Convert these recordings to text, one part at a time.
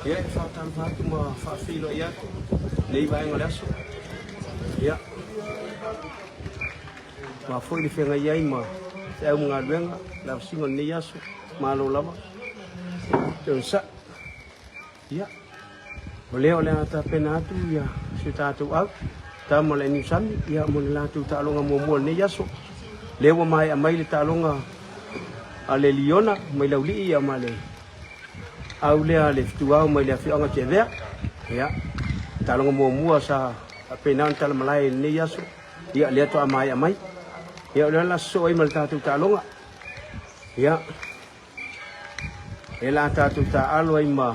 Ia, e faatalofa atu ma faafeiloai atu lenei vaega o le aso. Ia, ma foi le feagai ai ma feau ma galuega, le avasiga o lenei aso, malo lava. Te onosai. Ia, o lea o le a tapena atu ia si o tatou au, tama o le aniusami, ia mo le latou taaloga muamua o lenei aso. Lea ua maea mai le taaloga a le Liona mai Laulii ia ma le au lea a le Fetuao mai le afioaga o Tiavea. Ia, taaloga muamua sa faapena ona talamalae i lenei aso, ia lea toa maea mai. Ia o lea o le a sosoo ai ma le tatou taaloga. Ia, E la tatou taaalo ai ma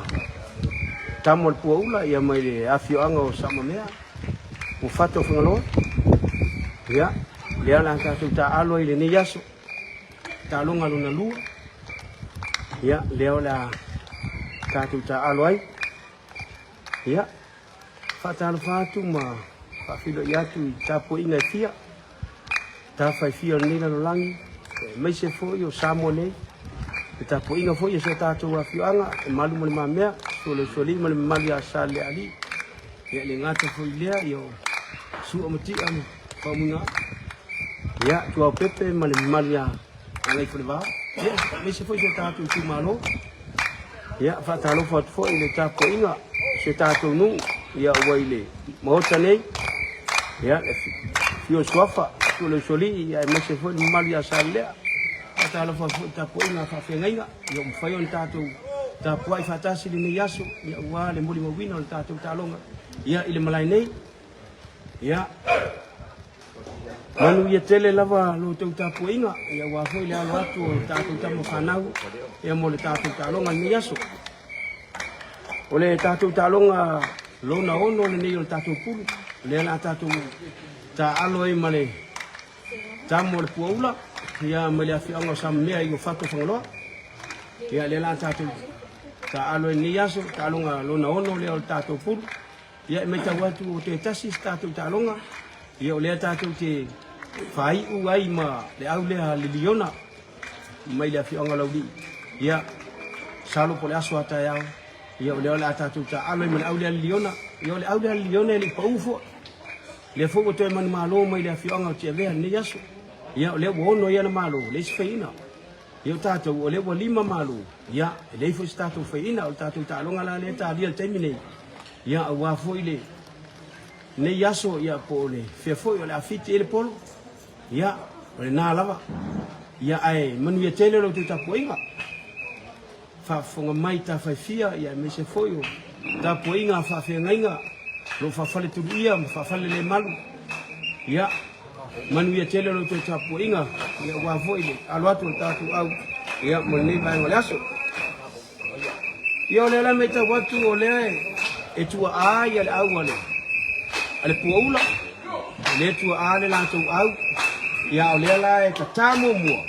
tama o le Puaula ia mai le afioaga o Samamea, Uafato o Fagaloa. Ia, lea la tatou taaalo ai lenei aso, taaloga lona lua. Ia, lea o le a tatou taaalo ai. Ia, faatalofa atu ma faafeiloai atu i tapuaiga e fia, tafa e fia o lenei lalolagi, aemaise foi o Samoa nei, le tapuaiga foi a si o tatou afioaga, e malu ma le mamea, susu o le Usoalii ma le mamalu ia Salealii, ia e le gata foi i lea, ia o Sua ma Tia ma Faumuiga, ia Tuaopepe ma le mamalu ia Gagaifalevao, ia aemaise foi si o tatou itumalo. Ia, faatalofa atu foi i le tapuaiga o si o tatou nuu, ia ua i le Maota nei, ia, le afio o Suafa, afio o le Usoalii, ia aemaise foi le mamalu ia Salelea. Faatalofa atu foi i le tapuaiga a faafeagaiga, ia ua mafai ona tatou tapuai faatasi i lenei aso, ia aua le molimauina o le tatou taaloga, ia, i le malae nei. Ia, manuia tele lava lo outou tapuaiga, ia aua foi le alo atu o tatou tama fanau, ia mo le tatou taaloga i lenei aso. O le tatou taaloga lona ono lenei o le tatou pulu, o lea o le a tatou taaalo ai ma le tama o le Puaula, ia mai le afioaga o Samamea i Uafato Fagaloa. Ia lea o le a tatou taaalo ai i lenei aso, taaloga lona ono lea o le tatou pulu. Ia e matau atu ua toe tasi se tatou taaloga, ia o lea tatou te faaiu ai ma le au lea a le Liona mai le afioaga o Laulii. Ia, masalo po o le aso a taeao, ia o lea o le a tatou taaalo ai ma le au lea a le Liona. Ia o le au lea a le Liona e le i pau foi. Lea foi ua toe manumalo mai le afioaga o Tiavea i lenei aso. Ia o lea ua ono ai ana malo, leai se faiina. Ia o tatou, o lea ua lima malo, ia, e leai foi se tatou faiina, o le tatou taaloga la lea e talia i le taimi nei, ia, aua foi le, lenei aso, ia, po o le fea foi o le a fiti ai le polo, ia, o lena lava. Ia, ae manuia tele lo outou tapuaiga, faafofoga mai Tafaifia, ia, aemaise foi o tapuaiga a faafeagaiga, o lo o faafaletuluia ma faafalelemalu, ia, Manuia tele lo outou tapuaiga, ia aua foi le alo atu o le tatou au, ia mo lenei vaega o le aso. Ia o lea la e matau atu o lea e tuaa ia le au a le a le Puaula, o lea e tuaa le latou au, ia o lea la e tata muamua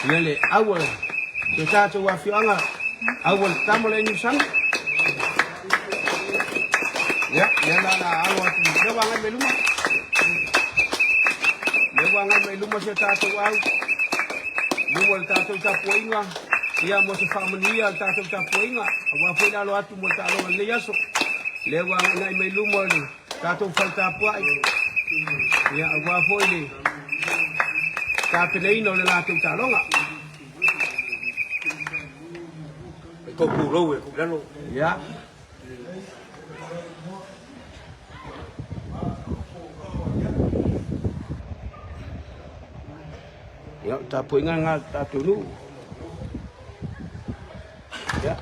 ia le au a le tatou afioaga, au a le tama o le Niusami. Ia, lea la la alo atu, lea ua agai mai luma. Lea ua agai mai luma si o tatou au. Luma le tatou tapuaiga. Ia, mo se faamanuia le tatou tapuaiga. Aua foi le alo atu mo le taaloga lenei aso. Lea ua agai mai luma le tatou fale tapuai. Ia, aua foi le tapenaina o le latou taaloga. E tou pulou e tuu i lalo. Ia. Ia, o le tapuaiga lena a le tatou nuu. Ia,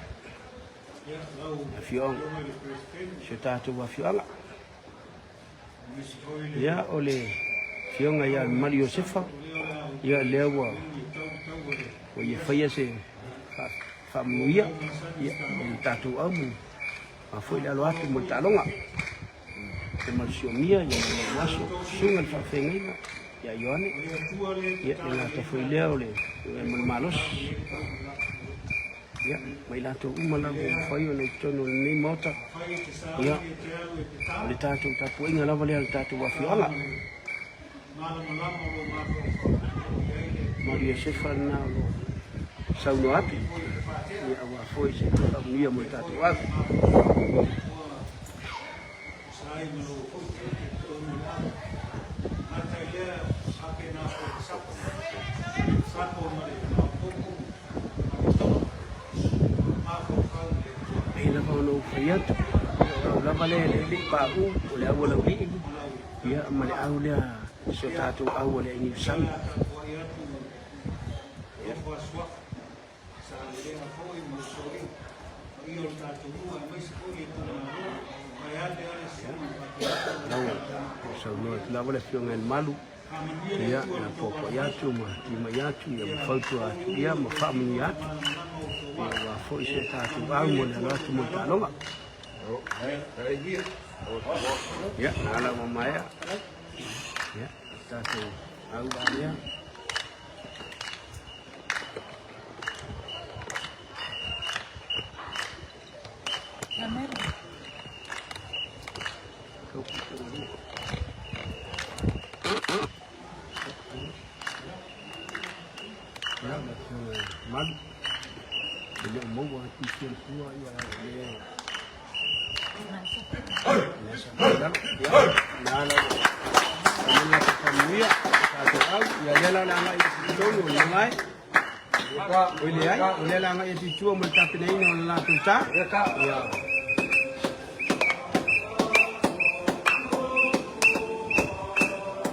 afioaga, si o tatou afioaga. Ia, o le afioga ia Mamalu Iosefa, ia lea ua ua ia faia se faamanuia ia i le tatou au ma foi le alo atu mo le taaloga. E malusiomia ia le aso, susuga le faafeagaiga ia Ioane, ia le gata foi lea o le ma le malosi. Ia, ma i latou uma lava ua mafai ona i totonu o lenei Maota, ia, o le tatou tapuaiga lava lea a le tatou afioaga. Malu Iosefa lena o lo o saunoa atu, ia aua foi se faamanuia mo le tatou au. Pei lava ona ou fai atu, o au lava lea e le i pauu, o le au a Laulii, ia ma le au lea, si o tatou au a le Niusami. Ia. Lau saunoa atu lava le Afioga i le Malu, ia, na puapuai atu ma timai atu, ia ma fautua atu, ia ma faamanuia atu. Ia aua foi si o tatou au mo le alo atu mo le taaloga. Ia, na ala ua maea. Ia, tatou au la lea. Malu e le o maua atu i sia tua ia le Oi leai, o lea la agai atu i tua mo le tapenaina o le latou ta. Ia.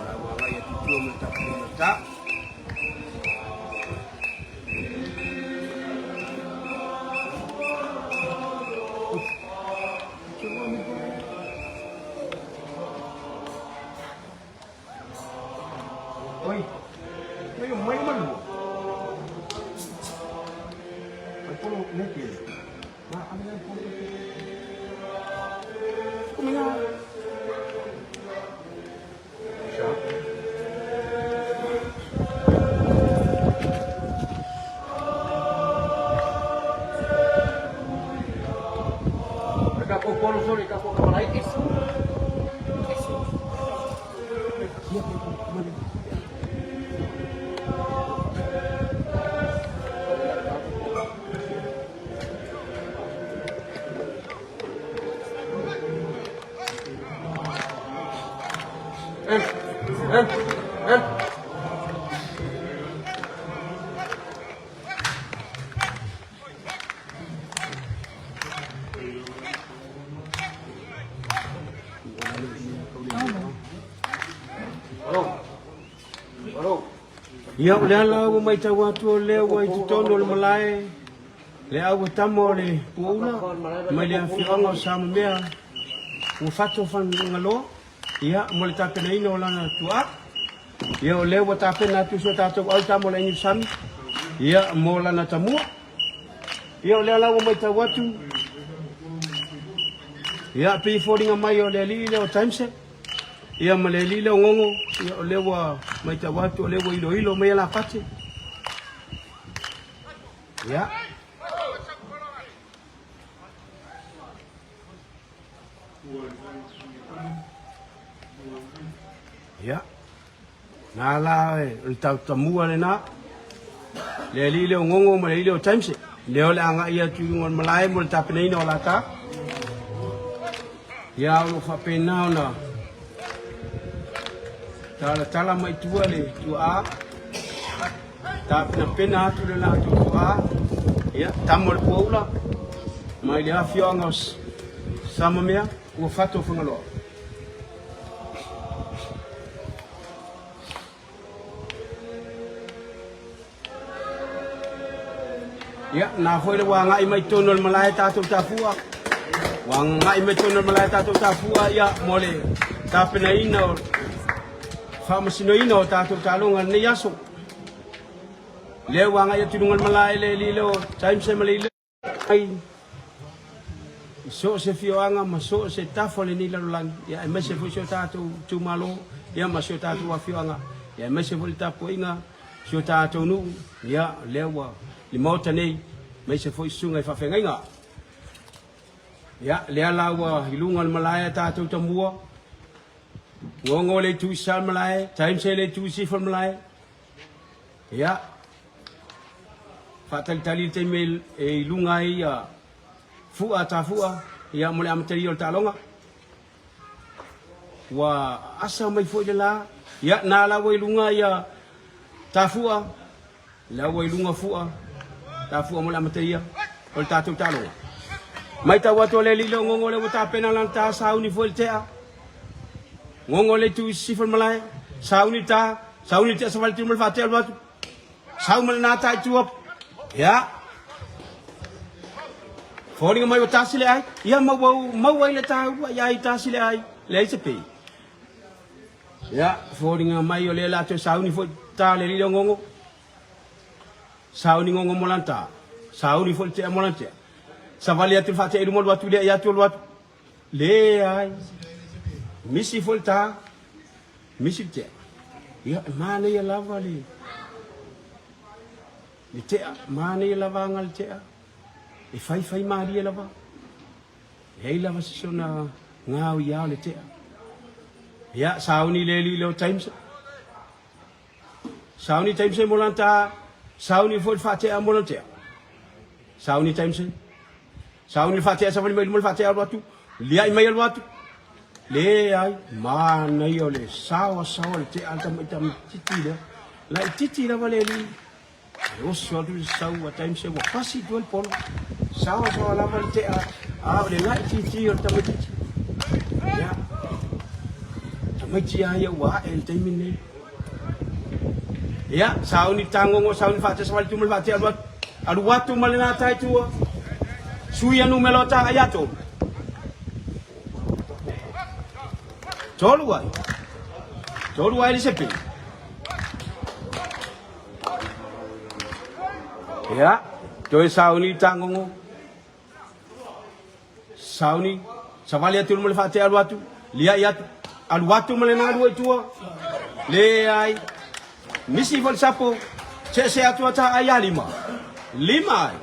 La ua agai atu i tua mo le tapenaina o le ta. Oi, oi, mai malu. Ai polo ne ke. Ma ame polo. Kuminga. Ia, o le ala ua matau atu o lea ua i totonu o le malae le au tama o le Puaula mai le afioaga o Samamea ua fato Fagaloa ia mo le tapenaina o lana tuaa. Ia o lea ua tapena atu si o tatou au tama o le Niusami ia mo lana tamua. Ia o lea la ua matau atu ia pei foliga mai o le alii lea o Timese ia ma le alii lea o Gogo ia o lea ua matau atu o lea ua iloilo mai alafate. Ia. Ia. Nā la e, o le tautamua lena. Le alii lea o Gogo ma le alii lea o James. Lea o le agai atu i luga o le malae mo le tapenaina o lata. Ia, o lo o faapena ona talatala mai tua le tuaa. Tapenapena atu le latou tuaa. Ia, tama o le Puaula mai le afioaga o Samamea ua fatu o Fagaloa. Ia, na foi le ua agai mai totonu o le malae tatou tafua. Ua agai mai totonu o le malae tatou tafua, ia, mo le tapenaina o faamasinoina o tatou taaloga i lenei aso. Lea ua agai atu i luga o le malae le alii leo James ma le ai i so o se afioaga ma so o se tafa o lenei lalolagi, ia aemaise foi si o tatou itumalo, ia ma si o tatou afioaga, ia aemaise foi le tapuaiga si o tatou nuu, ia lea ua le Maota nei, aemaise foi susuga i faafeagaiga. Ia lea la ua i luga o le malae a tatou tamua. Gogo le itu i Salemalae, Times le itu i Sifamalae. Ia, faatalitali le taimi e i luga ai ia fua tafua ia mo le amatalia o le taaloga. Ua asa mai foi le la, ia na la ua i luga ia tafua, la ua i luga fua, tafua mo le amatalia o le tatou taaloga. Maitau atu o le alii lea o Gogo lea ua tapena lana ta sauni foi le tea. Gogo le itu i sisifo le malae, sauni le ta, sauni le tea savali tino ma le faatea alu atu. Sau ma lena ta i tua. Ia. Foliga mai ua tasi le ai. Ia maua maua i le taua ia i tasi le ai. Leai se pe. Ia, foliga mai o lea la toe sauni foi ta le alii lea o Gogo. Sauni gogo mo lana ta. Sauni foi le tea mo lana tea. Savali atu le faatea i luma alu atu lea i atu alu atu. Leai. Misi foi le ta. Misi le tea. Ia, e manaia lava le le tea. Manaia lava aga le tea. E faifai malie lava. Leai lava se sona gao ia o le tea. Ia, sauni le alii lea o James. Sauni taimi mo lana ta, sauni foi le faatea mo lana tea. Sauni taimi sauni le faatea savali mai luma le faatea alu atu, liai mai alu atu. Leai, manaia o le saoa saoa le tea a le tamaitiiti lea. Laitiiti lava le alii. E oso atu le sau a taimi ua pasi i tua le polo. Saoa saoa lava le tea, a o le laitiiti o le tamaitiiti. Ia, tamaiti lava ia ua ae i le taimi lenei. Ia, sauni tagogo, sauni faatesa vale tuma le faatea alu atu. Alu atu ma lena tai tua. Sui anu me lota ai ato. Tolu ai. Tolu ai le sepe. Ia, toe sauni tagogo. Sauni, savali atu ma le faatea alu atu, liai atu, alu atu ma le nalua i tua. Leai. Misi foi le sapo, seese atu ata ai a lima. Lima ai.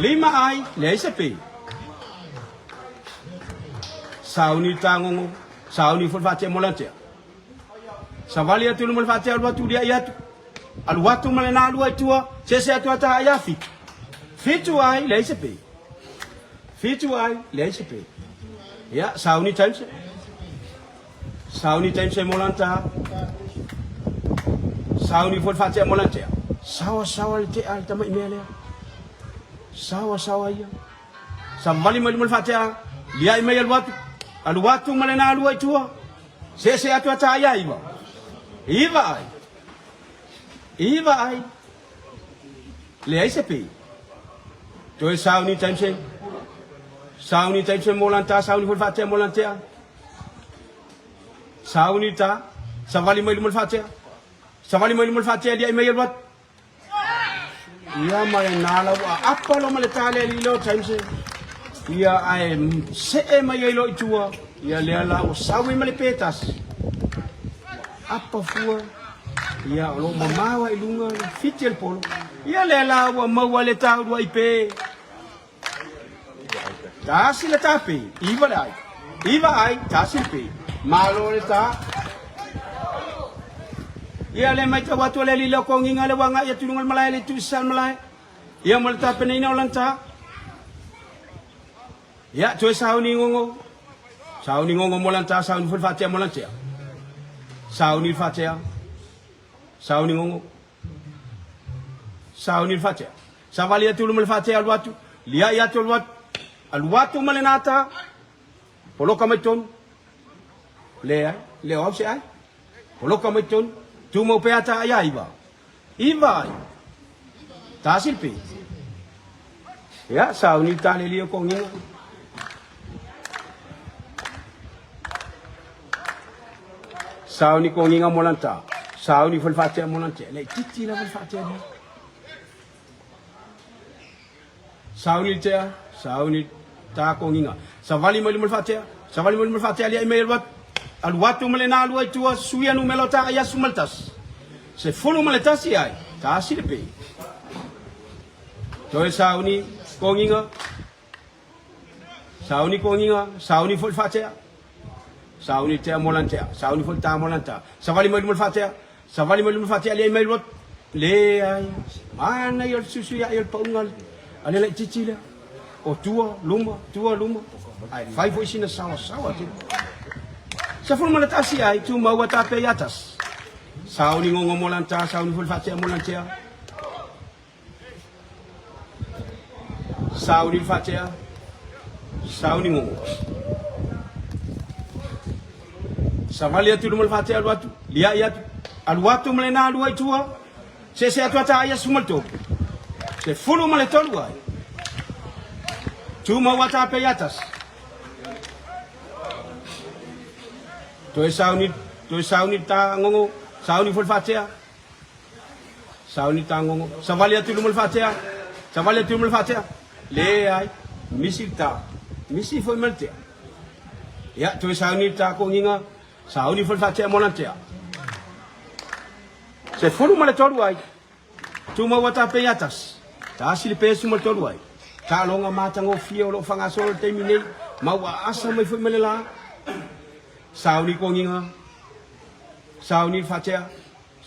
Lima ai, leai se pe. Sauni tagogo, sauni foi le faatea mo lana tea. Savali atu i luma le faatea alu atu liai atu. Alu atu ma lena alua i tua, sese atu ata ai a fitu. Fitu ai, leai se pe. Fitu ai, leai se pe. Ia, sauni time se. Sauni time se mo lana ta. Sauni foi le faatea mo lana tea. Saoa saoa le tea le tama'i mea lea. Saoa saoa ia. Savali mai luma le faatea, liai mai alu atu. Alu atu ma lena alua i tua. Sese atu ata ai iva. Iva ai. Iva ai. Leai se pe. Toe sauni time se. Sauni time se mo lana ta, sauni foi le faatea mo lana tea. Sauni ta, savali mai luma le faatea. Savali mai luma le faatea, liai mai alu atu. Ia ma le nā la ua apa lo ma le tale ali lo times. Ia ae see mai ai lo i tua. Ia lea la ua sau ai ma le petas. Apa fua. Ia o lo mamawa i lunga le fiti le polo. Ia lea la ua maua le taurua i pe. Tasi le tape, iva le ai. Iva ai, tasi le pe. Malo le ta. Ia le mai tau atu le lilo ko nginga le wanga ia tulunga le malae le tu sal malae. Ia mo le tape nei na o lanta. Ia toe sauni ngongo. Sauni ngongo mo lanta, sauni foi fatea mo lantea. Sauni fatea. Sauni ngongo. Sauni le faatea. Savali atu luma le faatea alu atu. Liai atu alu atu. Alu atu ma le nata. Poloka mai tonu. Leai, le o au se ai. Poloka mai tonu. Tumau pea ta ai a iva. Iva ai. Tasi le pe. Ia, sauni ta le lia konginga. Sauni konginga mo lanta. Sauni foi le faatea mo lanta. Le titi lava le faatea lea. Sauni le tea, sauni ta konginga. Savali mai luma le faatea, savali mai luma le faatea liai mai alu atu. Alu atu ma le na alua i tua, suia numera o ta ai asu ma le tasi. 11 ai, tasi le pe. Toe sauni konginga. Sauni togiga, sauni foi le faatea. Sauni tea mo lana tea, sauni foi le ta mo lana ta. Savali mai luma le faatea, savali mai luma le faatea, liai mai lotu. Leai, manaia o le fesuisuiai o le pauga a le laitiiti lea. O tua, luma, tua, luma, ae fai foi sina saoasaoa tele. 11 ai, tumau a tape ia tasi. Sauni gogo mo lana ta, sauni foi le faatea mo lana tea. Sauni le faatea, sauni gogo. Savali atu i luma le faatea alu atu, liai atu, alu atu ma lena alua i tua, sese atu ata ai 13. 13 ai. Tumau ata pe ia tasi. Toe sauni, toe sauni ta gogo, sauni foi le faatea. Sauni tagogo. Savali atu i luma le faatea. Savali atu i luma le faatea. Leai. Misi le ta. Misi foi ma le tea. Ia, toe sauni le ta kogiga. Sauni foi le faatea mo lana tea. 13 ai. Tumau a tape ia tasi. Tasi le pesu ma le tolu ai. Taaloga matagofie o lo o faagasolo i le taimi nei. Ma ua aasa mai foi ma le la. Sauni kogiga. Sauni le faatea.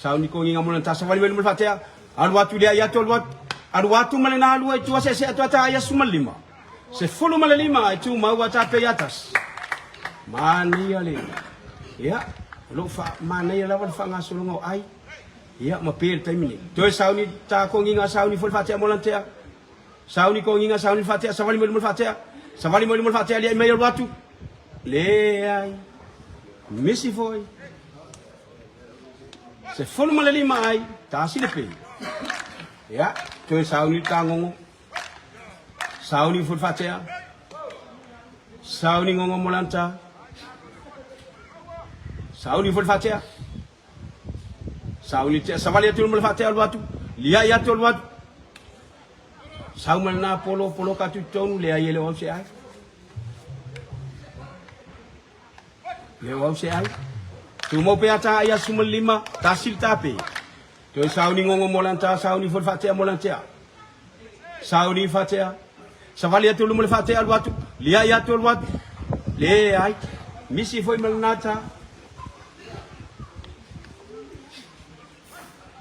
Sauni kogiga mo lana ta savali mai luma le faatea. Alu atu lea i atu alu atu. Alu atu ma lena alua i tua seese atu ata ai 15. 15 ai tumau a tape ia tasi. Manaia le. Ia, o lo o fa manaia lava le faagasologa o ai. Ia, ma pe le taimi nei. Toe sauni ta kogiga sauni foi le faatea mo lana tea. Sauni kogiga sauni le faatea savali mai luma le faatea. Savali mai luma le faatea liai mai alu atu. Leai. Misi foi. 15 ai, tasi le pe. Ia, toe sauni le tagogo. Sauni foi le faatea. Sauni gogo mo lana ta. Sauni foi le faatea. Sauni tea, savali atu ma le faatea alu atu. Liai atu alu atu. Sau ma lena polo, poloka atu i totonu, leai e le o au se ai. Le o au se ai. Tumau pea ta ai asu ma le lima, tasi le tape. Toe sauni gogo mo lana ta, sauni foi le faatea mo lana tea. Sauni faatea. Savali atu luma le faatea alu atu, liai atu alu atu. Leai, misi foi ma lena ta.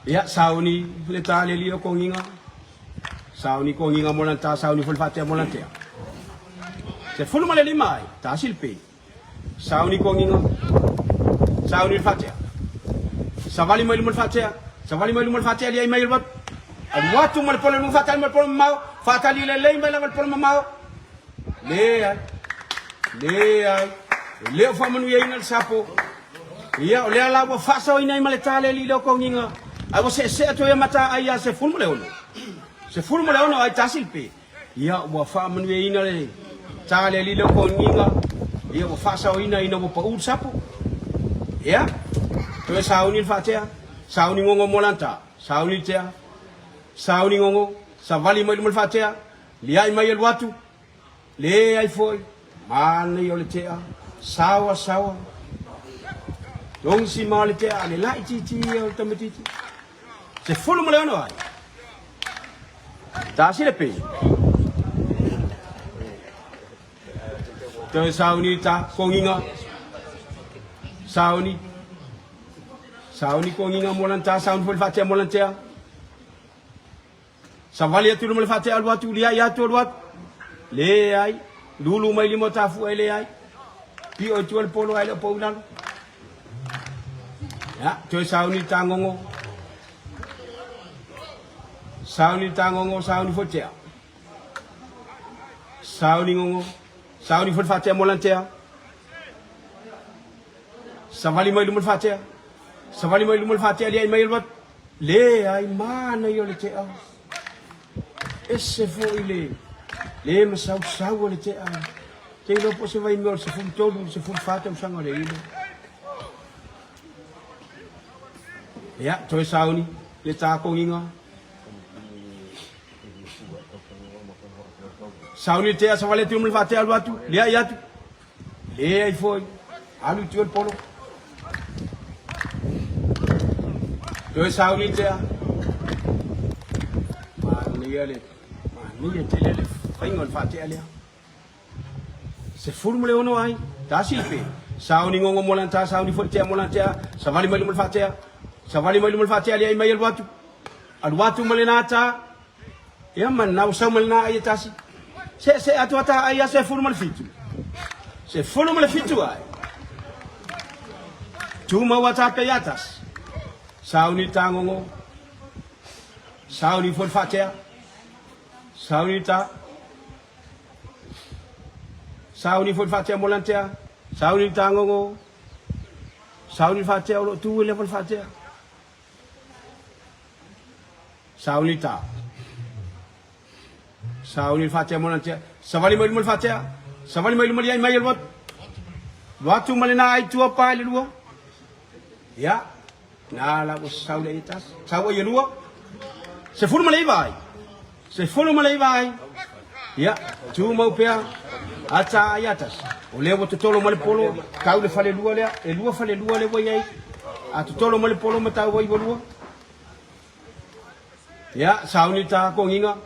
Ia, sauni le ta le lia kogiga. Sauni kogiga mo lana ta, sauni foi le faatea mo lana tea. 15 ai, tasi le pe. Sauni kogiga, sauni le faatea. Savali mai luma le faatea, savali mai luma le faatea, liai mai alu atu. Alu atu ma le pole luma faatali ma le pole mamao, faatali lelei mai lava le pole mamao. Leai, leai, e le o faamanuiaina le sapo. Ia, o lea la ua faasaoina ai ma le ta le alii lea o kogiga, ae ua seesee atu ai a mata ai ia 16. 16 ai tasi le pe. Ia, ua faamanuiaina le ta le alii lea o kogiga, ia ua faasaoina ina ua pau le sapo. Ia, toe sauni le faatea, sauni gogo mo lana ta, sauni le tea, sauni gogo, savali mai luma le faatea, liai mai alu atu, Leai foi, manaia o le tea, saoa saoa. Togi sima o le tea, le laitiiti ia o le tamaitiiti. 16 ai. Tasi le pe. Toe sauni ta kogiga. Sauni. Sauni kogiga mo lana ta, sauni foi le faatea mo lana tea. Savali atu i luma le faatea alu atu, liai atu alu atu. Leai, lulu mai lima o tafua e leai. Pio i tua le polo ae le o pau i lalo. Ya, toe sauni le tagogo. Sauni le tagogo, sauni foi tea. Sauni gogo, sauni foi le faatea mo lana tea. Savali mai luma le faatea. Savali mai luma le faatea, liai mai alu atu. Leai, manaia o le tea. Ese foi le le masausau o le tea. Te iloa po o se vaimea o le 13 i le 14 tausaga o le ilo. Ia, toe sauni le takogiga. Sauni le tea, savali atu i luma le faatea alu atu, liai atu. Leai foi, alu i tua le polo. Toe sauni tea. Manaia le, manaia tele le faiga o le faatea lea. 16 ai, tasi le pe. Sauni gogo mo lana sauni foi le tea mo lana tea, savali mai luma le faatea, savali mai luma le faatea liai mai alu atu, alu atu ma lena ta, ia ma lena ua sau ma lena ai e tasi. Seesee atu ata ai a 17. 17 ai. Tumau ata pe ia tasi. Sauni tagogo, sauni foi le faatea, sauni ta, Sauni foi le faatea mo lana tea. Sauni le tagogo. Sauni le faatea o lo o tu i leva le faatea. Sauni ta. Sauni le faatea mo lana tea. Savali mai luma le faatea. Savali mai luma liai mai alu atu. Alu atu ma lena ai tua pa i le lua. Ia. Na la ua sau le tasi. Sau ai e lua. 19 ai. 19 ai. Ia, tumau pea ata ai atasi. O lea ua totolo ma le polo, tau le falelua lea, e lua falelua lea ua i ai. A totolo ma le polo ma tau ai ua lua. Ia, sauni ta kogiga.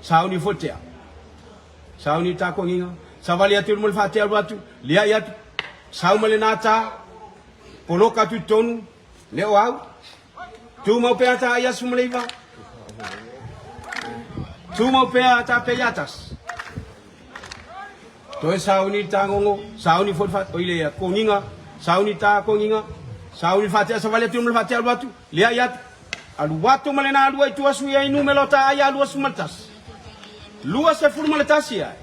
Sauni foi tea. Sauni ta kogiga. Savali atu i luma le faatea alu atu, liai atu. Sau ma lena ta. Poloka atu i totonu, le o au. Tumau pea ta ai asu ma le iva. Tumau pea ta pe ia tasi. Toe sauni ta ngongo, sauni foi fa oi le kogiga, sauni ta kogiga, sauni fatea savali atu ma le fatea alu atu, liai atu. Alu atu ma lena alua i tua sui ai numera o ta ai alua suma le tasi. 21 ai.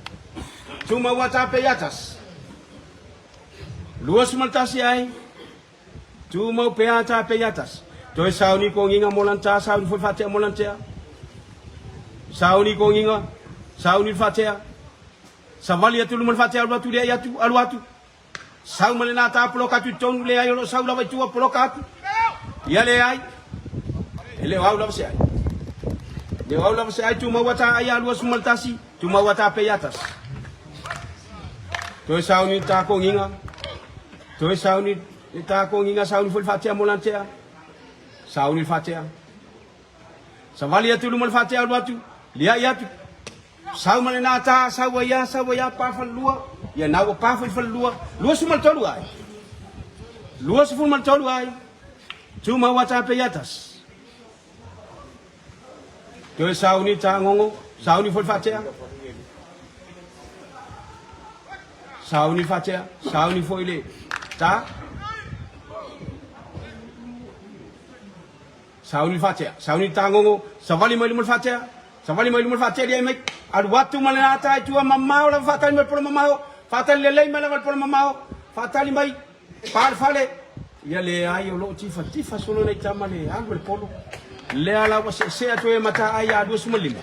Tumau a ta pe ia tasi. 21 ai. Tumau pea ta pe ia tasi. Toe sauni kogiga mo lana ta, sauni foi faatea mo lana tea. Sauni kogiga, sauni le faatea. Savali atu luma le faatea alu atu leai atu, alu atu. Sau ma lena ta poloka atu i totonu leai o lo o sau lava i tua poloka atu. Ia leai. E le o au lava se ai. Le o au lava se ai tumau ata ai a 21, tumau ata pe ia tasi. Toe sauni ta kogiga. Toe sauni le ta kogiga sauni foi le faatea mo lana tea. Sauni le faatea. Savali atu i luma le faatea alu atu, liai atu. Sau ma lena ta, sau ai a, sau ai a, pa falelua. Ia na ua pa foi falelua. 23 ai. 23 ai. Tumau a ta pe ia tasi. Toe sauni ta gogo, sauni foi le faatea. Sauni faatea, sauni foi le ta. Sauni le faatea, sauni le tagogo, savali mai luma le faatea, savali mai luma le faatea liai mai. Alu atu ma le ata i tua mamao lava faatali mai le polo mamao, faatali lelei mai lava le polo mamao, faatali mai Pa le fale, ia leai o lo o tifatifa solo nei tama le alu le polo. Lea la ua seesee atu ai mata ai a 25.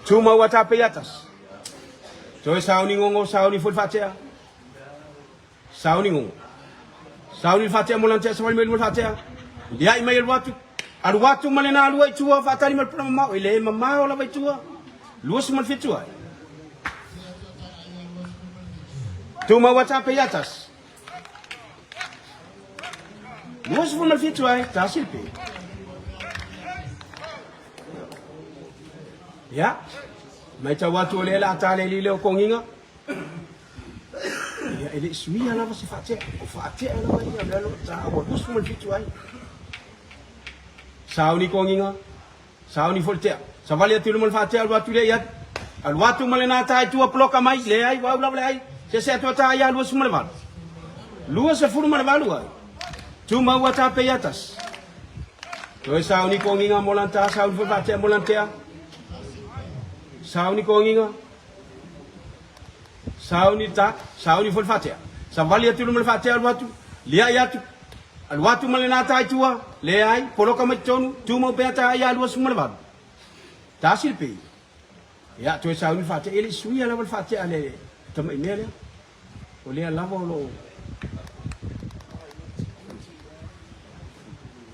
Tumau a tape atas. Toe sauni ngongo, sauni foi le faatea. Sauni ngongo. Sauni le faatea mo lana tea savali mai luma le faatea. Liai mai alu atu. Alu atu ma lena alua i tua faatali mai le pula mamao. E le mamao lava i tua. 27 ai. Tumau a tape ia tasi. 27 ai, tasi le pe. Ia, maitau atu o lea la a tale lile o kogiga. Ia, e le i suia lava se faatea. O faatea lava ia, o lea lo ta ua 27 ai. Sauni kogiga, sauni foi le tea. Savali atu i luma le faatea, alu atu lea i atu. Alu atu ma lena ta i tua poloka mai, leai, ua au lava le ai. Se atu ata ai a 28. 28 ai. Tumau ata pe ia tasi. Toe sauni kogiga mo lana ta, sauni foi faatea mo lana tea. Sauni kogiga. Sauni ta, sauni foi le faatea. Savali atu i luma le faatea alu atu, liai atu, alu atu ma lena ta i tua, leai, poloka mai totonu, tumau pea ta ai a 28. Tasi le pei. Ia, toe sauni le faatea, e le i suia lava le faatea a le tamai mea lea. O lea lava o lo o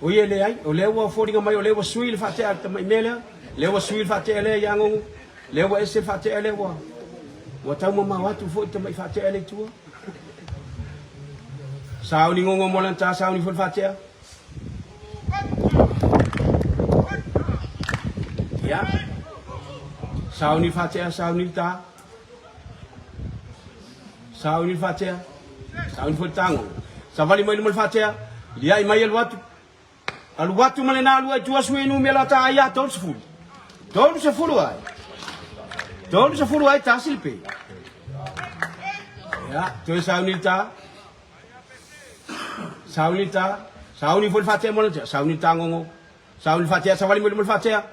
O ia leai, o lea ua foliga mai o lea ua sui le faatea a le tamai mea lea, lea ua sui le faatea lea ia Gogo, lea ua ese le faatea lea ua ua taumamao atu foi le tamai faatea lea i tua. Sauni Gogo mo lana ta sauni foi le faatea. Ia. Sauni faatea, sauni le ta. Sauni le faatea, sauni foi le tago. Savali mai luma le faatea, liai mai alu atu. Alu atu ma lena alua i tua sui numera ta ai a 30. 30 ai. 30 ai tasi le pe. Ia, toe sauni le ta. Sauni le ta. Sauni foi le faatea mo le sauni le tagogo. Sauni le faatea, savali mai luma le faatea.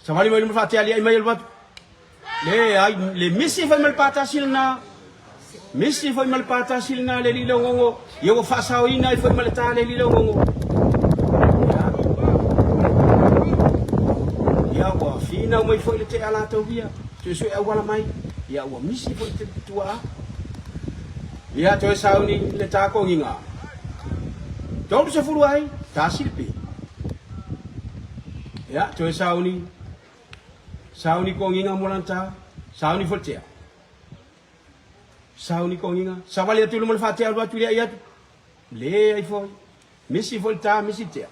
Savali mai luma le faatea, liai mai alu atu. Le ai le misi foi ma le patasi lena. Misi foi ma le patasi lena le lile gogo. Ia ua faasaoina ai foi ma le ta le lile gogo. Ia ua finau mai foi le tea latou ia. Suesue auala mai. Ia ua misi foi te tuaa. Ia toe sauni le ta kogiga. 30 ai, tasi le pe. Ia toe sauni Sauni kogiga mo lana ta, sauni foi le tea. Sauni kogiga, savali atu i luma le faatea alu atu i le ai atu. Leai foi. Misi foi le ta, misi le tea.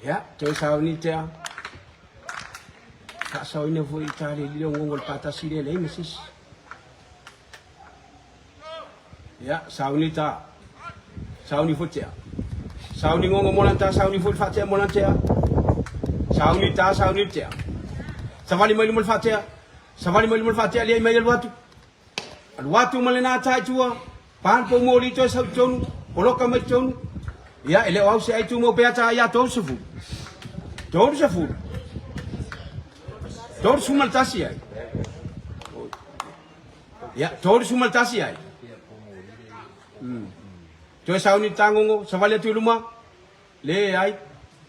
Ia, toe sauni le tea. Faasaoina foi i ta le lile o gongo le patasi le leai ma sisi. Ia, sauni ta. Sauni foi tea. Sauni ngongo mo lanta, sauni foi le faatea mo lana tea. Sauni ta, sauni le tea. Savali mai luma le faatea. Savali mai luma le faatea, liai mai alu atu. Alu atu ma lena ta i tua. Pa le pou moli toe sau i totonu. Poloka mai totonu. Ia, e le o au se ai tumau pea ta ia 30. 30. 31 ai. Ia, 31 ai. Toe sauni le tagogo, savali atu i luma, leai,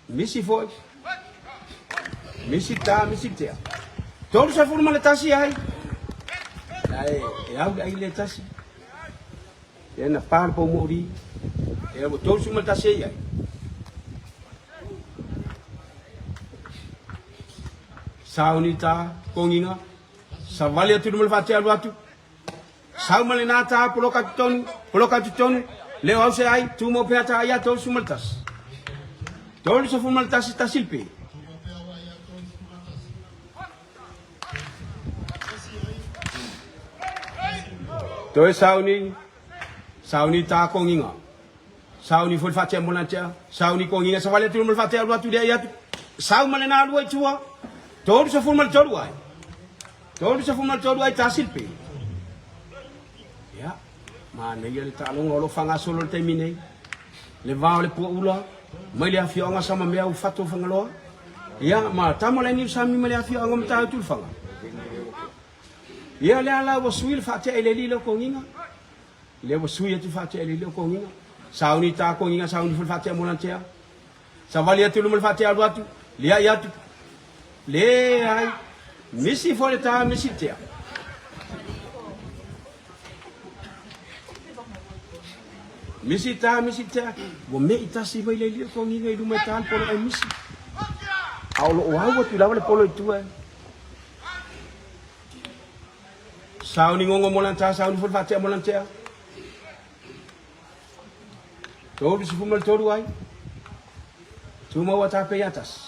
misi foi. Misi ta, misi tea. 31 ai. Ae, e au le ai le tasi. Ia na pa le pou mooli. Ia ua 31 ai ai. Sauni ta, konginga. Savali atu i luma le faatea alu atu. Sau ma lena ta poloka atu tonu, poloka atu tonu. Leo au se ai, tu mo pea ta ia 31. 31 tasi le pe. Toe sauni, sauni ta konginga. Sauni foi le faatea mo lana tea. Sauni konginga savali atu i luma le faatea alu atu lea i atu. Sau ma lena alua i tua. 33 ai. 33 ai tasi le pe. Ia, manaia le taaloga o lo o faagasolo i le taimi nei. Le va o le Puaula mai le afioaga Samamea Ufato Fagaloa. Ia, ma tama le niu sami mai le afioaga o Matautu Lefaga. Ia, lea la ua sui le faatea i le alii lea o Kogiga. Lea ua sui atu le faatea i le alii o Kogiga. Sauni ta Kogiga, sauni foi le faatea mo lana tea. Savali atu i luma le faatea alu atu, liai atu. Leai, misi foi le ta, misi le tea. Misi ta, misi tea. Ua mei tasi mai le alii o Kogiga i luma i ta le polo ai misi. A o loo au atu lava le polo i tua. Sauni gongo mo lana ta, sauni foi le faatea mo lana tea. 33 ai. Tumau a tāpei a tasi.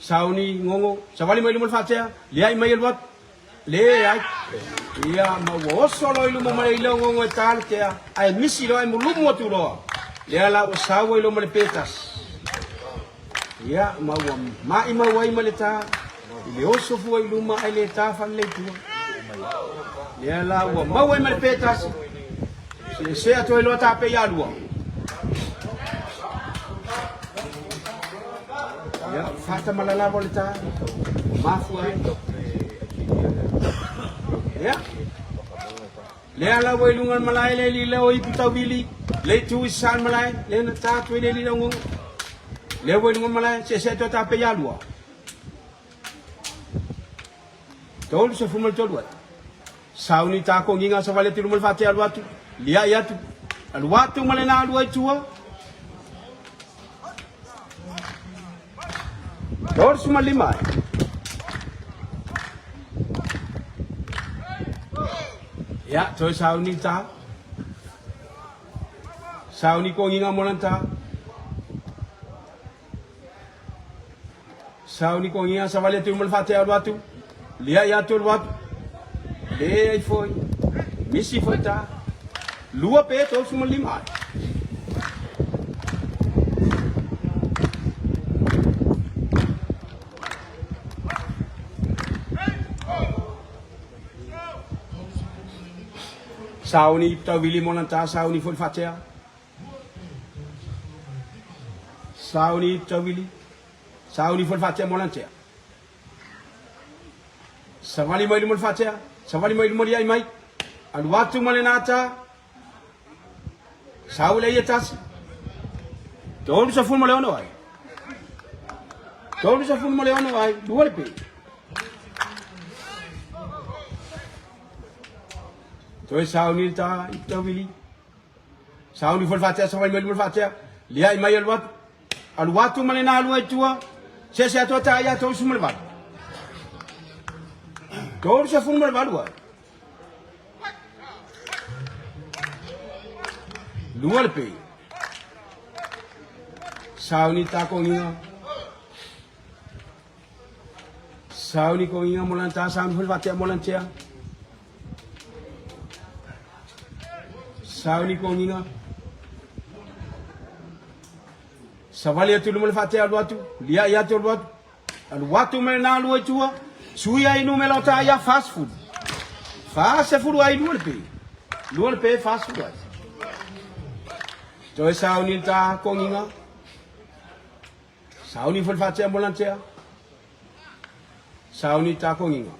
Sauni gongo, savali mai luma le faatea, liai mai alu atu. Leai. Ia, ma ua oso loa i luma ma le ila gongo e tā le tea, ae misi loa, ae mulumu atu loa. Lea la ua sau ai loa ma le pe tasi. Ia, ma ua maimau ai ma le tā, i le oso fua i luma ae le tā faalelei tua. Lea la ua maua ai ma le pe tasi. Seesee atu ai loa tāpei ia lua. Ia, faatamala lava o le tā, ua mafua ai. Ia, lea la ua i luga o le malae le alii lea o ipu tauili, le itu i sasae o le malae, lea na ta atu ai le alii lea o Gogo. Lea ua i luga o le malae, seesee atu ai tāpei ia lua. 33 ai. Sauni tā kogiga savali atu i luma le faatea alu atu, liai atu, alu atu ma lena alua i tua. 35 ai. Ia, toe sauni tā. Sauni kogiga mo lana tā. Sauni kogia savali atu ma le faatea alu atu. Liai atu alu atu. Leai foi. Misi foi ta. Lua pe 35 ai. Sauni tauili mo lanta sauni foi faatea. Sauni tauili. Sauni foi faatea mo lantea. Savali mai luma le faatea. Savali mai luma liai mai. Alu atu ma le nata. Sau le ia tasi. 36 ai. 36 ai. Lua le pe. Toe sauni le ta i tauili. Sauni foi le faatea, savali mai luma le faatea. Liai mai alu atu. Alu atu ma le nalua i tua. Se atu ata ia 38. 38 ai. Lua le pe. Sauni takogiga. Sauni kogiga mo lanta, sauni foi le faatea mo lantea. Sauni kogiga. Savali atu luma le faatea alu atu, liai atu alu atu. Alu atu ma le nalua i tua, sui ai numera o ta ia 40. 40 ai lua le pe. Lua le pe 40 ai. Toe sauni le ta kogiga. Sauni foi le faatea mo lantea. Sauni ta kogiga.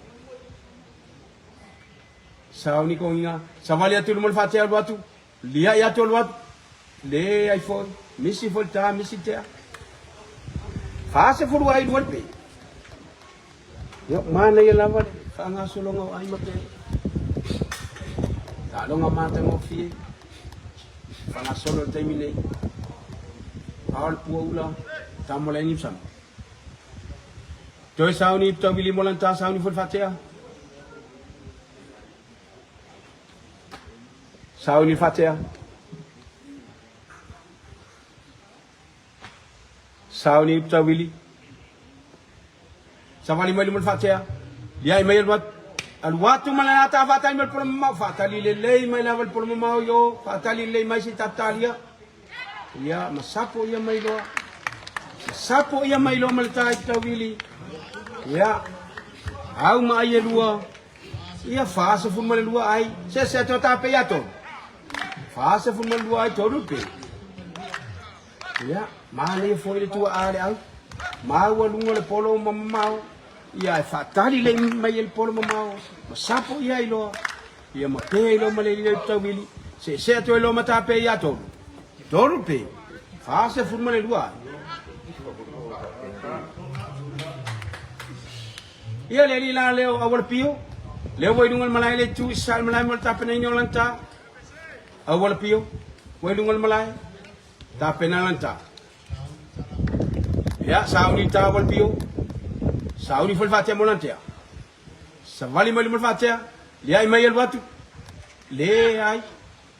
Sauni kogiga. Savali atu luma le faatea alu atu. Liai atu alu atu. Leai foi. Misi foi le ta, misi tea. 40 ai lua le pe. Ia, manaia lava le faagasologa o ai ma pe. Taaloga matagofie. Faagasolo le taimi nei. Ao le pua ula, tamo le niusama. Toe sauni tauili mo lanta sauni foi le faatea. Sauni faatea. Sauni tauili. Savali mai luma le faatea. Liai mai alu atu. Alu atu ma le ata faatali mai le polo mamao. Faatali lelei mai lava le polo mamao yo. Faatali lelei mai se tatalia. Ia, masapo ia mai loa. Masapo ia mai loa ma le tai tauili. Ia, au ma ai e lua. Ia 42 ai. Se se atu ta pe ia tolu. 42 ai tolu pe. Ia, manaia foi le tua a le au. Maua lunga le polo ma mamao. Ia e faatali le mai e le polo mamao. Ma sapo ia i loa. Ia ma pe i loa ma le lile tauili. Se se atu e loa ma ta pe ia tolu. Tolu pe. 42 ai. Ia le alii la lea o Aualapio, lea ua i luga o le malae le itu i sasae le malae mo le tapenaina o lana ta. Aualapio, ua i luga o le malae, tapena lana ta. Ia, sauni ta Aualapio, sauni foi le faatea mo lana tea. Savali mai luma le faatea, liai mai alu atu, leai,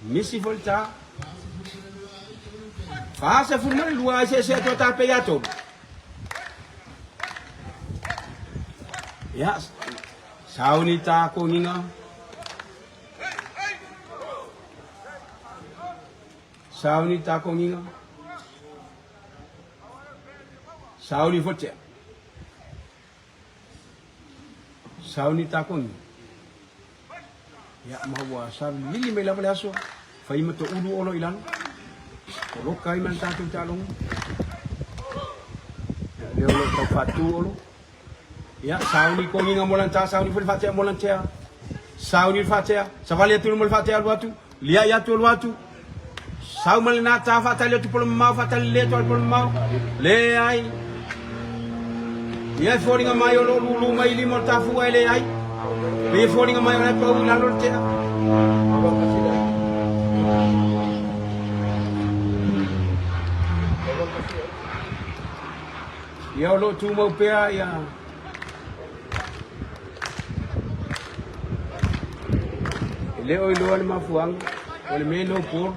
misi foi le ta. 42 ai se se atu a tape ia tolu. Ia, sauni ta kogiga. Sauni ta kogiga. Sauni fotea. Sauni ta kogiga. Ia, ma ua savili mai lava le aso, fai ma to ulu olo i lalo. Poloka ai ma le tatou taaloga. Lea o lo o tau faatu olo. Ia, sauni kogiga mo lanta, sauni foi le faatea mo lantea. Sauni le faatea, savali atu mo le faatea alu atu, liai atu alu atu. Sau ma le nata faatali atu polo mamao, faatali le atu polo mamao. Leai. Ia e foliga mai o lo lulu mai lima o le tafua e leai. Pei e foliga mai o la e pau i lalo le tea. Ia o lo o tumau pea ia E le o iloa le mafuaaga o le mea no ball.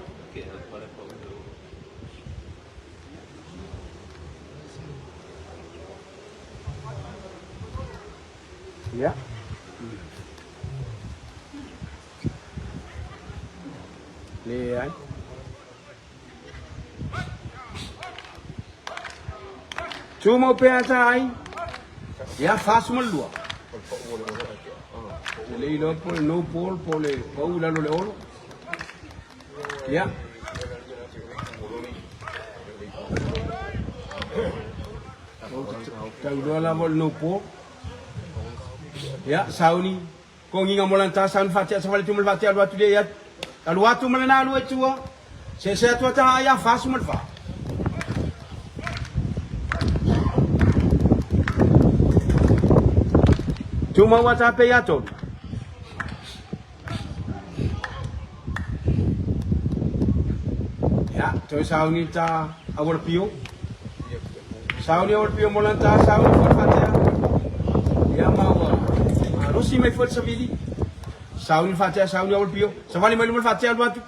Ia. Leai. Tumau pea ta ai. Ia 42. E le iloa po le no ball po le pau i lalo le olo. Ia. Tauloa lava o le no ball. Ia, sauni. Kogiga mo lana ta sauni faatea savali atu ma le faatea alu atu lea ia alu atu ma lena alua i tua. Sese atu ata ai a fasu ma le fa. Tumau ata pe ia tolu. Ia, toe sauni ta awala pio. Sauni awala pio mo lana ta sauni foi fatea. Ia ma ua malosi mai foi le savili. Sauni fatea sauni awala pio. Savali mai luma le fatea alu atu.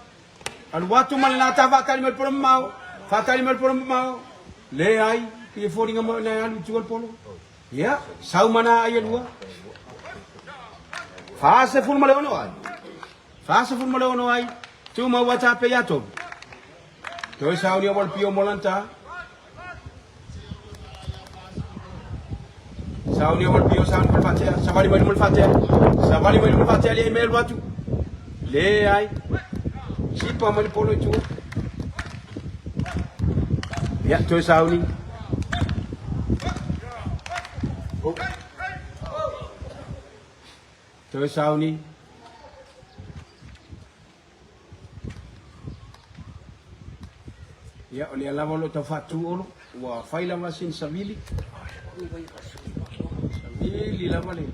Alu atu ma lena ta faatali mai le polo mamao. Faatali mai le polo mamao. Leai, pei e foliga mai o na e alu i tua le polo. Ia, sau mana ai e lua. 46 ai. 46 ai. Tumau ata pe ia tolu. Toe sauni awal pio molanta. Sauni awal pio sauni mal fatea. Savali mai mal fatea. Savali mai mal fatea le email watu. Le ai. Sipa mai polo itu. Ia, toe sauni. Toe sauni. Ia, o lea lava o lo o tau faatu Olo, ua fai lava sina savili. Savili lava le.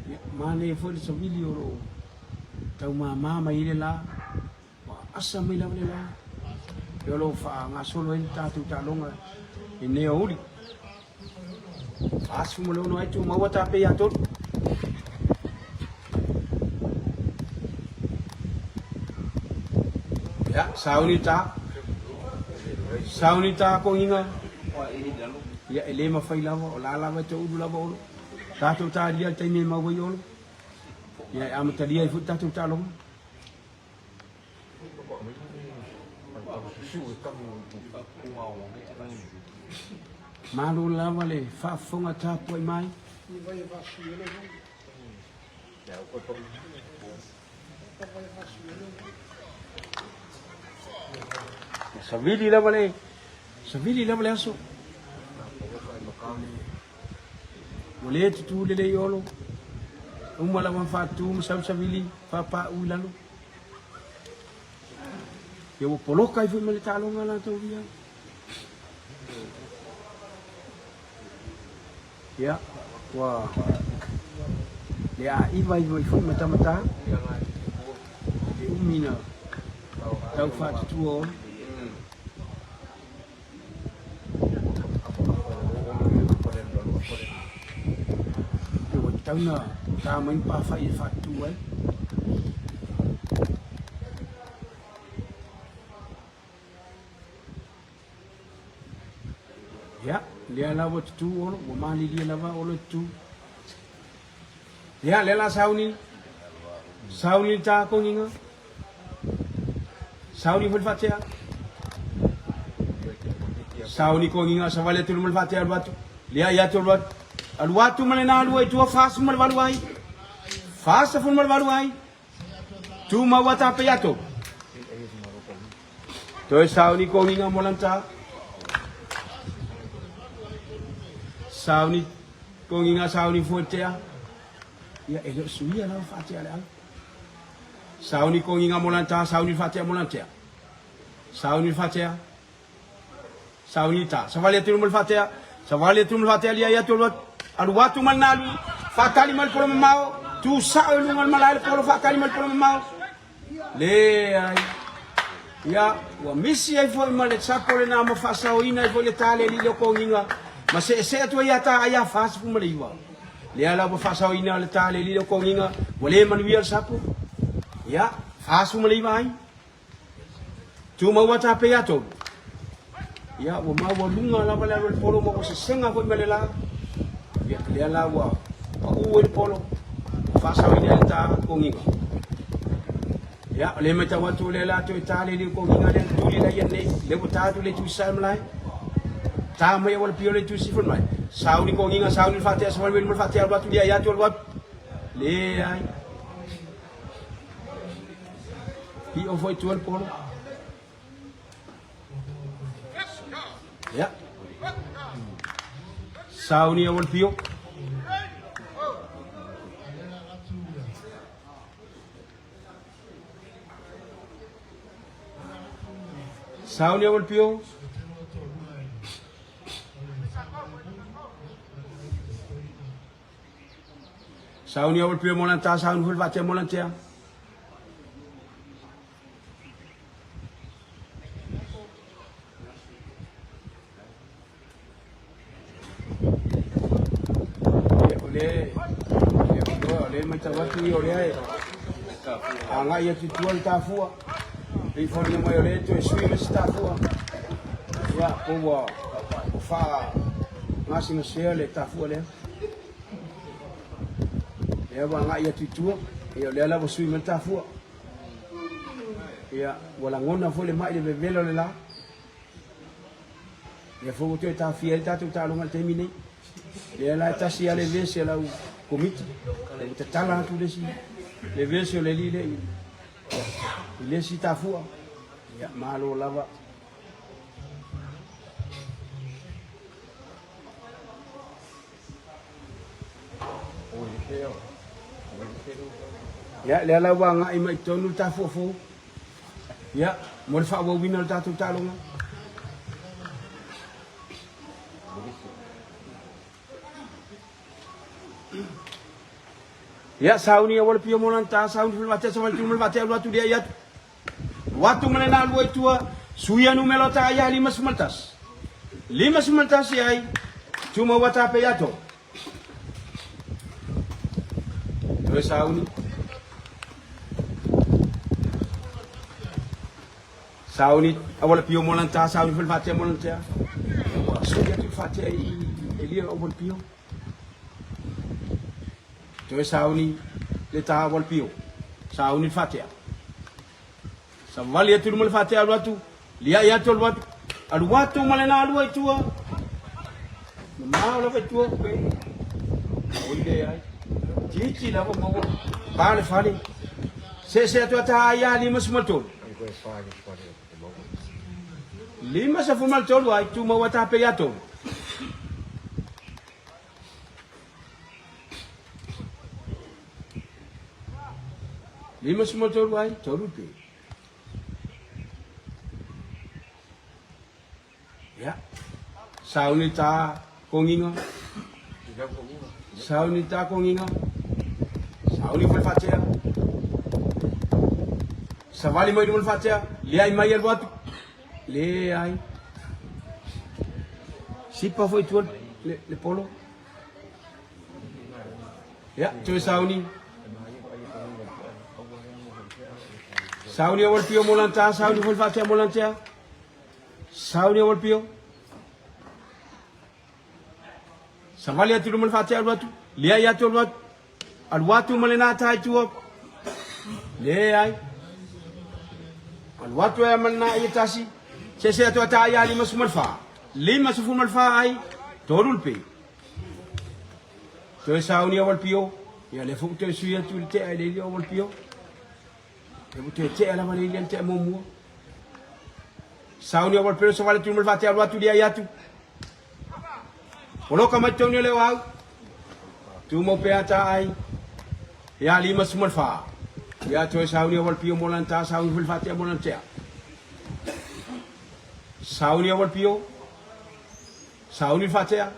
Ia, manaia foi le savili o lo o tau mama mai ai le la. Ua asa mai lava le la. E o lo o faagasolo ai le tatou taaloga i lenei aoauli. 46 ai tumau a tape ia tolu. Ia, sauni ta. Sauni ta kogiga. Ia, e le mafai lava, o la lava e toulu lava olo. Tatou talia le taimi e mau ai olo. Ia, e amatalia ai foi le tatou taaloga. Malo lava le faafofoga tapuai mai. Savili lava le savili lava le aso. Ua le tutū lelei Olo. Uma lava ona faatutū ma sau savili faapaau i lalo. Ia ua poloka ai foi ma le taaloga a latou ia. Ia, ua le aiva ai mai foi matamata le umi na tau faatutua Olo. Ua tatau na ta mai ni pāwhai e whaatū ai. Ia, lea la ua tutū Olo, ua malilie lava Olo e tutū. Ia, lea la sauni, sauni le tā konginga. Sauni foi le faatea. Sauni kogiga savali atu luma le faatea alu atu. Lea ia atu alu atu. Alu atu ma lena alua i tua 48 ai. 48 ai. Tumau ata pe ato. Toe sauni kogiga mo lanta. Sauni kogiga sauni fuetea. Ia e le o suia lava faatea le au. Sauni kogiga mo lanta, sauni faatea mo lantea. Sauni faatea. Sauni ta. Savali atu luma le faatea. Savali atu luma le faatea lia ia atu alu atu. Alu atu ma lena alu. Faatali mai le polo mamao. Tu sao i luga o le malae le polo faatali mai le polo mamao. Leai. Ia, ua misi ai foi ma le sapo lena ma faasaoina ai foi le ta le alii o kogiga ma seesee atu ai ia ta ai a 49. Lea la ua faasaoina le ta le alii o kogiga, ua le manuia le sapo. Ia, 49 ai. Tumau a ta pe ia tolu. Ia, ua maualuga lava le alu a le polo ma ua sesega foi ma le la. Ia, lea la ua pau ai le polo, ua faasaoina ai le ta kogiga. Ia, o lea e matau atu o lea la toe ta le liu kogiga lea na tuli la ia nei, lea ua ta atu le itu sae malae. Ta mai auala pio le itu sifo mai. Sauni kogiga, sauni le faatea, savali mai luma le faatea, alu atu lia ia atu alu atu. Leai. Pio foi tua le polo. Ia. Sauni auala pio. Sauni auala pio. Sauni auala pio mo lanta, sauni foi le vaatea mo lantea. O lea, o lea matau atu ia o lea e agai atu i tua le tafua. E foliga mai o lea e toe sui le isi tafua. Ia, po ua faagasegase le tafua lea. Lea ua agai atu i tua, ia o lea la ua sui mai le tafua. Ia, ua lagona foi le mai le vevela o le la. Lea foi ua toe taofia ai le tatou taaloga i le taimi nei. Lea la e tasi lava le vese a lau komiti. Ua tatala atu le isi le vese o le alii lea i le isi tafua. Ia, malo lava. Ia, lea la ua agai mai i totonu le tafua fou. Ia, mo le faaauauina o le tatou taaloga. Ia, sauni auala pio mo lana ta, sauni fulvate, savali tu mulvate, alu atu lia i atu. Watu ma le na lua i tua, suia numera o ta ia 51. 51 ai, tumau a tape ia tolu. Toe sauni. Sauni, awala pio mo lanta, sauni foi le faatea mo lantea. Ua sui atu le faatea i Elia awala pio. Toe sauni le ta awala pio. Sauni le faatea. Savali atu luma le faatea alu atu, liai atu alu atu, alu atu ma le nalua i tua. Mamao lava i tua pe. Oi le ai. Titi lava maua. Pa le fale. Se se atu ata ai a 53. 53 ai tu maua ta pe ia tolu. 53 ai, tolu pe. Ia. Sauni ta konginga. Sauni ta konginga. Sauni foi fatea. Savali mai luma le fatea. Leai mai alu atu. Leai. Sipa foi tua le, le polo. Ia, toe sauni. Sauni awal pio molanta, sauni foi fatea molantea. Sauni awal pio. Savali atu luma le faatea alu atu, leai atu alu atu, alu atu ma le nata i tua. Leai. Alu atu e ma le na ia tasi. Se se atu ata ia 54. 54 ai, tolu le pe. Toe sauni awal pio. Ia le foi toe sui atu le tea i le ili awal pio. Le ua toe tea lava le ili le tea muamua. Sauni awal pio, savali atu luma le faatea alu atu leai atu. Poloka mai totonu e le oau. Tumau pea ta ai. Ia 54. Ia toe sauni awal pio mo lana ta sauni foi le faatea mo lana tea. Sauni awal pio. Sauni le faatea.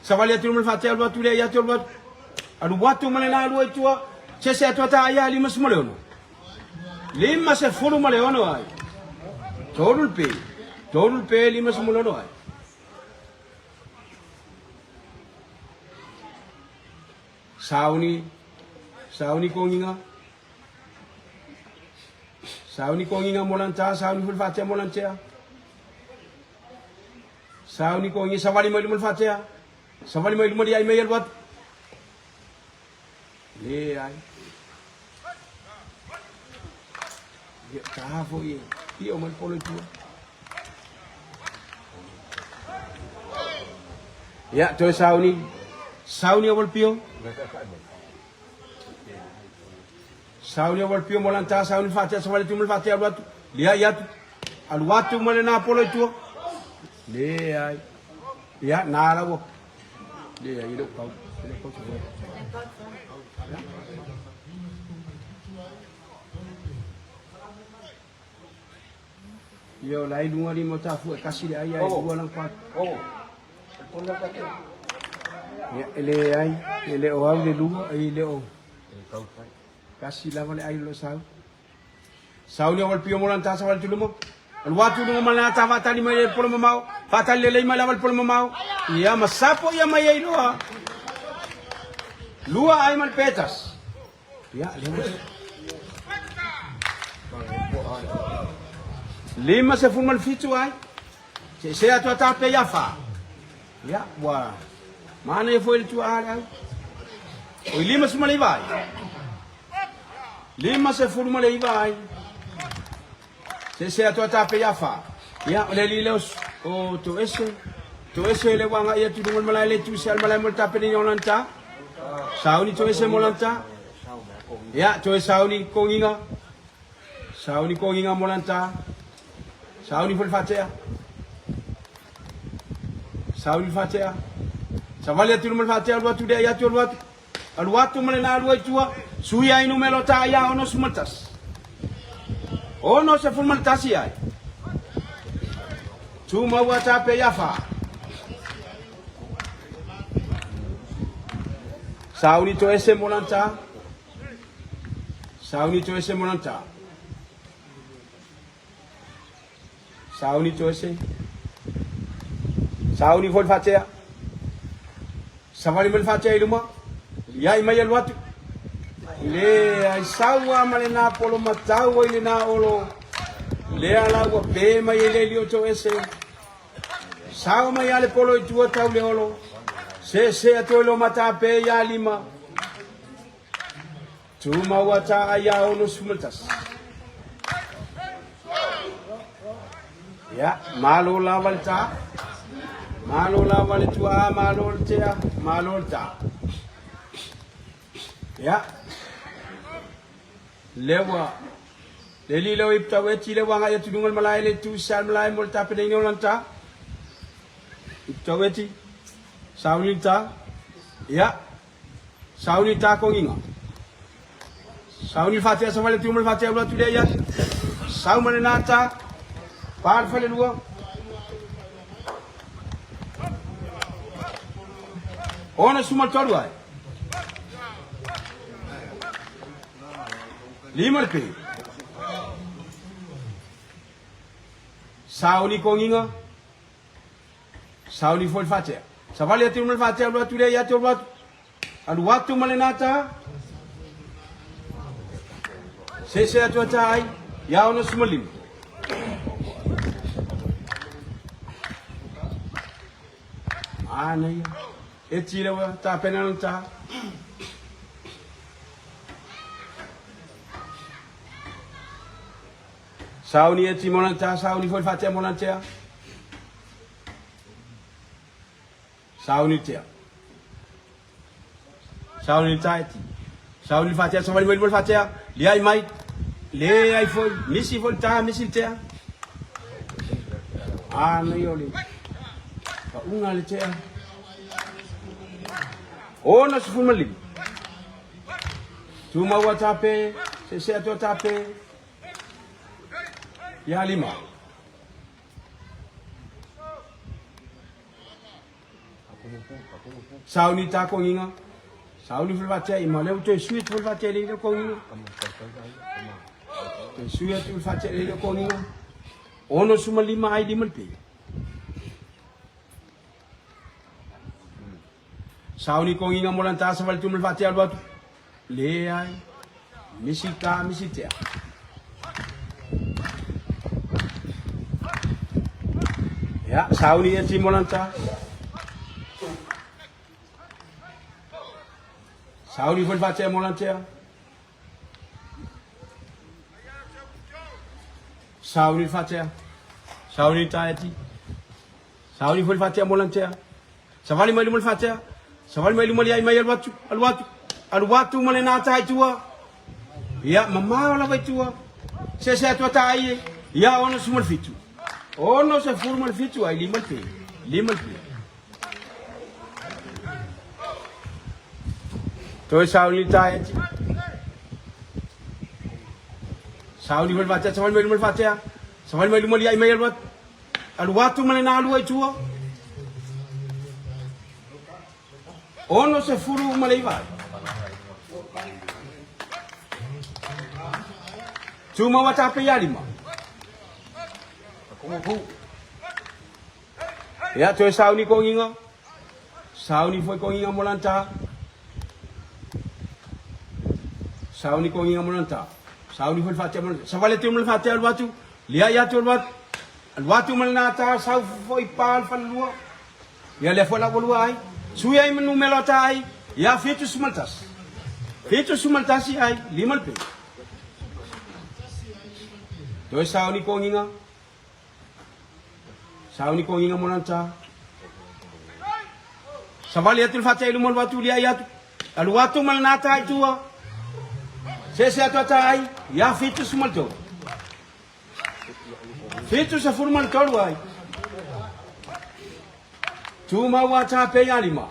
Savali atu ma le faatea alu atu lea ia atu alu atu. Alu atu ma le na alua i tua. Sese atu ata ia 56. 56 ai. Tolu le pe. Tolu le pe 56 ai. Sauni, sauni konginga. Sauni konginga mo lanta, sauni foi le faatea mo lantea. Sauni kogi savali mai luma le faatea. Savali mai luma liai mai alu atu. Leai. Ia ta foi e pio mai le polo i tua. Ia, toe sauni. Sauni au pio. Sauni au pio mo lanta sauni faatea savali tu mo le faatea alu atu. Liai atu. Alu atu ma le na polo i tua. Leai. Ia, na la ua. Leai, e le o kau. E le o kau se foe. Ia. Ia o la i luga lima o tafua e kasi le ai ai lua lang pa. Ia, e leai, e le o au le lua, e le o kasi lava le ai o lo sau. Sau lea o le pio mo lana tasa wale tuluma. Alu atu lunga ma lana ta faatali mai le polo mamao. Faatali lelei mai lava le polo mamao. Ia ma sapo ia mai ai loa. Lua ai ma le petas. Ia, lea 57 ai. Se se atu a tape ia fa. Ia, ua manaia foi le tuaa le au. O i 59 ai. 59 ai. Se se atu a tape ia fa. Ia, o le alii lea o Toese. Toese le wanga ia tulunga le malae le tu se al malae mo le tape ni olanta. Sauni Toese mo lanta. Ia, toe sauni konginga. Sauni konginga mo lanta. Sauni foi le faatea. Sauni le faatea. Savali atu luma le faatea alu atu lea atu alu atu. Alu atu ma le na alua i tua. Sui ai numero ta ia 61. 61 ai. Tu maua tape ia wha. Sauni to ese molanta. Sauni to ese molanta. Sauni toese. Sauni foi le faatea. Savali mai le faatea i luma. Iai mai alu atu. Le ai saua ma le nā polo matau ai le nā olo. Lea la ua pe mai e le lio toese. Sao mai a le polo i tua tau le olo. Se se atu ai lo mata pe ia lima. Tumau a ta ai a 61. Ia, malo lava le ta. Malo lava le tuaa, malo le tea, malo le ta. Ia. Lea ua le lilo i ptau eti le wanga ia tulunga le malae le tu sal malae mo le tape nei o ta. I ptau eti sauni ta. Ia. Sauni ta konginga. Sauni faatea savali atu ma le faatea alu atu lea ia. Sau ma le nata. Pa le falelua. Ona suma le tolu ai. Lima le pe. Sauni konginga. Sauni foi le faatea. Savali atu ma le faatea alu atu lea ia te alu atu. Alu atu ma le nata. Sese atu ata ai. Ia ona sumalima. Manaia. E tira ua tapena na ta. Sauni e ti molanta, sauni foi fatea molantea. Sauni tea. Sauni taeti. Sauni fatea, savali mai fatea. Liai mai. Le ai foi, misi foi ta, misi tea. Ah, nei ole. Ka unga le tea. Ona 15. Tumaua tape, se se atu tape. Ia lima. Sauni ta konginga. Sauni fulvatea i ma leu toe sui atu fulvatea le ile konginga. Toe sui atu fulvatea le ile konginga. 65 ai lima le pe. Sauni konginga mo lanta sa vale tu fulvatea alu atu. Leai. Misi ta, misi tea. Ia, sauni e timo lanta. Sauni foi faatea mo lantea. Sauni faatea. Sauni taeti. Sauni foi faatea mo lantea. Savali mai luma le faatea. Savali mai luma le ai mai alu atu, alu atu. Alu atu ma le nata i tua. Ia, mamao lava i tua. Se se atu ata ai e. Ia, 67. 67 ai, lima le pe. Lima le pe. Toe sauni taeti. Sauni foi le faatea, savali mai luma le faatea. Savali mai luma le ai mai alu atu. Alu atu ma le galue i tua. 69. Tumau a tāpei a lima. Ia, toe sauni konginga. Sauni foi konginga mo lanta. Sauni konginga mo lanta. Sauni foi fatia mo lanta. Savale te mo fatia alu atu. Lia ia atu alu atu. Alu atu ma lena ta sau foi pa al falua. Ia lea foi la ua ai. Sui ai manu melo ta ai. Ia 71. 71 ai. Lima le pe. Toe sauni konginga. Sauni konginga mo lanta. Savali atu le faatea i luma alu atu lia i atu. Alu atu ma lena ta i tua. Se se atu ata ai. Ia 73. 73 ai. Tumau a tā pei a lima.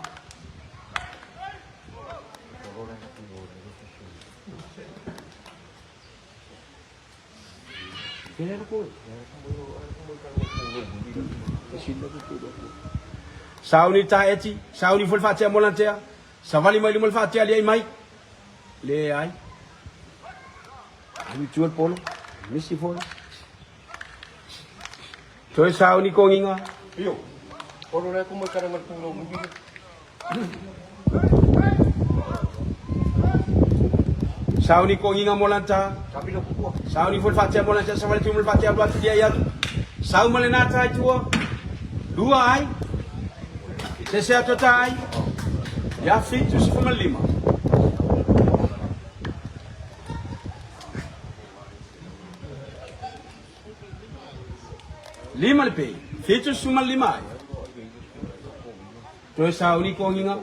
Sauni ta eti, sauni foi le faatea mo lantea, savali mai luma le faatea liai mai. Leai. Alu i tua le polo, misi foi. Toe sauni konginga. Io. Polo le kuma kara ngal pulo mugi. Sauni konginga mo lanta. Sauni foi le faatea mo lanta, savali tu mo le faatea alu atu liai atu. Sau ma le nata i tua. Lua ai. Se se atu ta ai. Ia 75. Lima le pe. 75 ai. Toe sauni konginga.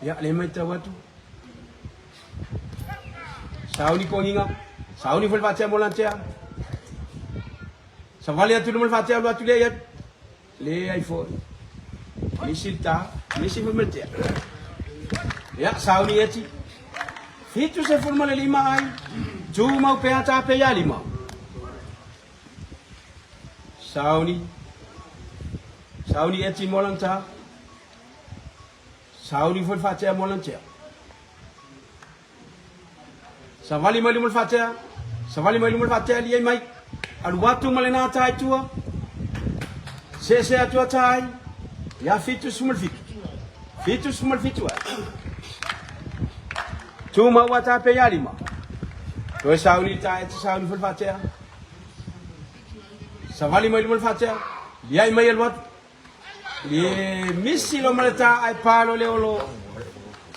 Ia le mai tau atu. Sauni konginga. Sauni foi le faatea mo lantea. Savali atu luma le faatea alu atu le ia. Le ai foi. Misi le ta. Misi foi ma le tea. Ia sauni eti. 75 ai. Tumau pea tā pe ia lima. Sauni. Sauni eti mo lanta. Sauni foi le faatea mo lantea. Savali mai luma le faatea. Savali mai luma le faatea liai mai. Alu atu ma lena tā i tua. Sese atu a tā ai. Ia 77. 77 ai. Tumau a tā pe ia lima. Toe sauni tā e te sauni foi le faatea. Savali mai luma le faatea. Liai mai alu atu. Le misi lo ma le tā ai palo le olo.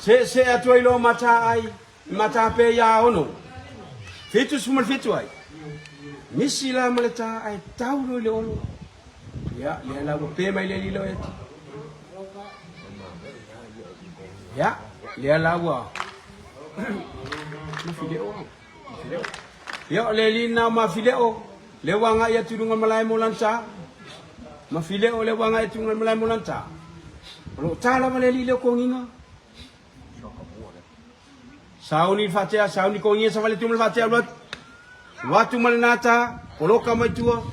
Se se atu ai lo mata ai mata pe ia ono. 77 ai. Misi la ma le tā ai tau lo le olo. Ia, le la ua pe mai le lilo e. Ia, le la ua. Mafileo. Ia, o le lina mafileo. Le ua agai atu i luga o le malae mo lana Ma Fileo le ua agai atu i luga o le malae mo lana O lo o ta lava le alii lea o Kogiga. Sauni le faatea, sauni Kogiga savali atu ma le faatea alu atu. Alu atu ma lena ta, poloka mai tua.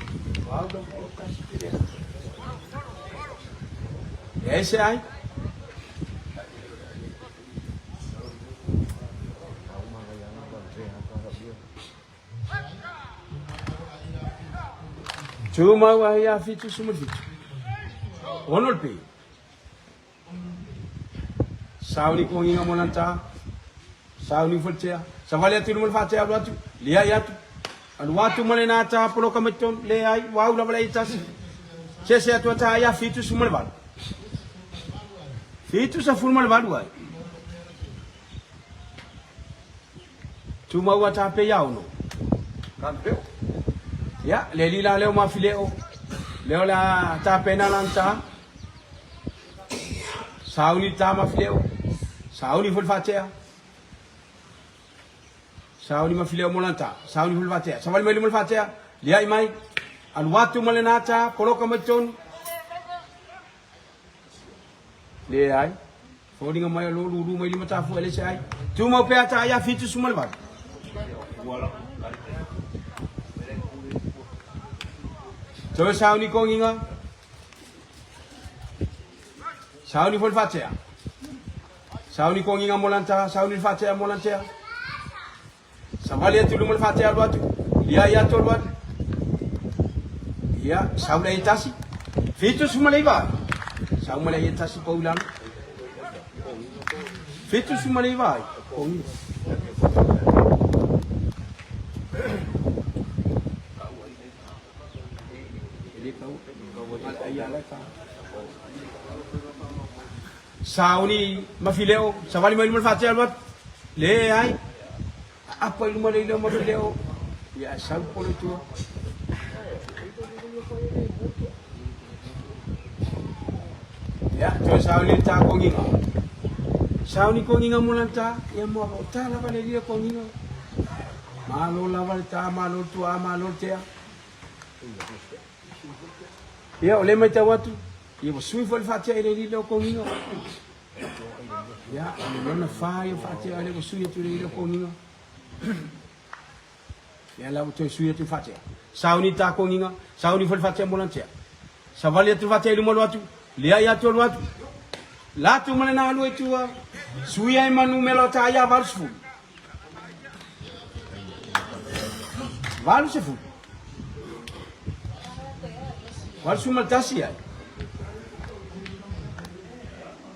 E ese ai. Tumau ai a 77. Ono le pe. Sauni konginga mo lanta. Sauni foltea. Savali atu luma le faatea alu atu. Liai atu. Alu atu ma le nata poloka mai tonu. Le ai. Wau lava le ai tasi. Sese atu ata ia 78. 78 ai. Tumau ata pe ia ono. Ia, le lila leo ma fileo. Leo la ta pena lanta. Sauni ta ma fileo. Sauni fulfatea. Sauni ma fileo molanta. Sauni fulfatea. Savali mai luma fatea. Liai mai. Alu atu ma lena ta. Poloka mai tonu. Leai. Foliga mai o lo lulu mai lima tafu ele se ai. Tumau pea ta ia 78. Toe sauni konginga. Sauni foi fatea. Sauni konginga molanta, sauni fatea molantea. Savali atu luma le faatea alu atu. Ia ia atu alu atu. Ia, sau le tasi. 79. Sau ma le tasi pau lalo. 79. Kongi. Sauni ma fileo, savali mai luma le faatea alu atu. Leai. Aapa i luma le ileo ma fileo. Ia sau polo i tua. Ia, toe sauni le tā konginga. Sauni konginga mo lan tā. Ia mua o tā lava le lia konginga. Malo lava le tā, malo le tua, malo le tea. Ia, o le matau atu, ia ua sui foi le faatea i le alii lea o Kogiga. Ia, o le lona fa ia o faatea lea ua sui atu i le alii lea o Kogiga. Ia la ua toe sui atu i faatea. Sauni ta Kogiga, sauni foi le faatea mo lana tea. Savali atu le faatea i luma alu atu, liai atu alu atu. La atu ma lena alua i tua, sui ai ma numera o ta ia 80. 80. 81 ai.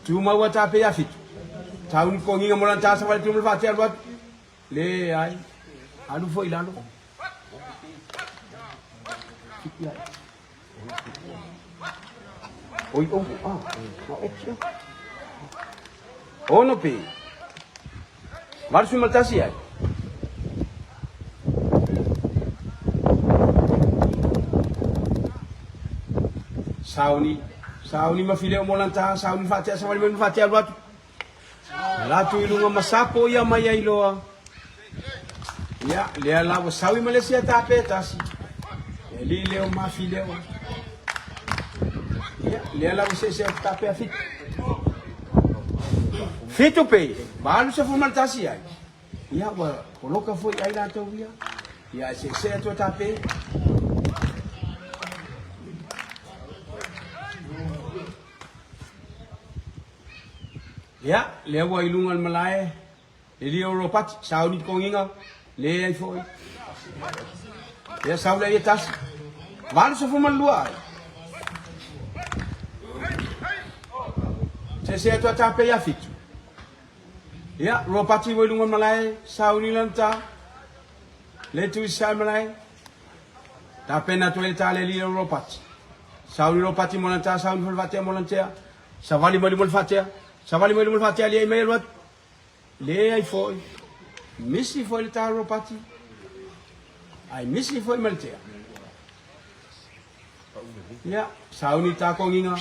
Tumau a tāpe ia fitu. Tauni konginga mo lan tāsa wale tumu whāte alu atu. Le ai. Alu fo i lalo. Fitu ai. Oi oh, ah, ma option. Ono pe. 81 ai. Sauni, sauni ma fileo mo lanta, sauni fatea savali mai fatea alu atu. Latu i luga ma sapo ia mai ai loa. Ia, lea la ua sau i Malaysia tape tasi. E li leo ma fileo. Ia, lea la ua sese atu tape a fitu. Fitu pe, 81 ai. Ia, ua poloka foi ai latou ia. Ia, e sese atu a tape. Ia, lea ua i luga o le malae, le lia o Ropati, sauni te kogiga, leai foi. Ia, sau lea ia tasi. 82 ai. Se se atu a tape ia fitu. Ia, Ropati ua i luga o le malae, sauni lana ta. Le tu i sae malae. Tapena atu ai le ta le lia o Ropati. Sauni Ropati mo lana ta, sauni foi le faatea mo lana tea. Savali mai luma le faatea. Savali mai luma le faatea liai mai alu atu. Leai foi. Misi foi le ta Ropati. Ai misi foi ma le tea. Ia, sauni ta konginga.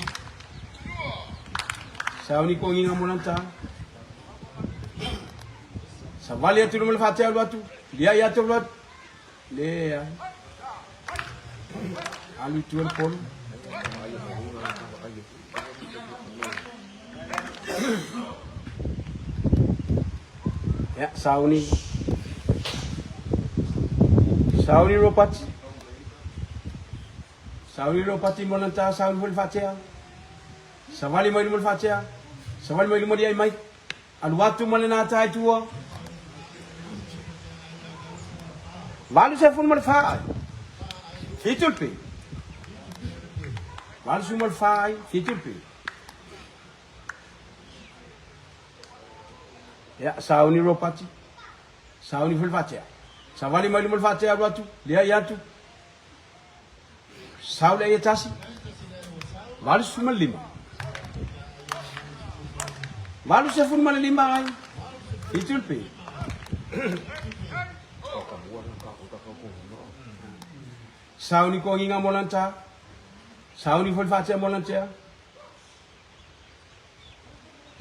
Sauni konginga mo lana ta. Savali atu luma le faatea alu atu. Liai atu alu atu. Leai. Alu i tua le polo. Ia, sauni. Sauni Ropati. Sauni Ropati mo lanta, sauni foi le faatea. Savali mai luma le faatea. Savali mai luma liai mai. Alu atu ma lena ta i tua. 84 ai. Fitu le pe. 84 ai, fitu le pe. Ia, sauni Ropati. Sauni foi le faatea. Savali mai luma le faatea alu atu, liai atu. Sau le ia tasi. 85. 85 ai. 7 le pe. Sauni kogiga mo lanta. Sauni foi le faatea mo lantea.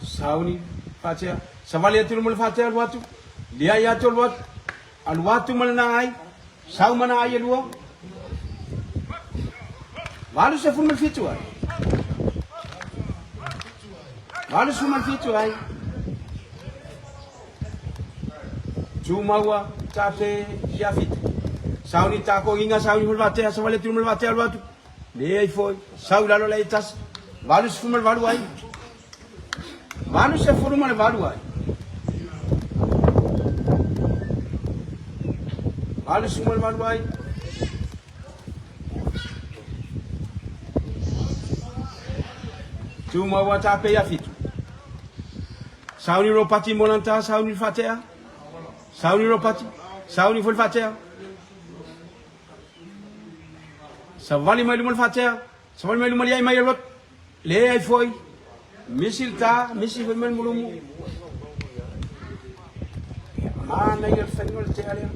Sauni faatea. Savali atu le mo le faatea alu atu. Liai atu alu atu. Alu atu ma lena ai. Sau mana ai e lua. 87 ai. 87 ai. Tumau tape ia fitu. Sauni takogiga sauni foi le faatea savali atu le mo le faatea alu atu. Leai foi, sau i lalo le tasi, 88 ai. 88 ai. 88 ai. Tumau a tape ia fitu. Sauni ropati molanta, sauni fatea. Sauni ropati, sauni foi fatea. Savali mai luma le faatea, savali mai luma liai mai alu atu. Leai foi, misi le ta, misi foi mai le mulumu. Manaia le faiga o le tea lea.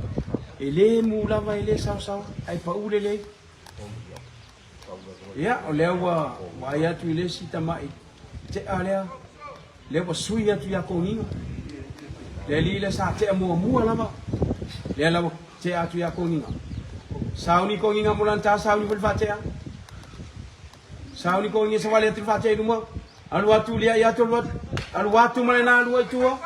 E le mu lava, e le saosaoa, ae pau lelei. Ia, o lea ua vaai atu i le isi tamai tea lea, lea ua sui atu ia Kogiga. Le alii lea sa tea muamua lava, lea la ua tea atu ia Kogiga. Sauni Kogiga mo lana ta sauni foi le faatea. Sauni Kogiga savali atu le faatea i luma, alu atu liai atu alu atu, alu atu ma lena alua i tua.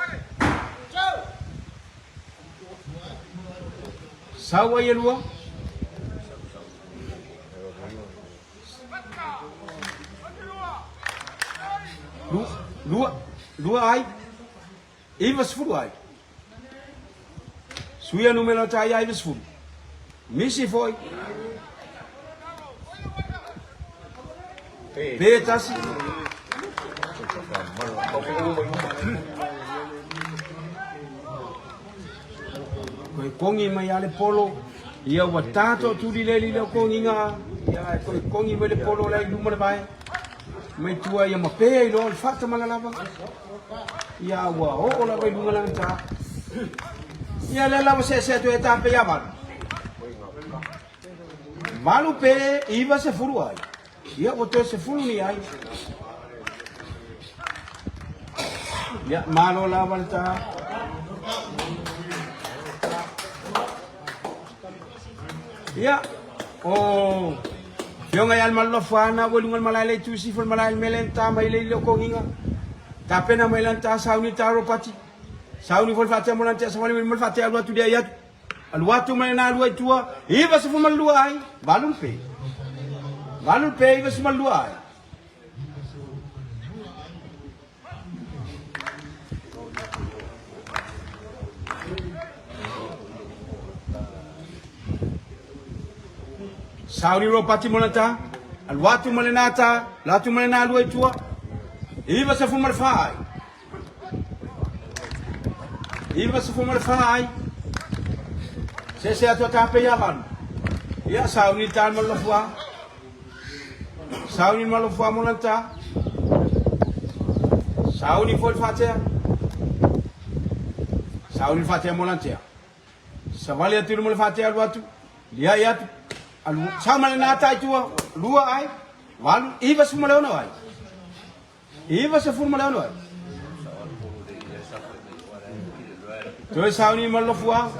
Sau ai e lua. Lua, lua, lua ai. 90 ai. Suia numera ta ia 90. Misi foi. Pe tasi. Koe kongi mai a le polo, ia ua tato tuli le lile o kongiga, ia e koe kongi mai le polo la i luma le vae, mai tua ia mapea i loa le faatamala lava, ia ua oo lava i luga lana ta. Ia lea lava seasea atu e tape ia valu. Valu pe 90 ai. Ia ua toe 10 ni ai. Ia malo lava le ta. Ia o Fioga ia le malolofuana ua luga le malae le itu sifo le malae le mele na ta mai le ile o kogiga. Tapena mai lana ta sauni ta ropati. Sauni foi le faatea mo lana tea savali mai le faatea alu atu lea i atu. Alu atu mai lena alua i tua, 92 ai, valu le pe. Valu le pe, 92 ai. Sauni ropati mo lana ta, alu atu ma lena ta, alu atu ma lena alua i tua, 94 ai. 94 ai. Se se atu tape ia valu. Ia sauni tal ma lofua. Sauni ma lofua mo lanta. Sauni foi fatea. Sauni fatea mo lantea. Savali atu mo le fatea alu atu. Liai atu. Alu sa ma le nata i tua. Lua ai. Valu iva suma le ono ai. 96 ai. Toe sauni ma lofua.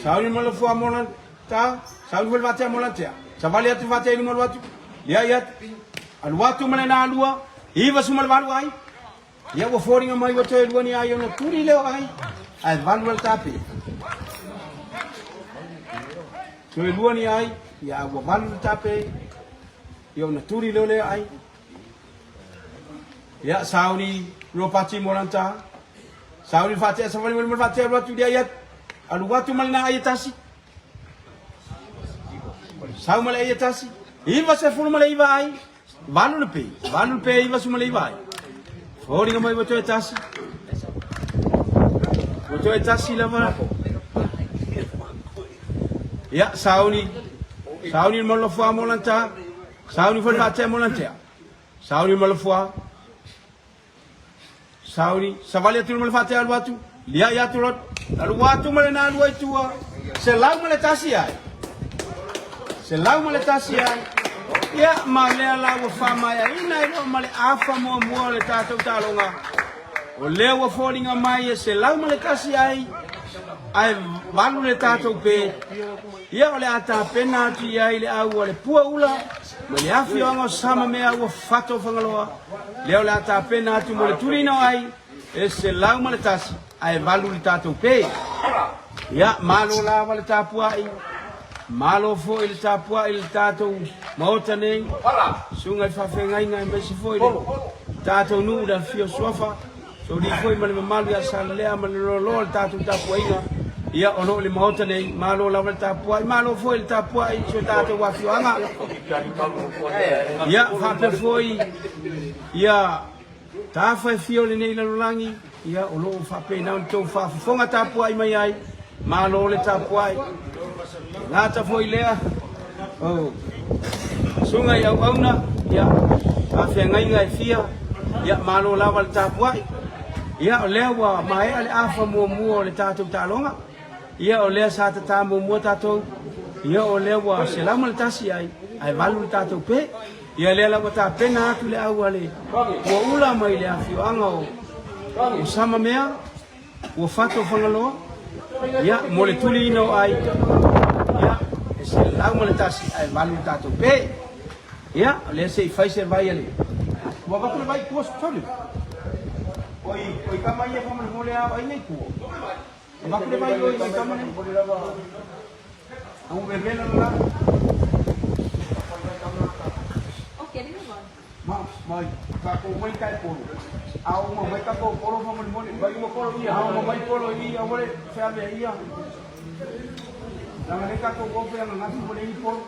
Sauni ma lofua mo la ta. Sauni foi le vatea mo la tea. Savali atu vatea i luma alu atu. Liai atu. Alu atu ma le na alua. 98 ai. Ia ua foliga mai ua toe lua ni ai ona tuli leo ai. Ae valu le tape. Toe lua ni ai. Ia ua valu le tape. Ia ona tuli leo lea ai. Ia sauni ropati mo lanta. Sauni faatea savali mo faatea alu atu lia ia. Alu atu ma lena ai e tasi. Sau ma le ai e tasi. 99 ai. Valu le pe. Valu le pe 99 ai. Foliga mai ua toe tasi. Ua toe tasi lava. Ia sauni. Sauni mo lofua mo lanta. Sauni foi le faatea mo lana tea. Sauni ma le fua. Sauni, savali atu ma le faatea alu atu, liai atu lot, alu atu ma le na alua i tua, 101 ai. 101 ai. Ia, ma lea la ua faamaeaina ai loa ma le afa muamua o le tatou taaloga. O lea ua foliga mai e 101 ai, ae 8 le tatou pe. Ia, o le a tapena atu i ai le au a le pua ula ma le afioaga o Samamea ua fata o Fagaloa. Lea o le a tapena atu mo le tuliina o ai e 101 ae 8 le tatou pe. Ia, malo lava le tapuai, malo foi le tapuai i le tatou Maota nei, susuga i faafeagaiga aemaise foi le tatou nuu le afifio o Suafa, Soli foi ma le mamalu ia Salelea ma le loaloa o le tatou tapuaiga, ia o lo o i le Maota nei, malo lava le tapuai, malo foi le tapuai i si o tatou afioaga. Ia faapea foi ia tafa e fia o lenei lalolagi, ia o lo o faapena ona outou faafofoga tapuai mai ai, malo le tapuai. Gata foi lea, oh, susuga i auauna, ia, faafeagaiga e fia, ia, malo lava le tapuai. Ia, o lea ua maea le afa muamua o le tatou taaloga. Ia, o lea sa tata muamua tatou, ia, o lea ua 101 ai, ae 8 le tatou pe. Ia, lea la ua tapena atu le au a le Puaula mai le afioaga o Samamea, Ua fata o Fagaloa, ia, mo le tuliina o ai, ia, e 101 ae 8 le tatou pe. Ia, o lea se i fai se vai a le... Ua avatu le vai i tua, sorry. Oi, oi kama ia faamolemole a o ai nei tua. Avatu le vai oi, oi kama nei. Au vevela la. Ma, mai, tatou mai kai polo. A o ma mai tatou polo faamolemole. Vai uma polo ia. A o ma mai polo i aua le feamea ia. Leaga lea tatou o pe ananafi ua leai ni polo.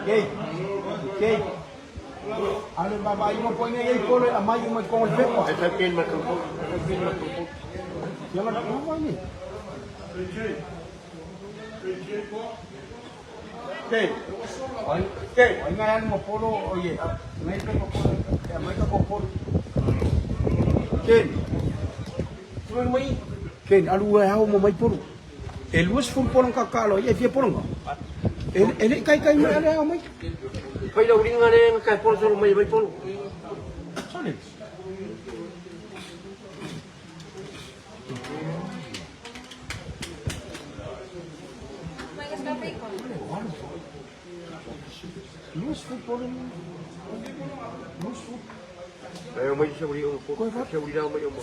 Kei, kei. Ale vaavaai uma po inga iai polo e aumai uma i totonu o le pepa. E fai pen ma tau e fai pen ma tau. Ia ma tau mai ni. Kei. Ai, kei, ai ngai alu ma polo o ie. Ngai pepa polo. E aumai ka polo. Kei. Tulai mai. Kei, alu e ao ma mai polo. E 20 polo ka kalo e fia polo nga. E e le kai kai mai ale ao mai. Fai lau ringa le nga kai polo solo mai mai polo. Sole. 20 polo. 20. Mai mai sa uri o ko. Sa uri mai o mo.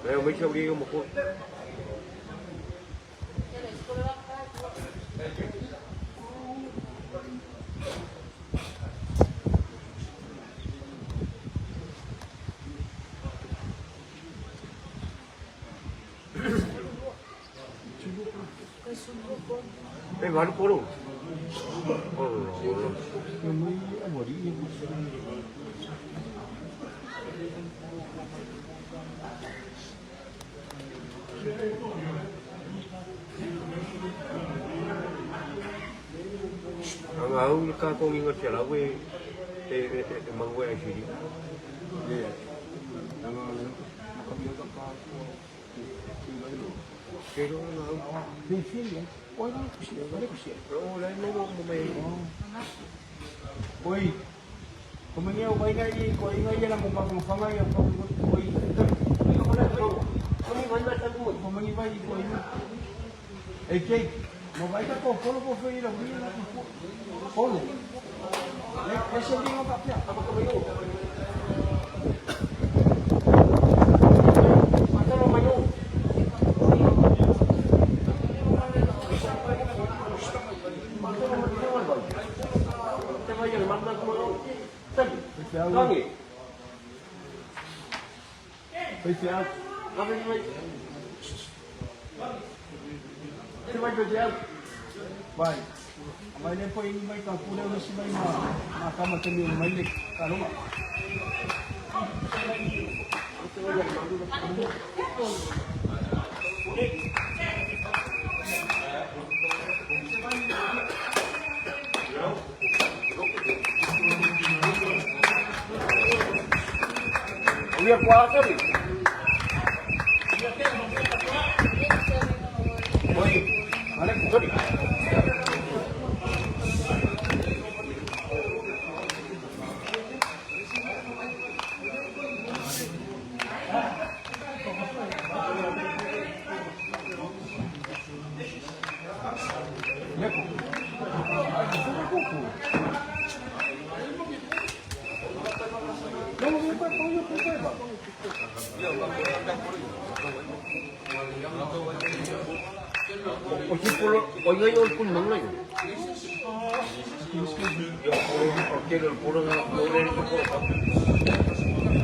Mai mai sa uri o mo ko. E valu polo. Anga au le ka kongi nga tia lau e e e e mangu e siri. Ke ro nga au. Oi, ko mangi au mai ngai ko inga ia na mo mafanga ia ko oi. Ko mangi vai ko inga. E kei, mo vai ka ko polo ko foi la wi na ko polo. Le le se linga ka pia. Apa ko yo. Vai. Vai le po ini mai ka pule o si mai ma ma kama te mi mai le kalonga.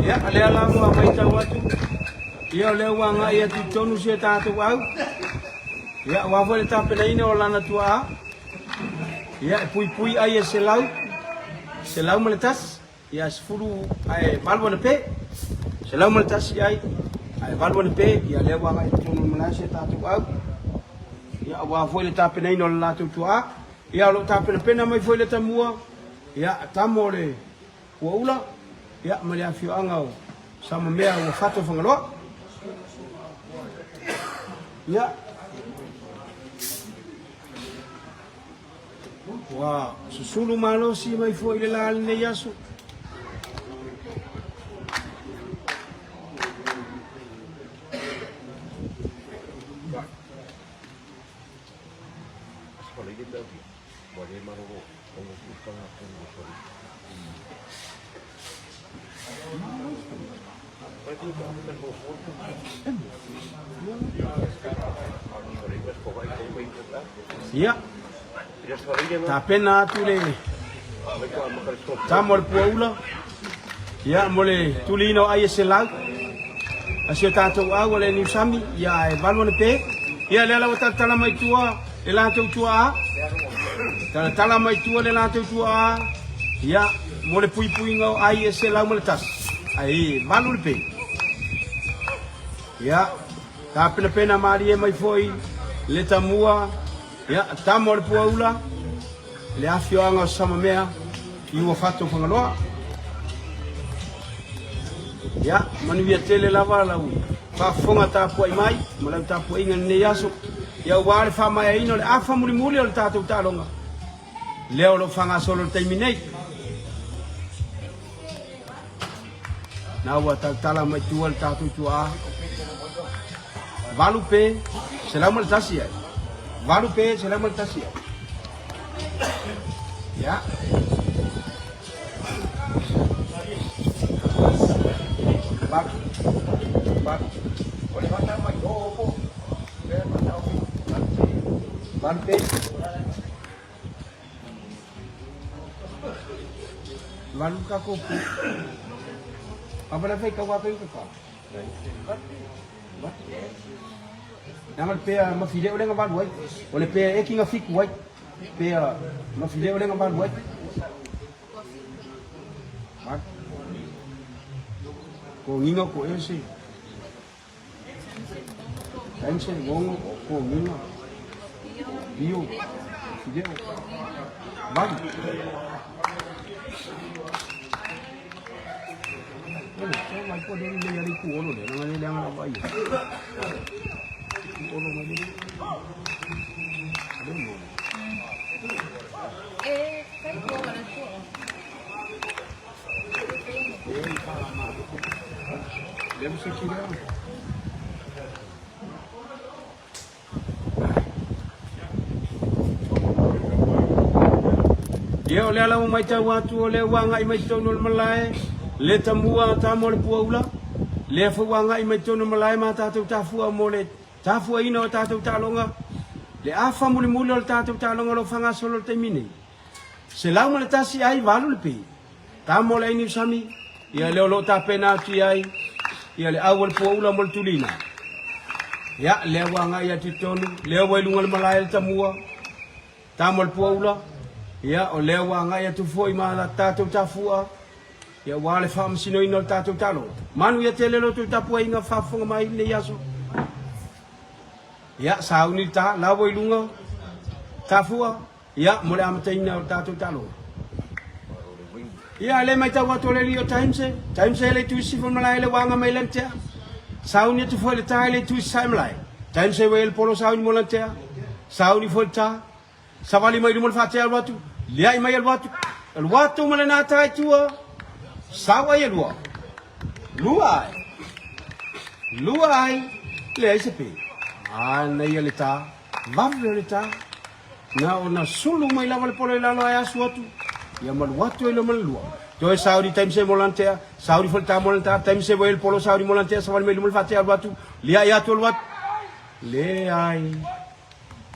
Ia, o lea la ua matau atu, ia o lea ua agai atu i totonu si a tatou au. Ia, aua foi le tapenaina o lana tuaa. Ia, e puipui ai e 101. Ia, 10 ae 8 anape. 101 ai, ae 8 anape. Ia, lea ua agai i totonu o le malae si a tatou au. Ia, aua foi le tapenaina o le latou tuaa. Ia, o lo o tapenapena mai foi le tamua. Ia, tamo o le Puaula, ia, ma le afioaga o Samamea ua fato Fagaloa. Ia, ua susulu malosi mai foi le la lenei aso. Ia, tapena atu le tama o le puaula, ia, mo le tuliina o ai e selau, a si o tatou au o le Niusami, ia, e valu anape. Ia, lea lava talatala mai tua le latou tuaa, talatala mai tua le latou tuaa, ia, mo le puipuiga o ai e 101, ae 8 le pe. Ia, tapenapena malie mai foi le tamua, ia, tama o le puaula, le afioaga o Samamea i Uafato Fagaloa. Ia, manuia tele lava lau faafofoga tapuai mai ma lau tapuaiga i lenei aso. Ia, aua le faamaeaina o le afa mulimuli o le tatou taaloga, lea o lo o faagasolo i le taimi nei. Na ua tautala mai tua le tatou tuaa. 8 pe, 101 ai. 8 pe, 101 ai. Ya. Bak. Bak. 8 pe. 8 ka kopu. Apa le fai kau apa ka? Nanga le pea mafile o le nga ai. O le pea e ki nga fiku ai. Pea mafile o le nga valu ai. Ba. Ko nginga ko ese. Pense, ngongo, ko nginga. Bio. Fileo. Valu. Mai ko le le le ku olo le nga le le nga vai. Ku olo mai le. Le mo. E, kai ko wala ko. Le mo se kira. Ia, o lea lava matau atu o lea ua agai mai totonu o le malae, le tamua a tama o le puaula, lea foi ua agai mai totonu o le malae ma tatou tafua mo le tafuaina o tatou taaloga, le afa mulimuli o le tatou taaloga o lo o faagasolo i le taimi nei. 101 ai 8 le pi. Tama o le ai Niusami, ia lea o lo o tapena atu i ai, ia le au o le puaula mo le tulina. Ia, lea ua agai atu i totonu, lea ua i luga o le malae le tamua, tama o le puaula, ia, o lea ua agai atu foi ma tatou tafua. Ia aua le faamasinoina o le tatou taaloga. Manuia tele lo outou tapuaiga faafofoga mai i lenei aso. Ia, sauni le ta, la ua i luga, tafua, ia, mo le amataina o le tatou taaloga. Ia, le matau atu o le alii o Times, Times e le itu i sisifo malae le uaga mai lana tea. Sauni atu foi le ta i le itu i sasae malae. Times e ua i le polo sauni mo lana tea. Sauni foi le ta. Savali mai luma le faatea alu atu, liai mai alu atu, alu atu ma lena ta i tua. Sau ai e lua. Lua ai. Lua ai. Leai se pe. Manaia le ta. Vave o le ta. Na ona sulu mai lava le polo i lalo ae asu atu. Ia malu atu ai loa ma le lua. Toe sauni taimi se mo lana tea. Sauni foi le ta mo lana ta. Taimi se ua i le polo sauni mo lana tea. Savali mai luma le faatea alu atu. Liai atu alu atu. Leai.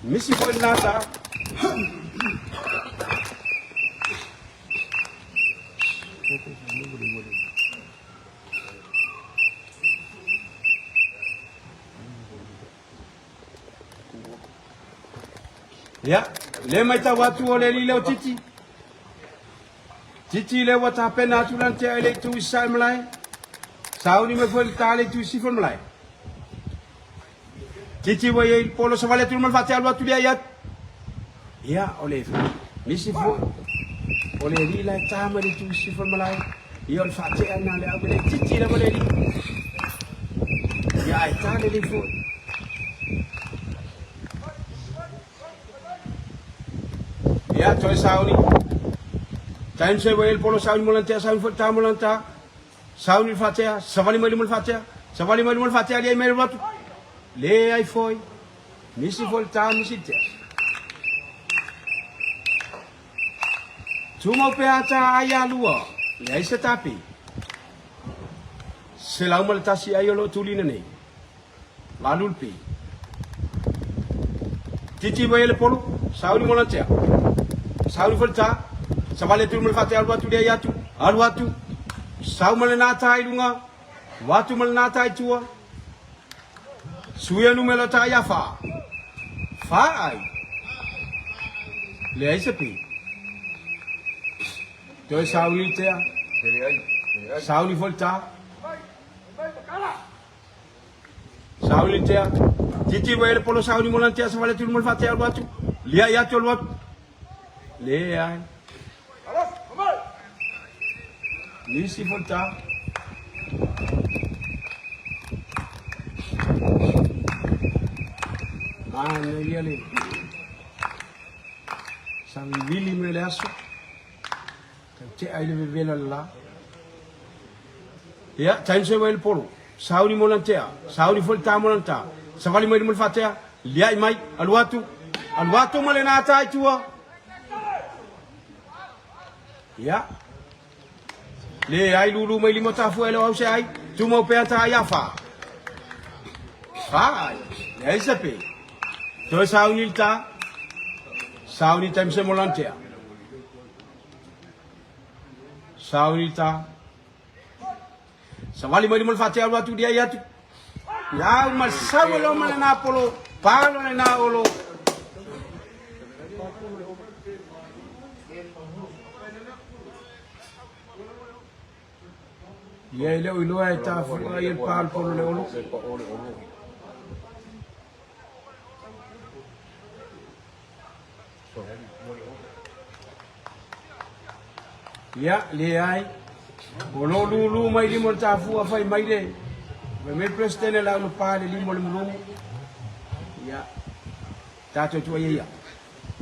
Misi foi lena ta. Ia, le matau atu o le alii lea o Titi. Titi lea ua tapena atu lana tea i le itu i sasae malae. Sauni mai foi le ta le itu i sisifo malae. Titi ua i ai le polo savali atu luma le faatea alu atu lea ia. Ia, o le nisi foi o le alii la e ta mai le itu i sisifo malae. Ia o le faatea na le au le titi lava le alii. Ia ai ta lelei foi. Ia, toe sauni. Time se wai el polo sauni mo lantea, sauni foi ta mo lanta. Sauni le faatea, savali mai luma le faatea, savali mai luma le faatea, liai mai le atu. Le ai foi. Misi foi le ta, misi le tea. Tumau pea ta ai a lua, leai se tapi. 101 ai o lo o tulina nei. Valu le pi. Titi wai le polo, sauni mo lantea. Sauni foi le ta, savali atu ma le faatea alu atu lea i atu, alu atu. Sau ma le nata i luga, watu ma le nata i tua. Suia numera ta ia wha. Wha ai. Leai se pi. Toe sauni tea. Sauni foi le ta. Sauni tea. Titi wai le polo sauni mo lan tea sa wale tulu mo le faatea alu atu. Liai atu alu atu. Leai. Nisi foi ta. Manaia le savivili mai le aso. Tautea i le vevela le la. Ia, time se wai le polo. Sauni mo lan tea. Sauni foi le ta mo lan ta. Savali mai luma le faatea. Liai mai. Alu atu. Alu atu ma le nata i tua. Ia. Le ai lulu mai lima tafua e le au se ai. Tumau pea ta ia fa. Fa ai. Le ai se pe. Toe sauni le ta. Sauni time se mo lan tea. Sauni ta. Savali mai luma le faatea alu atu liai atu. Iau ma sau e loma le nā polo, palo le nā olo. Ia e leo iloa e tafua ai le palo polo le olo. Ia, leai. O lo lulu mai lima o le tafua fai mai le fai mai le President le au na pa le lima o le molomo. Ia, tatou tuai ia.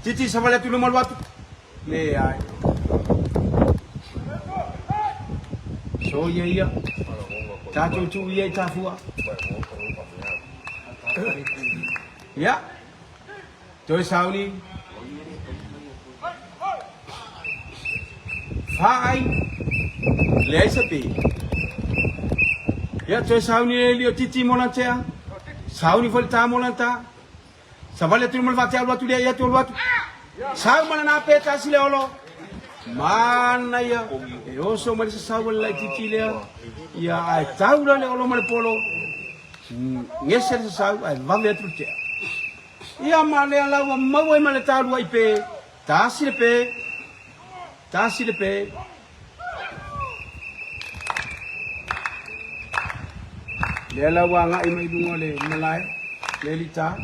Titi savali atu luma alu atu. Leai. So ia ia. Tatou tu ia i tafua. Ia. Toe sauni. Whaai. Leai se pe. Ia, toe sauni e lio titi mo lantea. Sauni foi le tā mo lanta. Savali atu ma le faatea alu atu lea i atu alu atu. Sau ma lana pe tasi le olo. Manaia. E oso mai le sasau le laititi lea. Ia, ae tau la le olo ma le polo. Gese le sasau ae vave atu le tea. Ia ma lea la ua maua ai ma le talua i pe, tasi le pe, tasi le pe. Lea la ua agai mai luga o le malae, le lita.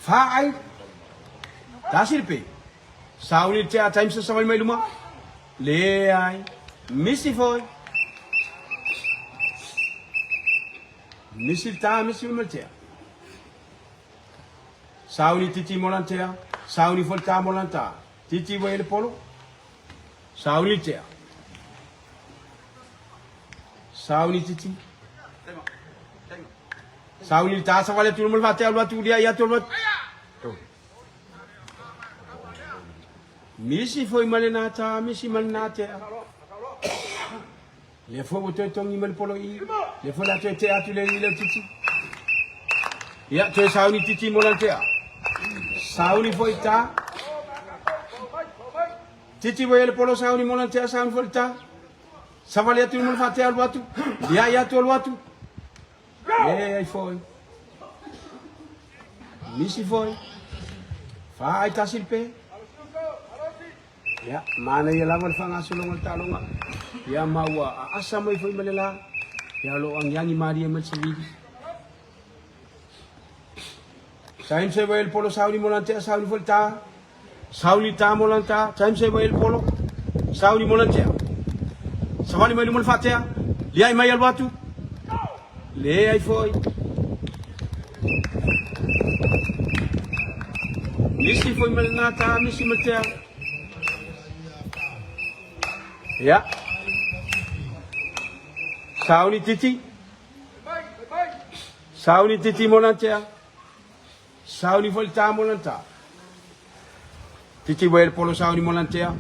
Faai. Tasi le pe. Sauni le tea time sa savali mai luma. Leai. Misi foi. Misi le ta, misi le tea. Sauni titi mo lan tea. Sauni foi le ta mo lan ta. Titi ua i le polo. Sauni le tea. Sauni titi. Sauni le ta savali atu luma le faatea alu atu lia ia atu alu atu. Misi foi ma le nata, misi ma le natea. Lea foi ua toe togi ma le polo i. Lea foi la toe tea atu le i le titi. Ia, toe sauni titi mo lan tea. Sauni foi ta. Titi ua i le polo sauni mo lan tea, sauni foi le ta. Savali atu mo le faatea alu atu. Ia ia atu alu atu. Leai foi. Misi foi. Faai tasi le pe. Ia, manaia lava le faagasologa o le taaloga. Ia, ma ua aasa mai foi ma le la. Ia, o lo o agiagi malie mai le savili. Time se wai le polo sauni mo lantea sauni foi le ta. Sauni ta mo lanta time se wai le polo sauni mo lantea. Savali mai luma le faatea. Liai mai alu atu. Leai foi. Misi foi ma lena ta, misi ma tea. Ia. Sauni titi. Sauni titi mo lantea. Sauni foi le ta mo lanta. Titi wai le polo sauni mo lantea.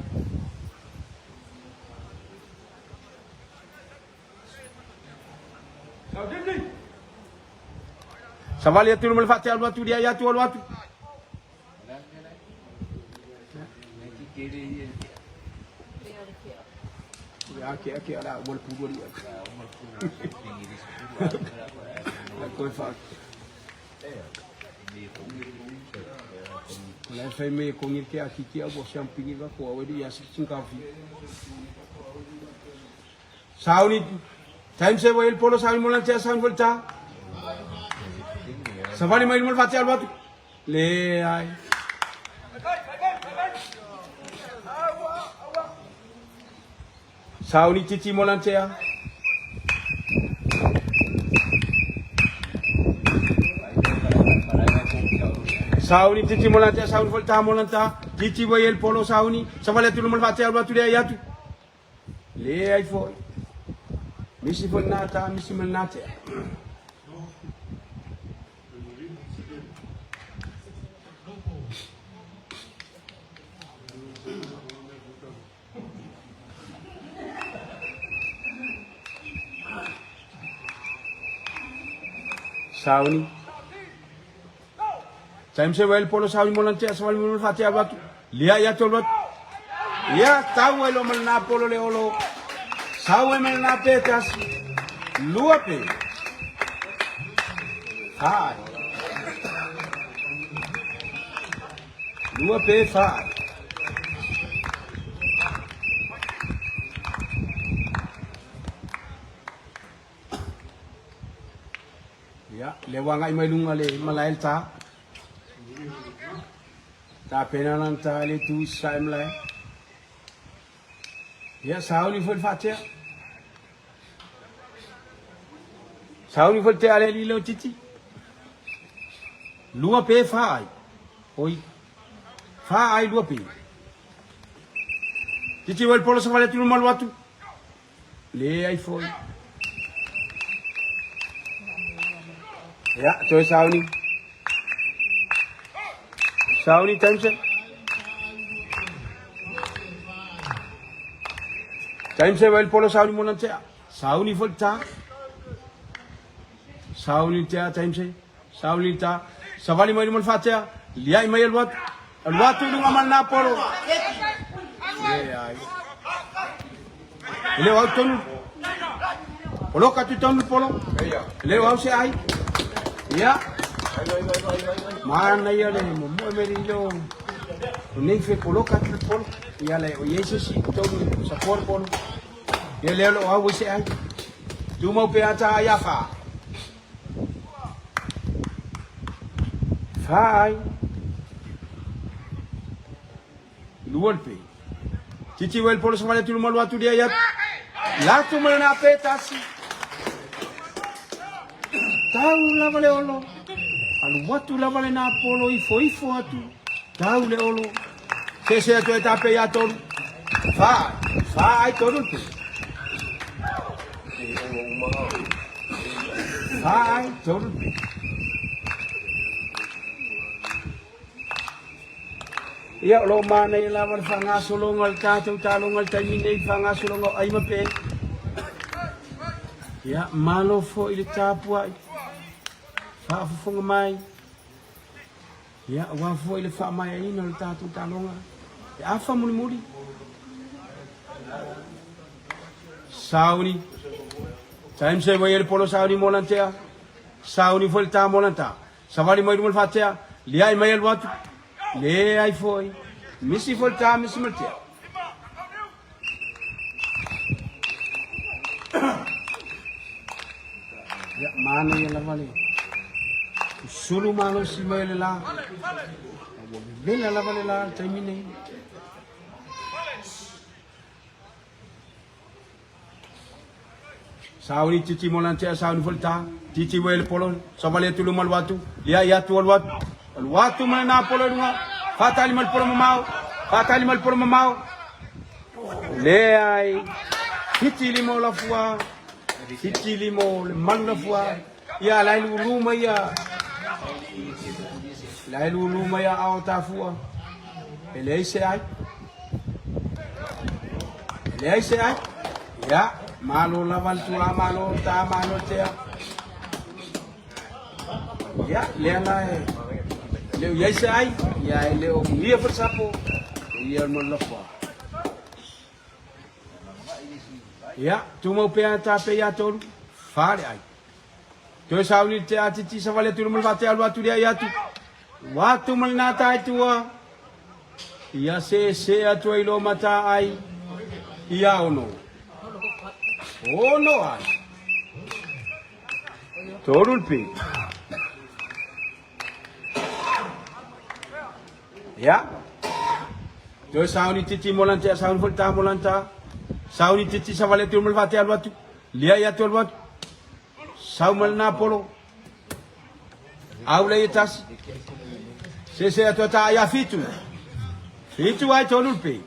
Savali atu ma le faatea alu atu lia atu alu atu. Ia ke ke ala uma le pulu ali. Koe fa. O la e fai mai e kongi ke a kiki au bo siam pingi ka ko au e ia sik ka fi. Sauni time se wa il polo sauni molan tea sauni volta. Savali mai mo fati alu atu. Le ai. Sauni titi mo lan tea. Sauni titi mo lan tea sauni volta mo lan ta. Titi wa il polo sauni. Savali atu mo fati alu atu le ai atu. Leai foi. Misi foi na ta, misi mal na tea. Sauni. Time se wel polo sauni mo lan tea sauni mo fatea batu. Lia ia tolu atu. Ia tau ai lo mal na polo le olo. Sau e mal na pe tasi. Lua pe. Fai. Lua pe fai. Ia, le ua agai mai luga le malae le ta. Tapena lana ta le tu i sasae malae. Ia, sauni foi le faatea. Sauni foi le tea le alii leo titi. Lua pe fa ai. Oi. Fa ai lua pe. Titi wai polo sa wale tulu malu atu. Leai foi. Ia, toe sauni. Sauni time se. Time se wel polo sauni mo tea. Sauni foi ta. Sauni tea time se. Sauni ta. Savali mai mo fatea. Liai mai alu atu. Alu atu i luga ma lena polo. Leai. E le o au tonu. Poloka atu tonu le polo. E le o au se ai. Ia. Manaia le momoe mai le ilo. O nei fe poloka atu le polo. Ia le o iai se isi i totonu sapoa le polo. Ia lea o lo o au ai se ai. Tumau pea ta ai a fa. Fa ai. Lua le pe. Titi wel polo sa wale tulu malu atu dia ia. Latu mana na pe tasi. Tau lava le olo. Alu atu lava le na polo ifo ifo atu. Tau le olo. Se se atu e tape ia tolu. Fa. Fa ai tolu pe. Fa ai tolu pe. Ia, o lo o manaia lava le faagasologa o le tatou taaloga i le taimi nei, faagasologa o ai ma pe. Ia, malo foi i le tapuai, faafofoga mai. Ia, aua foi le faamaeaina o le tatou taaloga. E afa mulimuli. Sauni. Time se wai e le polo sauni mo lantea. Sauni foi le tā mo lanta. Savali mai luma le faatea, liai mai alu atu, leai foi, misi foi le ta, misi ma le tea. Ia, manaia lava le sulu malosi mai le la. Ua vevela lava le la le taimi nei. Sauni titi mo lan tea sauni foi ta titi wele polo savali atu luma alu atu lia i atu alu atu alu atu ma na polo lunga fatali mal polo mamao fatali mal polo mamao leai fiti lima o lafua fiti lima o le malu lafua ia lai lulu mai ia lai lulu mai ia ao tafua e leai se ai e leai se ai ia malo lava le tula malo ta malo tea ia lea la e le o iai se ai ia e le o ia foi sapo ia mo lafua ia tumau pea tape ia tolu fale ai Toe sauni te atiti sa wale atu ma le vate alu atu lea i atu. Watu ma le nata ai tua. Ia se se atu ai lo mata ai. Ia ono. Ono ai. Tolu le pe. Ia. Toe sauni titi molanta ia sauni foi ta molanta. Sauni titi sa wale atu ma le vate alu atu. Lia i atu alu atu. Sau ma lena polo. Au le tasi. Se se atu ata ia fitu. Fitu ai tolu pe.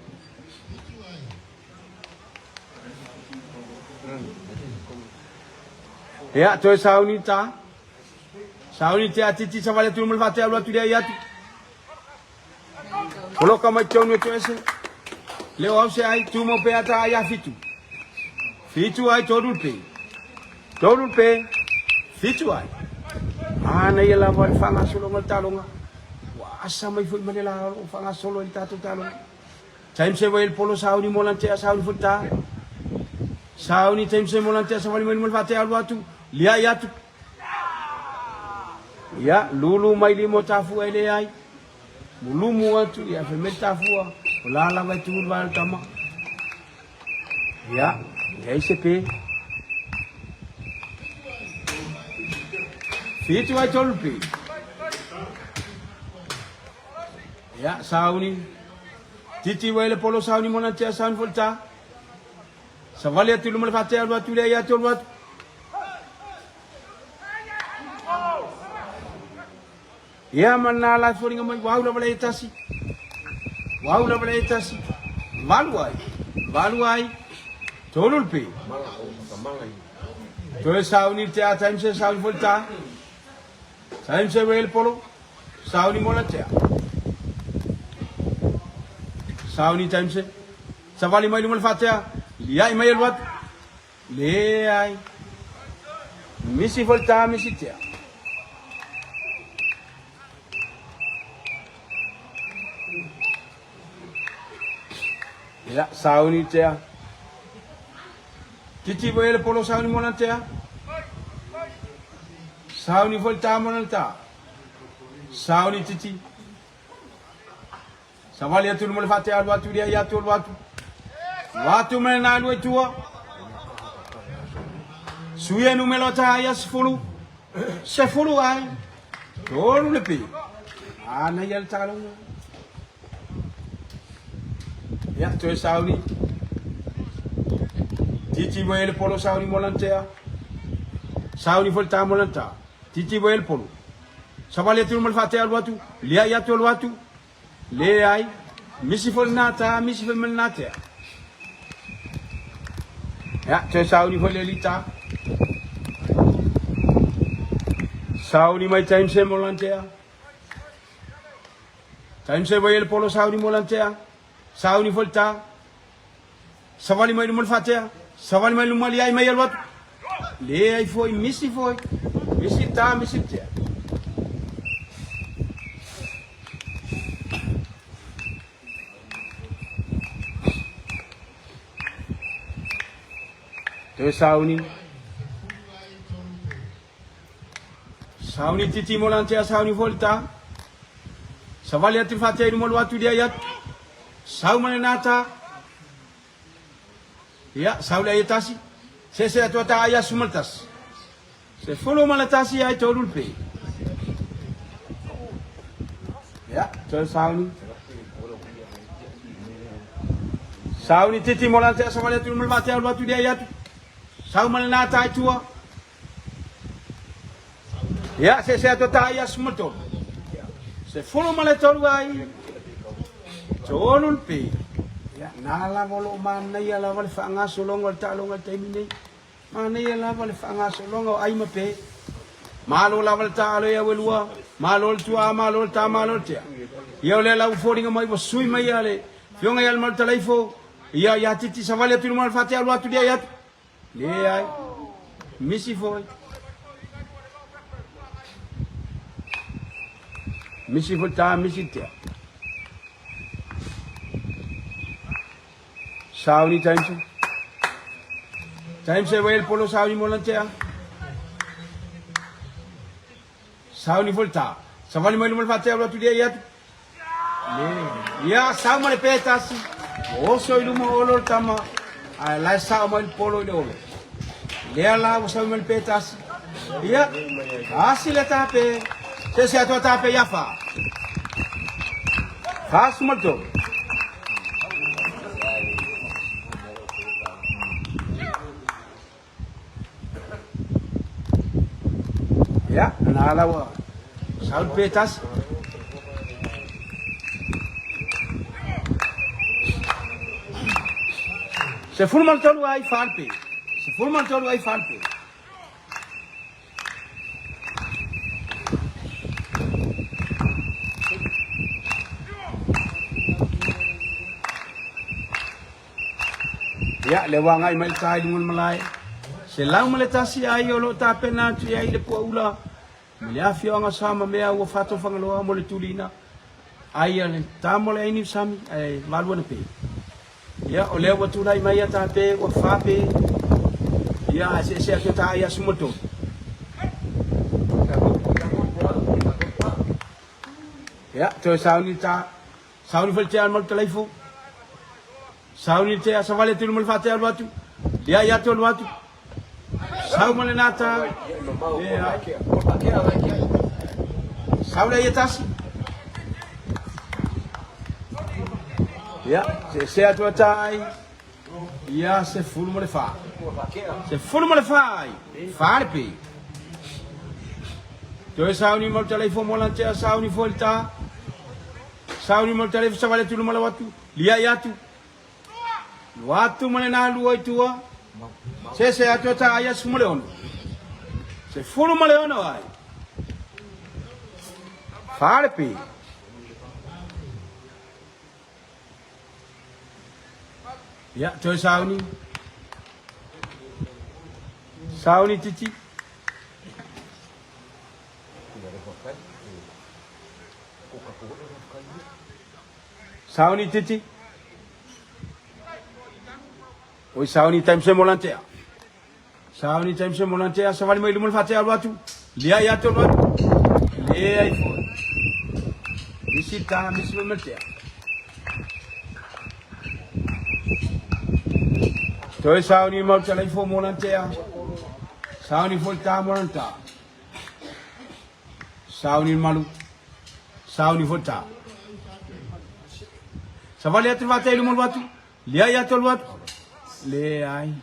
Ia, toe sauni ta. Sauni te atiti sa wale atu ma le vate alu atu lia i atu. Poloka mai tonu e toese. Leo au se ai, tumo pe ata ai a fitu. Fitu ai tolu pe. Tolu pe, fitu ai. Ana ia lava le faagasologa le taaloga. Ua asa mai foi ma le la o lo o faagasolo ai le tatou taaloga. Time se wai le polo sauni mo lantea sauni foi ta. Sauni time se mo lantea savali mai luma le vaatea alu atu, liai atu. Ia, lulu mai lima o tafua e leai. Mulumu atu, ia fai mai le tafua, o la lava e tu le vaa le tama. Ia, leai se pe. 7 ai tolu pe. Ia, sauni. Titi wai le polo sauni mona tea sauni folta. Savali atu luma le faatea alu atu lea ia te alu atu. Ia ma nā lai foliga mai ua au lava le tasi. Ua au lava le tasi. Valu ai. Valu ai. Tolu le pe. Toe sauni te a time se sauni foli ta. Time se wele polo. Sauni mola tea. Sauni time se. Savali mai luma le faatea. Liai mai alu atu. Leai. Misi foi ta misi tea. Ia, sauni tea. Titi ua i ai le polo sauni mo lana tea. Sauni foi le tā mo lana tā. Sauni titi. Savali atu luma le faatea alu atu lia ia atu alu atu. Watu me nā lua i tua. Suia numero tā ia 10. 10 ai. 3 le pi. Ana ia le taaloga. Ia, toe sauni. Titi ua i le polo sauni mo lana tea. Sauni foi le tā mo lana tā. Titi ua i le polo. Savali atu luma le faatea alu atu. Liai atu alu atu. Leai. Misi foi lena tā, misi foi ma lena tea. Ia, toe sauni foi le lita. Sauni mai time se mo lana tea. Time se ua i le polo sauni mo lana tea. Sauni foi le tā. Savali mai luma le faatea. Savali mai luma liai mai alu atu. Leai foi, misi foi. Misi le tā, misi le tea. Toe sauni. Sauni titi mo lana tea, sauni foi le tā. Savali atu le faatea i luma alu atu liai atu. Sau ma lena tā. Ia, sau le ai e tasi. Se se atu ata ai asu ma le tasi. Se folo ma le tasi ai tolu le pe. Ia, toe sauni. Sauni titi mo lana tea savali atu luma le vaatea alu atu liai atu. Sau ma lena tā i tua. Ia, se se atu ta ia suma tolu. Se fulu ma le tolu ai. Tolu le pe. Ia, na lava o lo o manaia lava le faagasologa o le taaloga i le taimi nei. Manaia lava le faagasologa o ai ma pe. Malo lava le taalo i au e lua. Malo le tuaa, malo le tā, malo le tea. Ia o lea la ua foliga mai ua sui mai ia le Afioga ia Lemalutalaifo. Ia, ia titi savali atu i luma o le faatea alu atu liai atu. Leai. Misi foi. Misi foi tā, misi tea. Sauni time se. Time se whale polo sauni mo lan tea. Sauni foi tā. Savali mai luma le faatea alu atu lia i atu. Ia, sau ma le pe tasi. Oso i luma o Olo le tama. Ae la e sao mai le polo i le Olo. Lea la ua sau mai le pe tasi. Ia, asi le tape. Se se atu a tape ia fa. Fasu ma le tolu. Ia, na ala ua sau le pe tasi. 13 ai fa le pe. 13 ai fa le pe. Ia, lea ua agai mai le ta i luga o le malae. 101 ai o lo o tapena atu i ai le puaula ma le afioaga sa ma mea ua faatofagaloa mo le tulina ai a le ta mo le ainiu sami ae valu ana pe. Ia, o lea ua tulai mai a ta pe ua fa pe. Ia, ae seese atu e ta ai aso mo le tolu. Ia, toe sauni le ta. Sauni foi le tea ma le talaifo. Sauni le tea savali atu luma le faatea alu atu. Lia i atu alu atu. Sau ma le nata. Ia. Sau le ia tasi. Ia, se se atu atai. Ia, 14. 14 ai. Fa le pe. Toe sauni ma le talaifo mo lana tea sauni foi le ta. Sauni ma le talaifo savali atu luma lau atu. Liai atu. Lua atu ma le na lua i tua. Se se atu ata ai asu ma le ono. 16 ai. Fa le pe. Ia, toe sauni. Sauni titi. Sauni titi. Oi sauni time se molantea. Sauni time se molantea savali mai luma le faatea alu atu. Leai atu alu atu. Leai foi. Misi ta misi foi ma le tea. Toe sauni mau talaifo molantea. Sauni foi ta molanta. Sauni malu. Sauni foi ta. Savali atu le faatea i luma alu atu. Leai atu alu atu. Leai.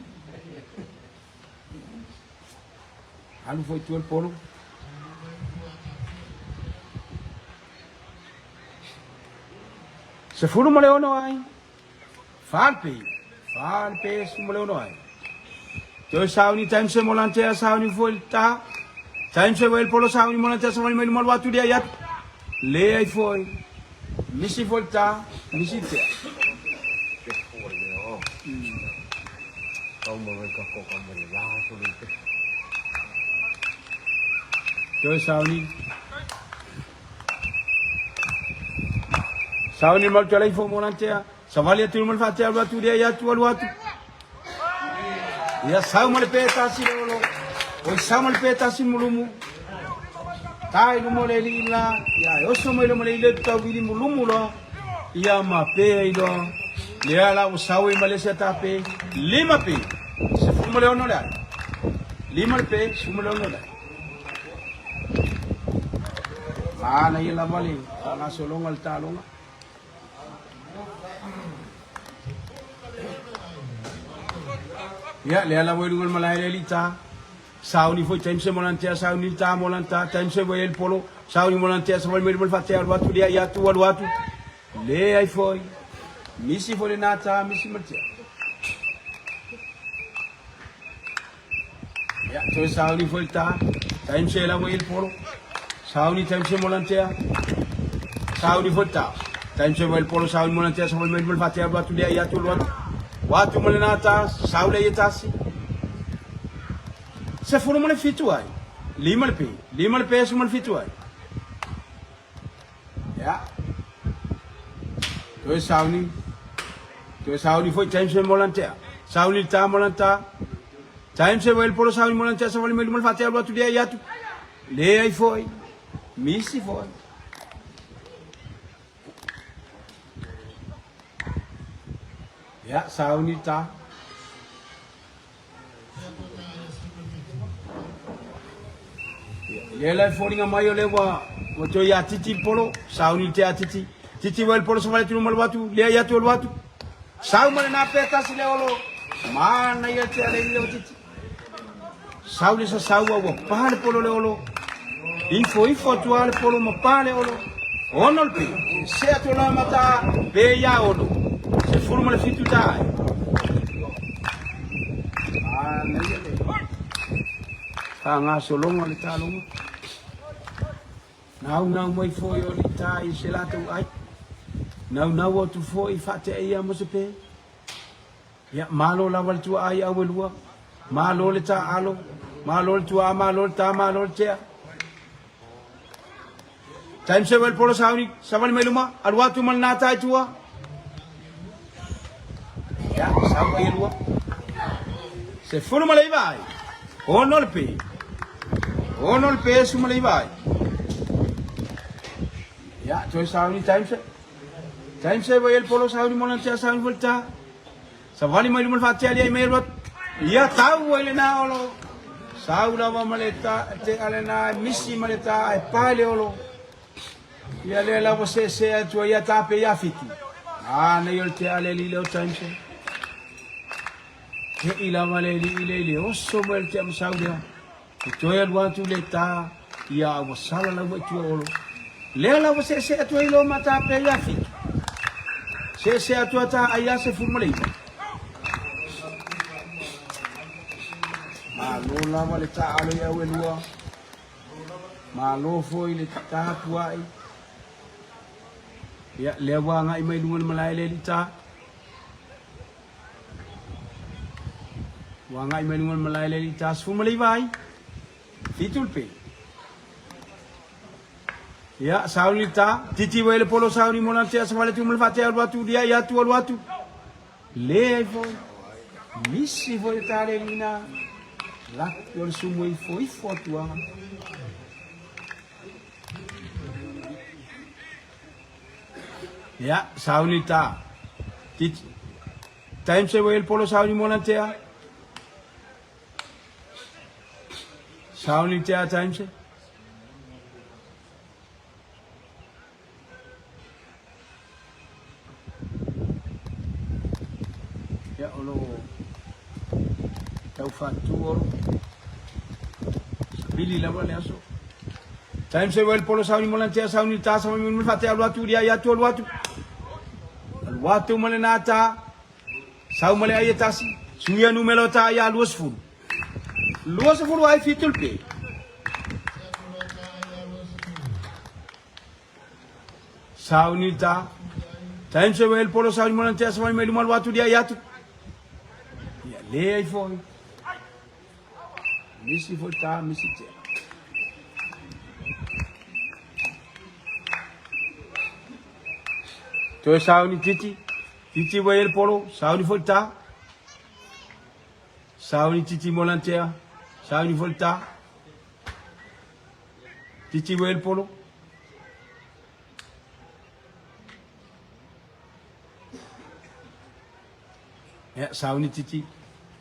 Alu foi tua le polo. 16 ai. Fa le pe. Fa le pe 16 ai. Toe sauni time se molantea sauni foi le ta. Time se wel polo sauni molantea savali mai luma alu atu leai atu. Leai foi. Misi foi le ta, misi le tea. Toe sauni. Sauni le malu talai fo molantea. Savali atu luma le faatea alu atu leai atu alu atu. Ia sau ma le pe tasi le olo. Oi sau ma le pe tasi mulumu. Tai luma le li la. Ia e oso mai luma le ile tau vili mulumu loa. Ia ma pe i loa. Lea la ua sau i ma le se ta pe. 5 pe. 16 le ai. 5 le pe, 16 le ai. Mana ia lava le faagasologa le taaloga. Ia, lea lava i luga o le malae le alii ta. Sauni foi taimi se molantea, sauni le ta molanta, taimi se uai ai le polo, sauni molantea, savali mai luma le faatea, alu atu lea, ia atu, alu atu. Leai foi. Misi foi lena ta, misi ma le tea. Ia, toe sauni foi le ta, taimi se lau ai le polo, sauni taimi se molantea, sauni foi le ta, taimi se uai le polo, sauni molantea, savali mai luma le faatea, alu atu lea, ia atu, alu atu. Ua atu ma lena ta, sau lea ia tasi. 17 ai. 5 le pe, 5 le pe, 17 ai. Ia. Toe sauni. Toe sauni foi taimi se molantea. Sauni le ta molanta. Taimi se uai le polo sauni molantea savali mai luma le faatea alu atu leai atu. Leai foi. Misi foi. Ia, sauni le ta. Lea la e foliga mai o lea ua ua toe ia Titi le polo, sauni le tea Titi. Titi ua le polo savali atu luma alu atu, lea ia atu alu atu. Sau ma lena pe tasi le olo. Manaia le tea le ile o Titi. Sau le sasau ua pa le polo le olo. Ifo ifo atu le polo ma pa le olo. 6 le pe. Se atu la mata pe ia 6. 17 ta ai. Manaia le faagasologa o le taaloga. Naunau mai foi o alii ta i se latou ai. Naunau atu foi faatea ia mo se pe. Ia, malo lava le tuaa i au e lua. Malo le taaalo, malo le tuaa, malo le ta, malo le tea. Taimi se uai le polo sauni, savali mai luma, alu atu ma lena ta i tua. Ia, sau ai e lua. 19 ai. 6 le pe. 6 le pe, 19 ai. Ia, toe sauni taimi se. Taimi se uai le polo sauni mo lana tea sauni foi le ta. Savali mai luma le faatea lia i mai alu atu. Ia tau ai lena olo. Sau lava ma le ta, tea lena e misi ma le ta e pae le olo. Ia lea lava seesee atu ai ia tape ia 7. Manaia o le tea le alii lea o taimi se. Tei lava le alii lea i le oso mai le tea ma sau lea. E toe alu atu le ta, ia ua sala lau i tua olo. Lea lava seesee atu ai lo ma tape ia 7. Seesee atu ata ai ia 19. Malo lava le taalo i au e lua. Malo foi le tapuai. Ia, lea ua agai mai luga le malae le alii ta. Ua agai mai luga le malae le alii ta. 19 ai. 7 le pe. Ia, sauni le ta. Titi uai le polo sauni mo lana tea savali atu ma le faatea alu atu, lia ia atu alu atu. Leai foi. Misi foi le ta le alii na. Lapi o le sumu e ifoifo atu lava. Ia, sauni ta. Titi. Time se wel polo sauni mona tea. Sauni tea time se. Ia, o lo o tau faatu olo. Savili lava le aso. Time se wel polo sauni mola tea sauni ta sa mi fate alu atu dia ia tu alu atu. Alu atu male na ta. Sau male ai e tasi. Suia numero ta ia 20. 20 ai fitul pe. Sauni ta. Time se wel polo sauni mola tea sa mi luma alu atu dia ia tu. Ia le ai foi. Misi foi ta misi tea. Toe sauni titi. Titi ua i le polo, sauni foi le ta. Sauni titi molantea, sauni foi le ta. Titi ua i le polo. Ia, sauni titi.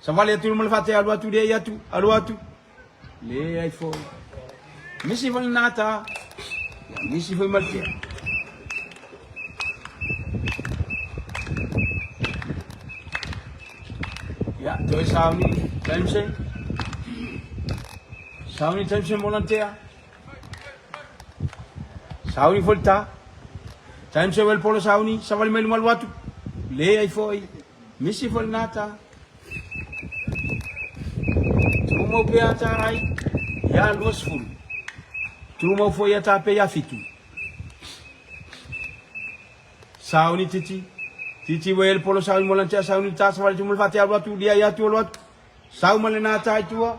Savali atu le malefate, alu atu le atu, alu atu. Le ai foi. Misi foi nata. Ia, misi foi maltea. Ia, toe sauni, taimse. Sauni taimse molantea. Sauni foi ta. Taimse wel polo sauni, savali mai luma atu. Le ai foi. Misi foi nata. Tumau pea tarai, ia 20. Tumau foi ia tape ia 7. Sauni titi. Titi wel polo sauni molantea sauni ta savali tumul fate alu atu lia ia atu alu atu. Sau ma le na tai tua.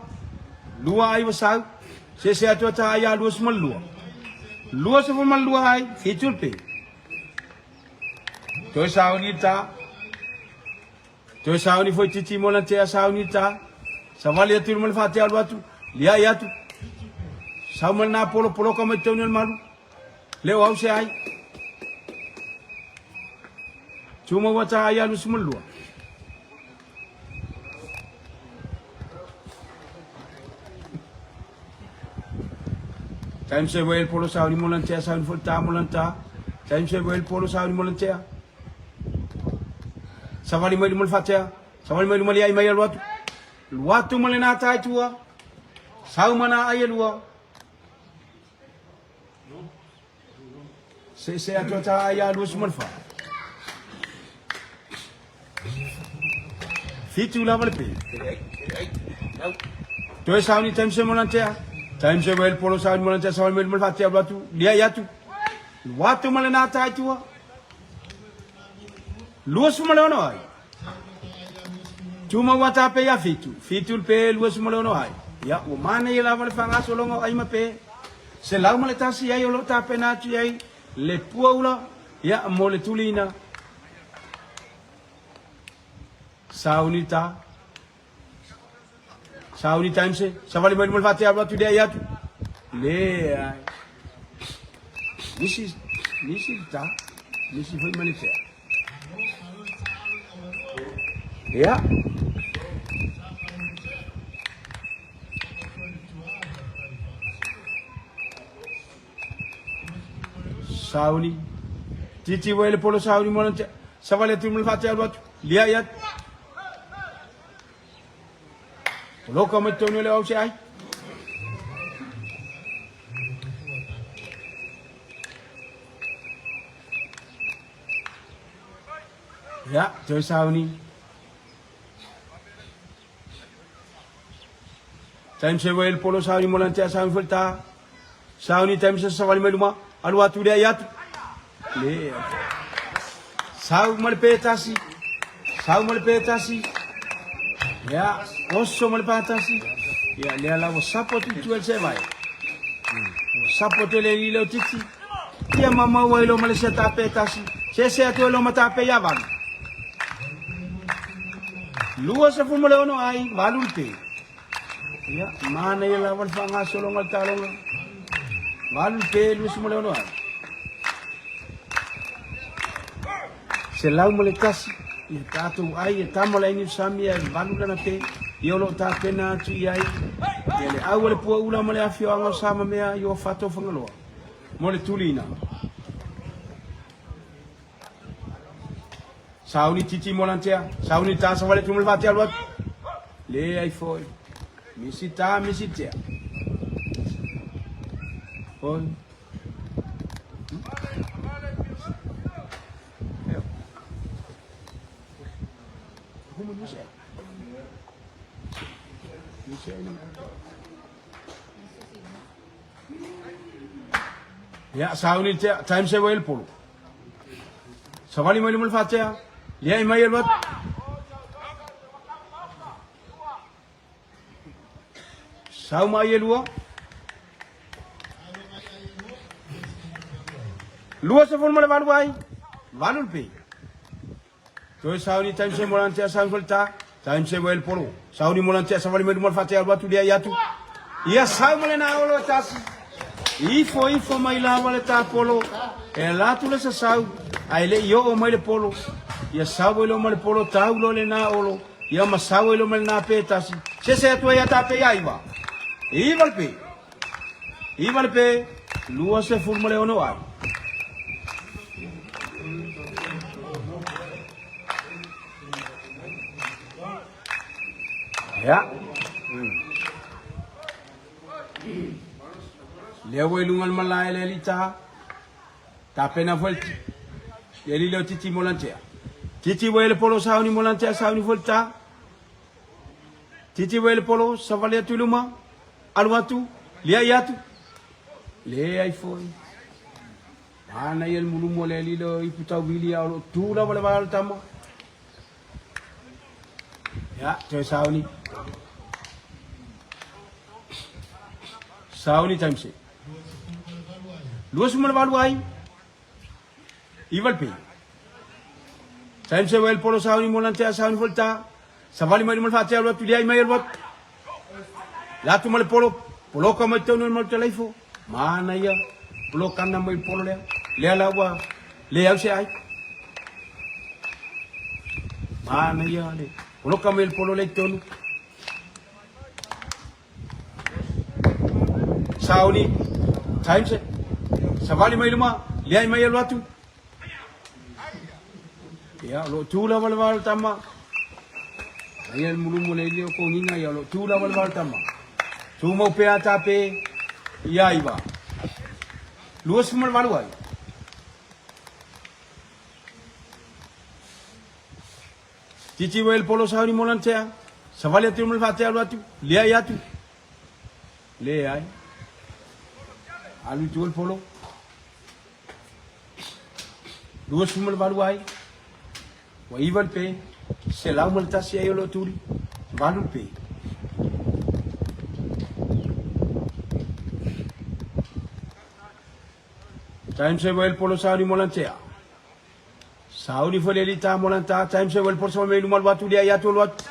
Lua ai wa sau. Se se atu ata ai a 22. 22 ai, 7 pe. Toe sauni ta. Toe sauni foi titi molantea sauni ta. Savali atu ma le fate alu atu. Lia ia atu. Sau ma le na polo polo ka mai tauni o le malu. Leo au se ai. Tuma ua ta ai a 22. Time se wel polo sauni molantea sauni foi ta molanta. Time se wel polo sauni molantea. Savali mai luma le fatea. Savali mai luma le ai mai alu atu. Lu atu ma le nā tai tua. Sau mana ai e lua. Se se atu ata ai a 24. 7 lava le pe. Toe sauni time se molantea. Time se wel polo sauni molantea savali mai luma le fatea alu atu. Lia i atu. Lu atu ma le nā tai tua. 26 ai. Tuma ua tape ia 7. 7 le pe 26 ai. Ia, ua manaia lava le faagasologa o ai ma pe. 101 ai o lo o tapena atu i ai le puaula, ia, mo le tuliina. Sauni ta. Sauni times e. Savali mai luma le faatea alu atu lea i atu. Leai. Nisi, nisi le ta. Nisi foi ma le tea. Ia. Sauni. Titi wai le polo sauni mo te. Savali atu mo le fate alu atu. Lia ia. Loka mai tonu le au se ai. Ia, toe sauni. Time se wel polo sauni mo lantea sauni fulta. Sauni time se savali mai luma. Alu atu lea i atu. Le. Sau ma le pe tasi. Sau ma le pe tasi. Ia, oso ma le pa tasi. Ia, lea la ua sapo atu tu el se vai. Ua sapo atu le i leo titi. Ia mamau ai lo ma le se tape tasi. Se se atu e lo ma tape ia valu. 26 ai, 8 le pe. Ia, manaia lava le faagasologa o le taaloga. 8 pe 26 ai. 101. Ia tatou ai e tama le ainiu sami ae valu lana pe. Ia o lo o tapena atu i ai. Ia le au a le puaula ma le afioaga o Samamea i Uafato o Fagaloa. Mo le tuliina. Sauni titi molantea. Sauni ta savale tu ma le alu atu. Le ai foi. Misi ta misi tea. Foi. Ia, sauni tea, time se wail polo. Savali mai luma le faatea, liai mai alu atu. Sau mai e lua. 28 ai, valu le pe. Toe sauni time se molantea sauni foi le ta. Time se wail polo. Sauni molantea savali mai luma le faatea alu atu liai atu. Ia sau ma le na olo e tasi. Ifo ifo mai lava le tapolo. E ala atu le sasau, ae le i oo mai le polo. Ia sau ai loa ma le polo tau loa le na olo. Ia ma sau ai loa ma le na pe tasi. Se se atu ai a ta pe ia iva. Iva le pe. Iva le pe. 26 ai. Ia. Lea ua i luga o le malae le alii ta. Tapena foi le alii leo Titi Molantea. Titi ua i le polo sauni Molantea sauni foi le ta. Titi ua i le polo savali atu i luma. Alu atu, liai atu. Leai foi. Manaia le mulumu o le alii leo ipu tauili a o lo o tu lava le vala o le tama. Ia, toe sauni. Sauni time se. 28 ai. Iva le pe. Time se wel polo sauni mo lantea sauni volta. Savali mai luma le faatea alu atu liai mai alu atu. Latu ma le polo, poloka mai tonu ma le teleifo. Manaia, polokana mai polo lea. Lea la ua le au se ai. Manaia le poloka mai le polo lea i tonu. Sauni, time se. Savali mai luma, liai mai alu atu. Ia, o lo o tu lava le va o le tama. Aia le mulumu le ili o kongiga, ia o lo o tu lava le va o le tama. Tumau pea tape, ia iva. 28 ai. Titi wele polo sauni molantea. Savali atu mo le faatea alu atu. Liai atu. Leai. Alu i tua le polo. 28 ai. Ua iva le pe. 101 ai o lo o tuli. Valu le pe. Time se wel polo sauni molantea. Sauni foi le lita molanta. Time se wel polo sauni me luma luatu lia ia tu luatu.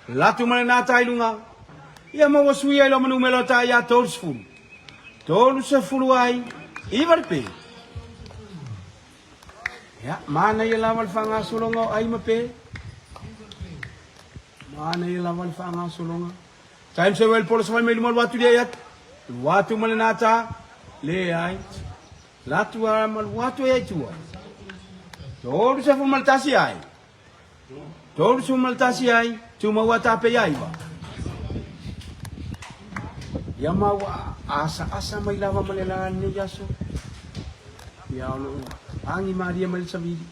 Latu ma le nata i luga. Ia ma ua sui ai loa ma numera o ta ia 30. 30 ai, iva le pe. Ia, manaia lava le faagasologa o ai ma pe. Manaia lava le faagasologa. Time se wel polo sa mai luma luatu lia ia. Luatu ma le nata. Leai. Latu a ma luatu ai tua. 31 ai. 31 ai, tumau a tape ia iva. Ia ma ua asaasa mai lava ma le la lenei aso. Ia o loo agi malie mai le savili.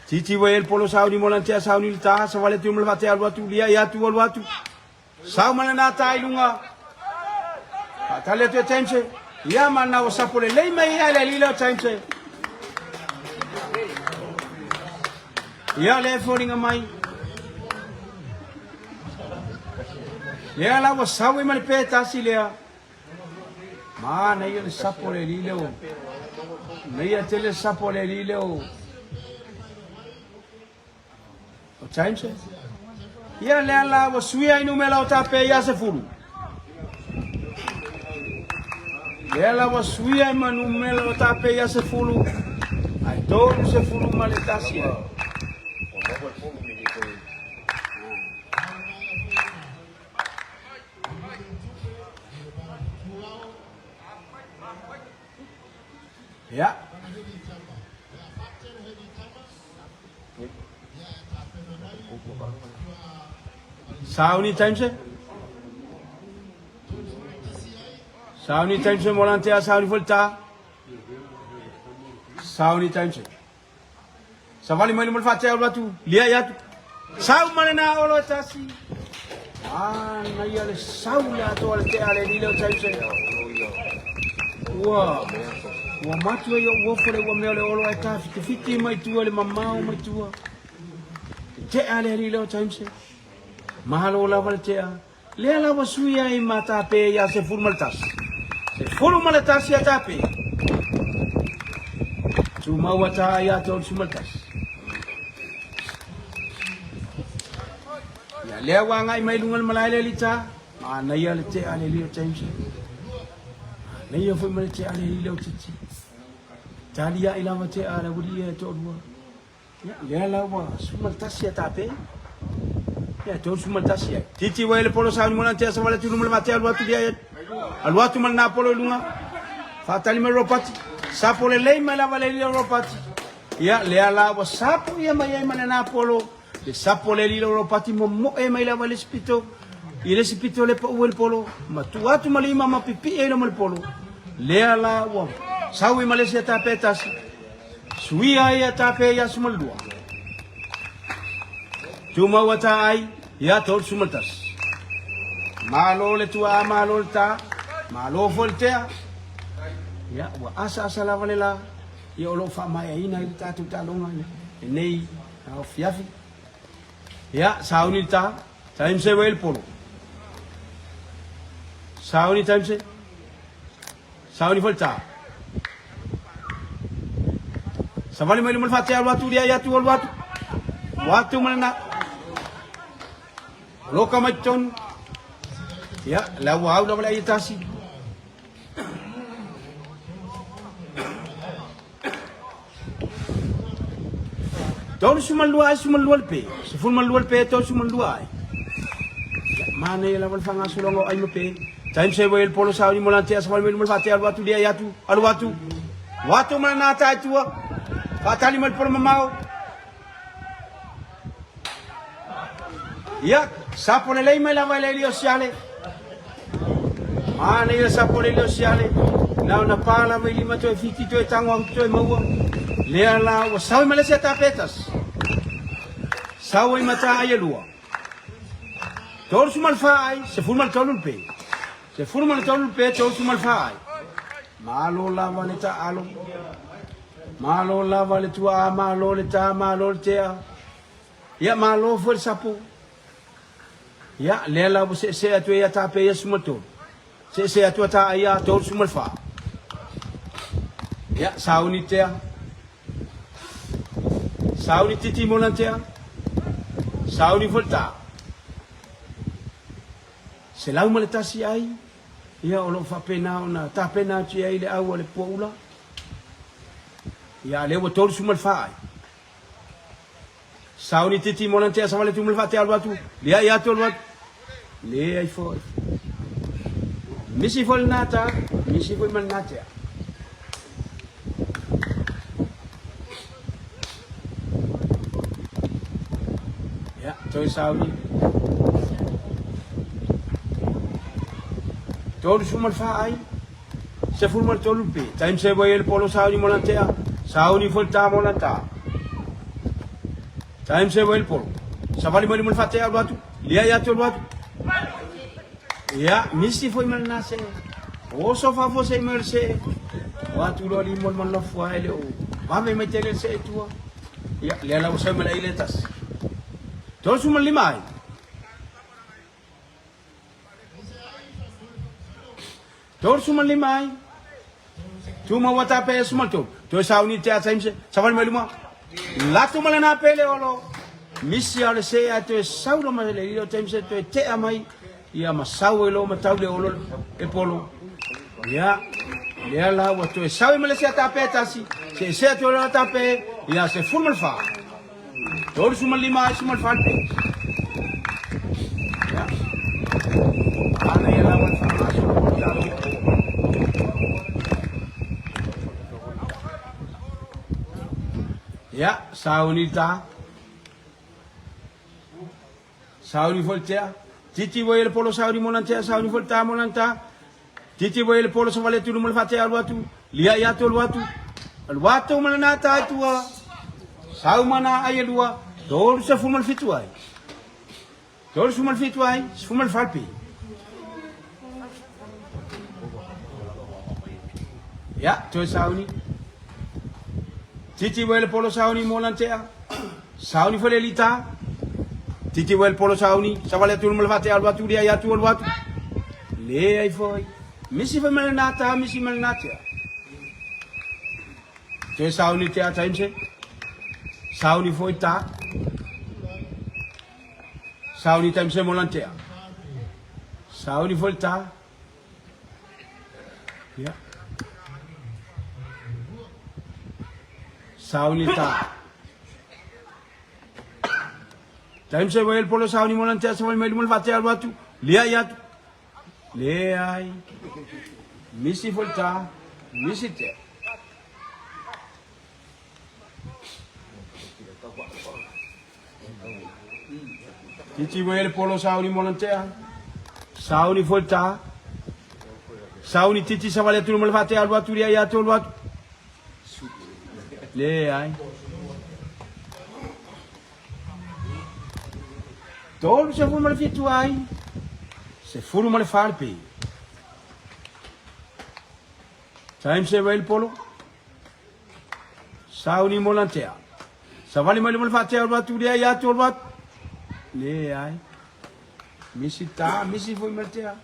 Titi ua el polo sauni mo lantea sauni le ta savali atu ma le vate alu atu lia ia atu alu atu. Sau ma lena ta i luga. Faatali atu e James. Ia ma na ua sapo lelei mai ia le alii lea o James. Ia le foliga mai. Lea la ua sau ai ma le pe tasi lea. Manaia le sapo le alii lea o. Naia tele sapo le alii lea o. O James. Ia lea la ua suia ai numera o tape ia 10. Lea la ua suia ai ma numera o tape ia 10 ae 31 ai. Ia. Sauni Times. Sauni Times molantea sauni folta. Sauni Times. Savali mai le faatea alu atu, liai atu. Sau ma lena olo e tasi. Ah, na ia le sau le atoa le tea le lile o Times. Ua ua matu ai ou ofo le ua mea o le olo ai ta fiti mai tua le mamao mai tua. Tea le lile o Times. Malo lava le tea. Lea la ua sui ai ma tape ia 11. 11 ia tape. Tumau ta ia 31. Ia lea ua agai mai luga le malae le lita. Manaia le tea le lio James. Manaia foi ma le tea le lio titi. Tali ai lava tea le wili e toalua. Ia, lea la ua 11 ia tape. Ia, 31 ai. Titi ua ele polo sauni mona tea sawale tulu mole mate alu atu lia alu atu ma na polo i luga. Faatali mai ropati. Sapo lelei mai lava le lilo ropati. Ia, lea la ua sapo ia mai ai ma le na polo. Le sapo le lilo ropati momoe mai lava le spito. I le spito le pau le polo. Ma tu atu ma lima ma pipi e ma le polo. Lea la ua sau i Malaysia tape tasi. Suia ia tape ia 12. Tumau ata ai ia 31. Malo le tua malo le ta, malo foi le tea. Ia ua asa asa lava le la, ia o loo faamaeaina ai le tatou taaloga lenei afiafi. Ia sauni le ta, time se wai le polo. Sauni time se. Sauni foi le ta. Savali mai luma le faatea alu atu lia atu alu atu. Atu ma lena. Loka mai totonu. Ia, la ua au lava le ai e tasi. 32 ai 12 le pe. 12 le pe, 32 ai. Manaia lava le faagasologa o ai ma pe. Time se wai le polo sauni mo lantea sa mai luma faatea alu atu lia atu, alu atu. Watu ma na tai tua. Faatali mai le polo mamao. Ia, sapo lelei mai lava i le lio siale. Manaia sapo le lio siale. Na ona pā lava i lima toe fiti toe tango au toe maua. Lea la ua sau i Malaysia tapetas. Sau ai mata ai e lua. 34 ai, 13 le pe. 13 le pe, 34 ai. Malo lava le taalo. Malo lava le tuaa, malo le tā, malo le tea. Ia, malo foi le sapo. Ia, lea la ua seesee atu ai ia tape ia 13. Seesee atu a tā ia 34. Ia, sauni tea. Sauni titi mona tea. Sauni foi le tā. 101 ai, ia o lo o faapena ona tapena atu i ai le au a le puaula. Ia, lea ua 34 ai. Sauni titi mona tea savale tu mele faatea alu atu. Lea ia atu alu atu. Le ai foi. Misi foi lena ta, misi foi ma lena tea. Ia, toe sauni. 34 ai. 13 pe. Time se wai el polo sauni mo lantea. Sauni foi ta mo lanta. Time se wai el polo. Savali mai mo fatea alu atu. Lia ia atu alu atu. Ia, misi foi ma lena se. Oso fafo se mai se. Watu lo li mo man lo fua ele o. Vave mai tele se e tua. Ia, lea la usai ma ile tas. 35 ai. 35 ai. Tuma ua tape e sumal tolu. Toe sauni te ata imse. Savali mai luma. Latu ma lena pele olo. Misi a o le see ae toe sau loa ma le alii o James e toe tea mai ia ma sau ai loa ma tau le olo e polo. Ia, lea la ua toe sau ai ma le isi atape e tasi, seesee atu ai loa atape, ia 14. 35 ai 14 le pe. Ia. Ana ia la ua le whangaso o le talo. Ia, sauni ta. Sauni foi tea. Titi wai le polo sauni mo tea, sauni foi ta mo ta. Titi wai le polo sa vale tulu mo le fate alu atu. Lia ia atu alu atu. Alu atu ma lana ta tua. Sau mana ai lua. 37 ai. 37 ai, 14 pe. Ia, toe sauni. Titi wai le polo sauni mo tea. Sauni foi le lita. Titi wai le polo sauni. Savale atu ma le fate alu atu lia ia atu alu atu. Le ai foi. Misi foi ma le nata, misi ma le natea. Toe sauni tea taimse. Sauni foi ta. Sauni taimse mo lantea. Sauni foi ta. Ia. Sauni ta. Taimse wai el polo sauni mo lantea sa wai mai mo le fate alu atu. Lia ia atu. Leai. Misi foi ta. Misi te. Titi wai le polo sauni mo lantea. Sauni foi ta. Sauni titi sa wale atu mo le fate alu atu lia ia atu alu atu. Leai. 37 ai, 14 pe. Time se wai le polo. Sauni mo lantea. Savali mai le mo le faatea alu atu lia ia atu alu atu. Leai. Misi ta, misi foi ma le tea.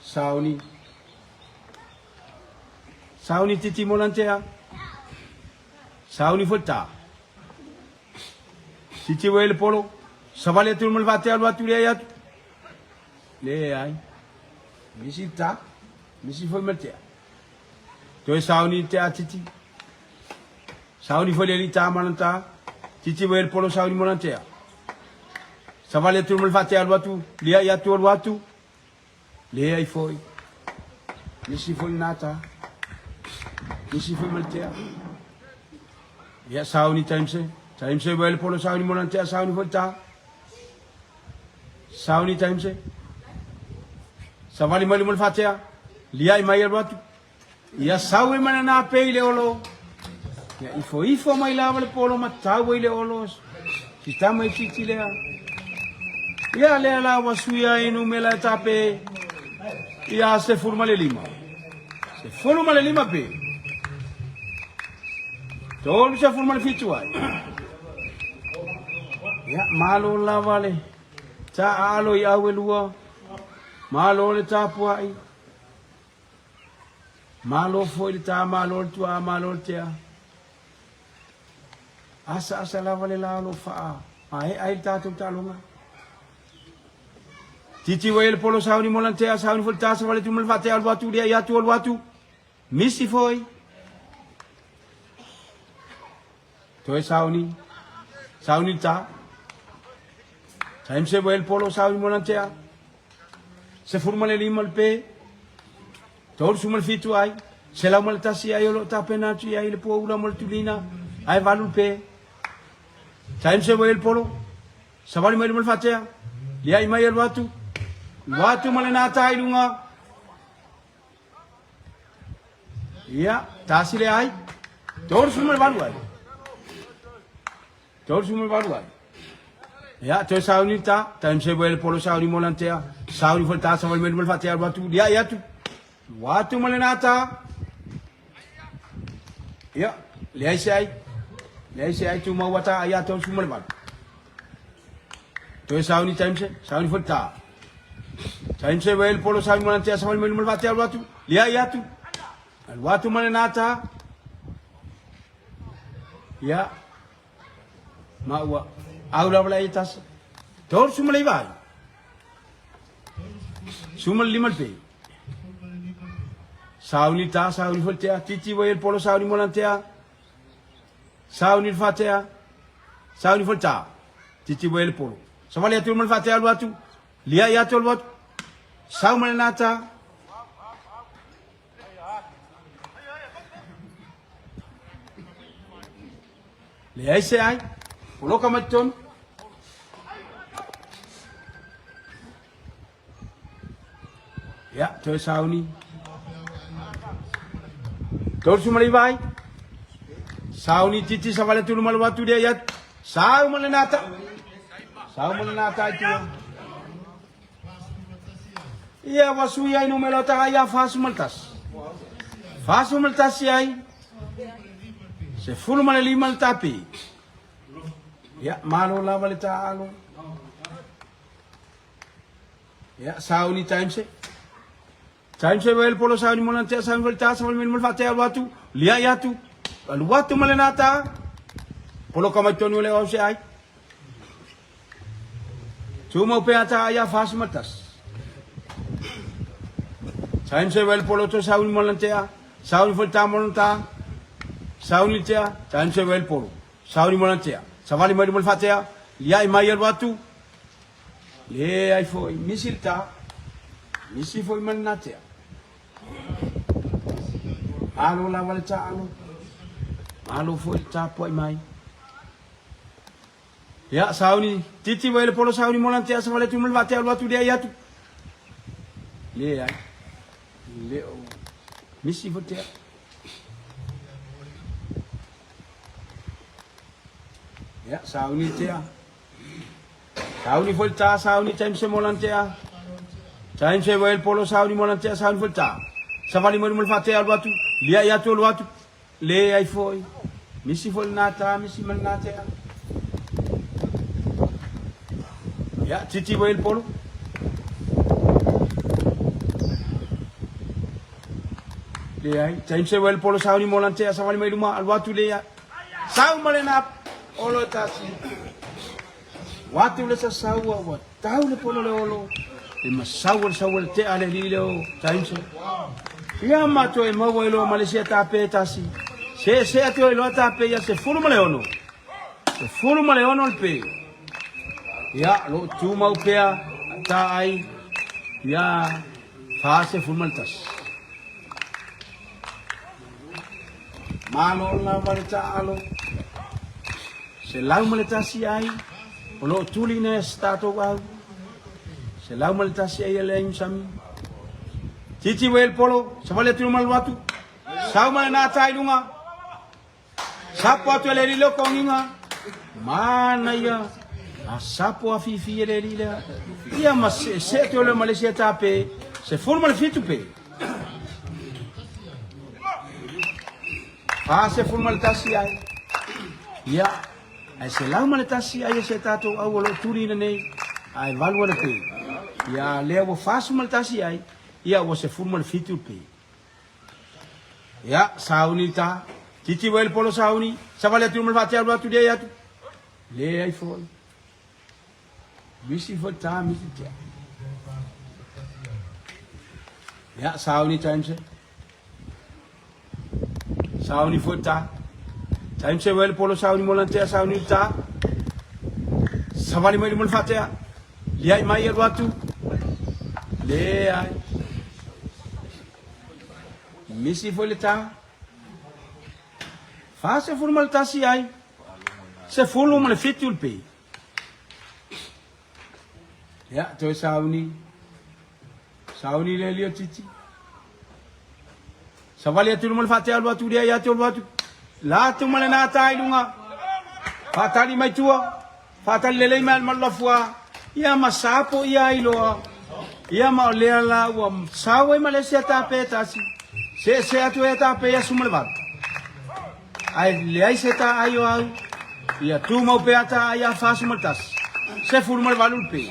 Sauni. Sauni titi mo lantea. Sauni foi ta. Titi wai le polo. Savali atu mo le faatea alu atu lia ia atu. Leai. Misi ta. Misi foi ma le tea. Toe sauni tea titi. Sauni foi le ta ma ta. Titi wai le polo sauni mo lantea. Savali atu mo le faatea alu atu. Lia ia atu alu atu. Leai foi. Misi foi nata. Misi foi ma le tea. Ia sauni taimse. Taimse wai le polo sauni mo lantea sauni foi ta. Sauni taimse. Savali mai le mo le faatea. Liai mai alu atu. Ia sau e mana nā pe i le olo. Ia ifo ifo mai lava le polo ma tau ai le olo. Si tama i titi lea. Ia lea la ua suia ai numera e tape. Ia 15. 15 pe. 37 ai. Ia malo lava le ta alo i au e lua. Malo le tapuai. Malo foi le ta, malo le tuaa, malo le tea. Asa asa lava le la o lo faa maea ai le tatou taaloga. Titi wai le polo sauni mo lantea, sauni foi le tasa wale tu mo le faatea alu atu lia i atu alu atu. Misi foi. Toe sauni. Sauni ta. Time se wai le polo sauni mo lantea. 15 le pe. 37 ai. 101 ai o lo o tapena atu i ai le puaula mo le tulina. Ae valu le pe. Time se wai le polo. Savali mai le mo le faatea. Liai mai alu atu. Lu atu ma le nata i lunga. Ia, tasi le ai. 38 ai. 38 ai. Ia, toe sauni ta, time se wele polo sauni mo lantea. Sauni fo ta sa melu fatea alu atu, ia ia atu. Watu ma le nata. Ia, le ai se ai. Le ai se ai tu mau ata ia 38. Toe sauni time se, sauni fo ta. Time se wele polo sauni mo lantea sa melu fatea alu atu. Ia ia atu. Alu atu ma le nata. Ia, ma ua au lava le ai e tasi. 39 ai. 15 le pe. Sauni ta, sauni foi tea, titi wai el polo sauni molan tea. Sauni le fatea, sauni foi ta. Titi wai el polo. Savali atu ma le fatea alu atu, lia i atu alu atu. Sau ma le nata. Leai se ai. Poloka mai totonu. Ia, toe sauni. 39 ai. Sauni titi sa vale tulu malu atu dia ia. Sau ma le nata. Sau ma le nata i tua. Ia ua sui ai numera o taga ia 41. 41 ai. 15 le tapi. Ia, malo lava le taalo. Ia, sauni time se. Time se wel polo sauni mona te sauni wel ta sauni mel fa te alu atu. Lia i atu. Alu atu ma le nata. Polo ka mai tonu le au se ai. Tumau pea ta ia 41. Time se wel polo to sauni mona tea. Sauni fo ta mona ta. Sauni tea. Time se wel polo. Sauni mona tea. Savali mai mo fatea. Lia i mai alu atu. Le ai foi misi le ta. Misi foi mana tea. Alo lava le ta alo. Alo foi le tapuai mai. Ia, sauni, titi wai le polo sauni molan te asa wale tu mal te alu atu le ai atu. Le ai. Le o. Misi fo te. Ia, sauni te a. Sauni fo ta, sauni time se molan te a. Time se wai le polo sauni molan te a, sauni fo ta. Savali mo mal te alu atu. Le ai atu alu atu. Le ai foi. Misi foi na ta, misi mal na te. Ia, titi wai le polo. Le ai, time se wai le polo sauni molan te savali mai luma alu atu le ia. Sau ma le na olo tasi. Watu le sa sau wa tau le polo le olo. Le masau le sau le te ale li le o time se. Ia mato e maua i loa Malaysia tape tasi. Se se atu i loa tape ia 16. 16 le pe. Ia lo tumau pea ta ai. Ia 41. Malo lava le taalo. 101 ai. O lo o tuli na se tatou au. 101 ai le ai sami. Titi wel polo, savali atu malu atu. Sau mai na tai lunga. Sapo atu le lilo konginga. Mana ia. A sapo a fifi e le lila. Ia ma se se atu le Malaysia tape. Se fulu ma le fitu pe. 41 ai. Ia. Ae 101 ai e se tatou au o lo o tuli ina nei. Ae valu ale pe. Ia lea ua 41 ai. Ia ua 17 le pe. Ia, sauni ta. Titi wai le polo sauni. Savali atu ma le faatea alu atu lea atu. Le ai foi. Misi foi ta, misi tea. Ia, sauni time se. Sauni foi ta. Time se wai le polo sauni molan tea sauni ta. Savali mai le faatea. Liai mai alu atu. Le ai. Misi foi le ta. 41 ai. 17 le pe. Ia, toe sauni. Sauni le lio titi. Savali atu le faatea alu atu lea ia te alu atu. La atu ma le nata i lunga. Faatali mai tua. Faatali lelei mai al malafua. Ia ma sapo ia i loa. Ia ma o lea la ua sau ai Malaysia tape tasi. Se se atu e tape ia suma le valu. Ai leai se ta ai o au. Ia tumau pea ta ai a 41. 18 le pe.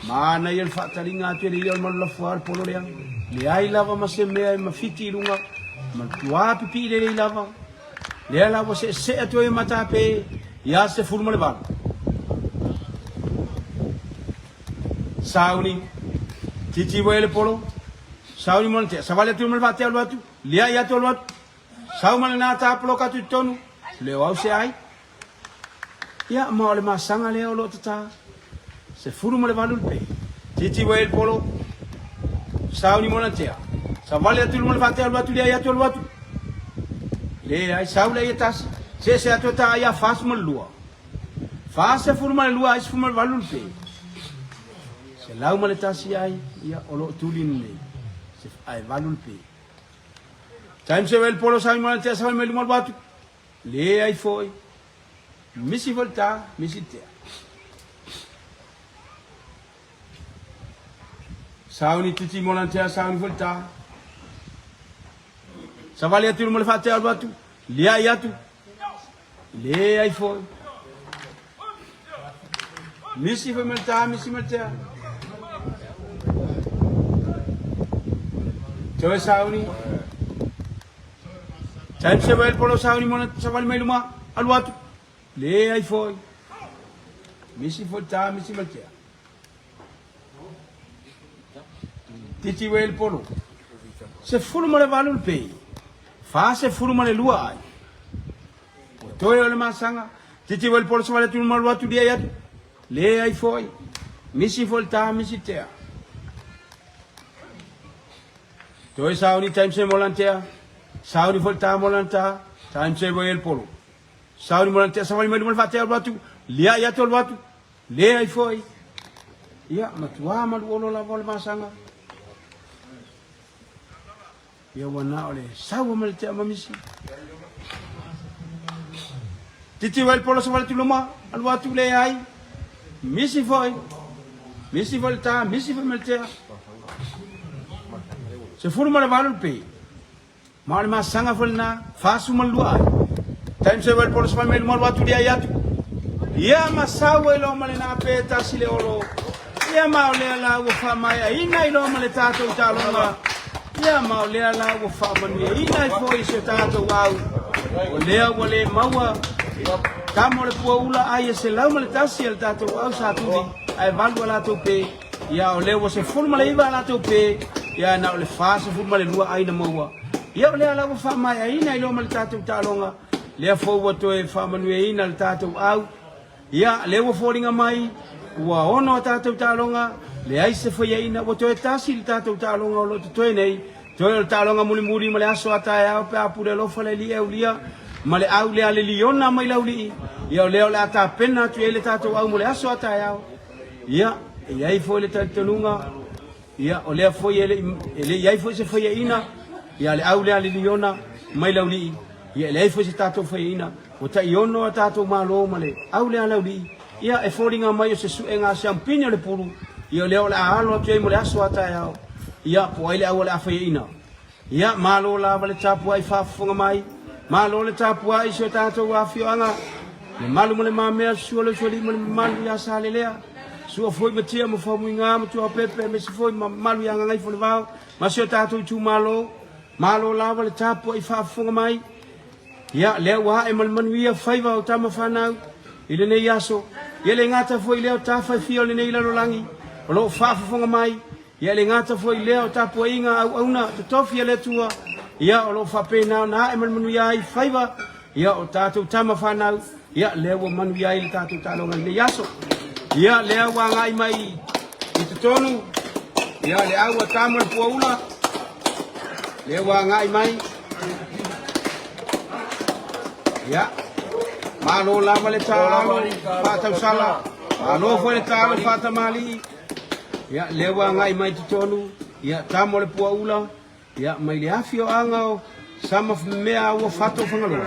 Mana ia le faataliga atu e le ia o le malulafua le polo lea. Leai lava ma se mea e mafiti i luga. Ma tuā pipii lelei lava. Lea la ua seesee atu ai matape ia 18. Sauni, titi ua ele polo, sauni mo tea, savali atu ma le vaatea alu atu, liai atu alu atu, sau ma lena ta poloka atu i totonu, le o au se ai. Ia, ma o le masaga lea o lo o tata. 18 le pe. Titi ua ele polo, sauni mo tea, savali atu ma le vaatea alu atu, liai atu alu atu. Leai, sau lea ia tasi, seese atu e ta ia 42. 42 ai 18 le pe. 101 ai, ia, o lo o tuli nei. Se ai valu le pe. Time se wel polo sa ma te sa mai luma batu. Le ai foi. Misi volta, misi te. Sauni titi molantea sauni volta. Savali atu mo le fate alu atu. Le ai atu. Le ai foi. Misi foi malta, misi maltea. Toe sauni. Time se wel polo sauni mona savali mai luma alu atu. Le ai foi. Misi foi ta, misi maltea. Titi wel polo. 18 le pei. 42 ai. O toe o le masaga. Titi wel polo savali atu luma alu atu liai atu. Le ai foi. Misi foi le ta, misi tea. Toe sauni time se molantea. Sauni foi le ta molanta. Time se wel polo. Sauni molantea savali mai luma le faatea alu atu. Liai atu alu atu. Le ai foi. Ia, matua malu olo lava o le masaga. Ia ua na o le saua ma le tea ma misi. Titi wel polo savali atu luma alu atu le ai. Misi foi. Misi foi le ta, misi foi ma le tea. 18 le pe. Ma o le masaga foi lena, 42 ai. Time se wel polo savali mai luma alu atu le ai atu. Ia ma sau ai loa ma lena pe tasi le olo. Ia ma o lea la ua faamaeaina i loa ma le tatou taaloga. Ia ma o lea la ua faamanuiaina ai foi si o tatou au. O lea ua le maua tama o le puaula ai e 101 a le tatou au sa tuli ae valu a latou pe. Ia o lea ua 19 a latou pe. Ia na o le 42 ai na maua. Ia o lea la ua faamaeaina i loa ma le tatou taaloga. Lea foi ua toe faamanuiaina le tatou au. Ia, lea ua foliga mai, ua ono a tatou taaloga, leai se faiaina, ua toe tasi le tatou taaloga o lo o totoe nei, toe o le taaloga mulimuli ma le aso a taeao pe a pule alofa le Alii e aulia ma le au lea le liona mai laulii, ia o lea o le a tapena atu i ai le tatou au mo le aso a taeao. Ia, e i ai foi le talitonuga, ia, o lea foi e le e le i ai foi se faiaina, ia le au lea le liona mai laulii, ia e leai foi se tatou faiaina, ua tai ono a tatou malo ma le au lea laulii, ia e foliga mai o se suega a siampini o le pulu, ia o lea o le a alo atu ai mo le aso a taeao, ia po o ai le au o le a faiaina. Ia, malo lava le tapuai faafofoga mai, malo le tapuai i si o tatou afioaga, le malu ma le mamea, sua le usoalii ma le mamalu ia Salelea, sua foi ma Tia ma Faumuiga ma Tuaopepe aemaise foi ma mamalu ia Gagaifolevao ma si o tatou itumalo, malo lava le tapuai faafofoga mai. Ia, lea ua ae ma le manuia faiva o tama fanau i lenei aso, ia le gata foi lea o tafa e fia o lenei lalolagi o lo o faafofoga mai. Ia e le gata foi i lea o tapuaiga auauna totofi a le Atua, ia o lo o faapena ona ae ma le manuia ai faiva, ia o tatou tama fanau, ia lea ua manuia ai le tatou taaloga i lenei aso. Ia lea ua agai mai i totonu, ia le au a tama le puaula, lea ua agai mai. Ia, malo lava le taalo faatausala, malo foi le taalo faatamalii. Ia, lea ua agai mai totonu, ia, tama o le puaula, ia, mai le afioaga o Sama mea ua fato Fagaloa.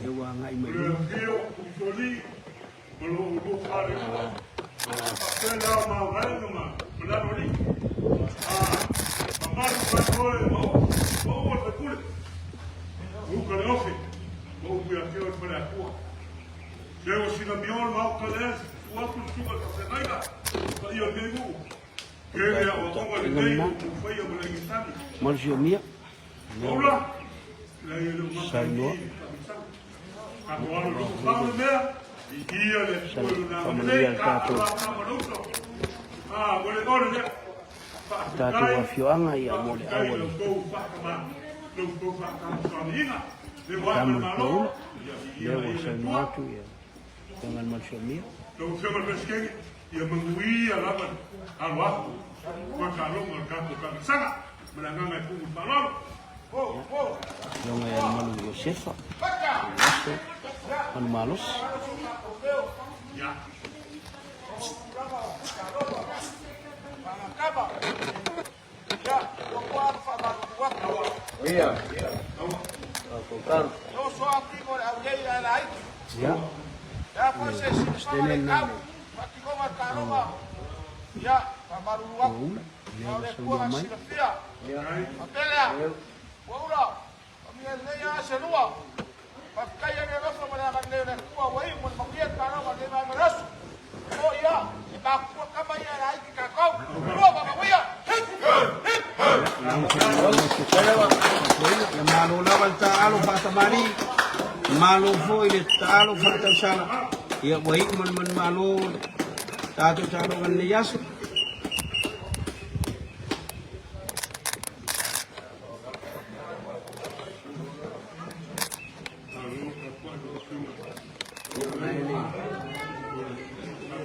Lea ua agai mai luma. Ma upu ia te oe le Faleatua. Se ua sina mio le maota lea, se tutu atu le susuga i le faafeagaiga, paia o lenei nuu. Tatou tapuaiga lena. Malusiomia, lea ua saunoa. Faamanuia le tatou tatou afioaga ia mo le au a le tama le Tuaula, lea ua saunoa atu ia Afioga i le Malusiomia. Lau Afioga i le Peresetene, ia manuia lava le alo atu o le taaloga o le tatou taamilosaga. Ma le agaga e tumu i le faaaloalo. Afioga ia Malu Iosefa, Ioso Manumalosi. Ia, Peresetene lena le Tuaula, lea ua saunoa mai. Ia malo lava le taaalo faatamalii, malo foi le taaalo faatausala. Ia ua iu ma le manumalo le tatou taaloga i lenei aso.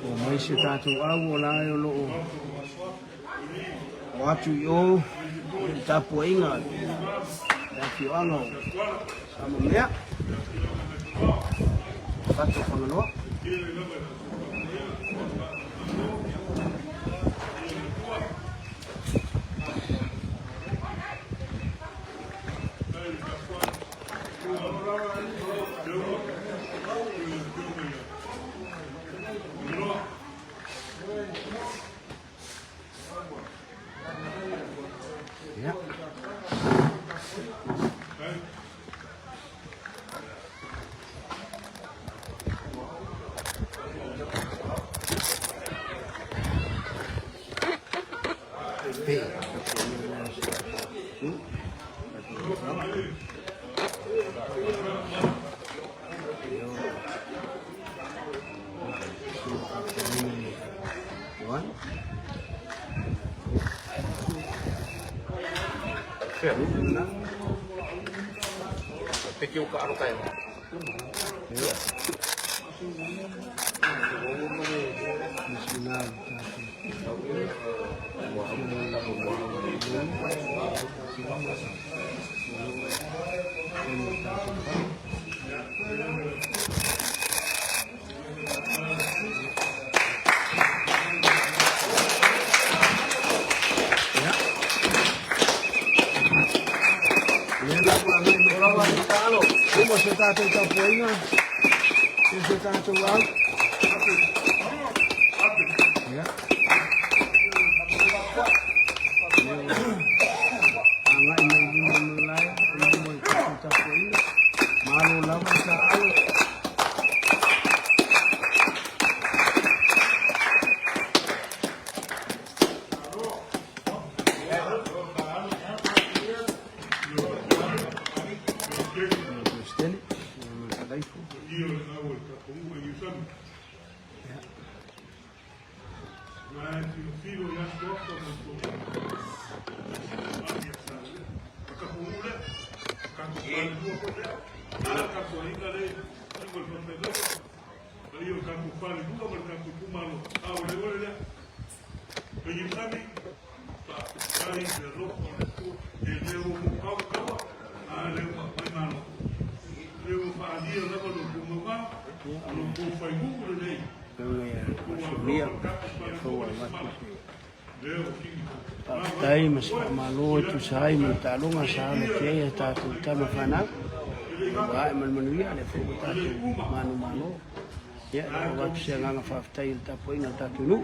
O mai se tatou au o la e o lo o o atu i o i le tapuaiga a le afioaga o Samamea, Fatu o Fagaloa. Ia. Uma se tatou tapuaiga, se tatou au. Ia. Agai mai i luma o le malae, i luma o le tatou tapuaiga. Malo lava le taaalo. Peresetene, Talaifo. Ia, Faafetai ma se faamalo e tusa ai ma le taaloga sa alo atu ai a tatou tama fanau. Ua ae ma le manuia, lea foi ua tatou manumalo. Ia, e avatu se agaga faafetai i le tapuaiga a le tatou nuu.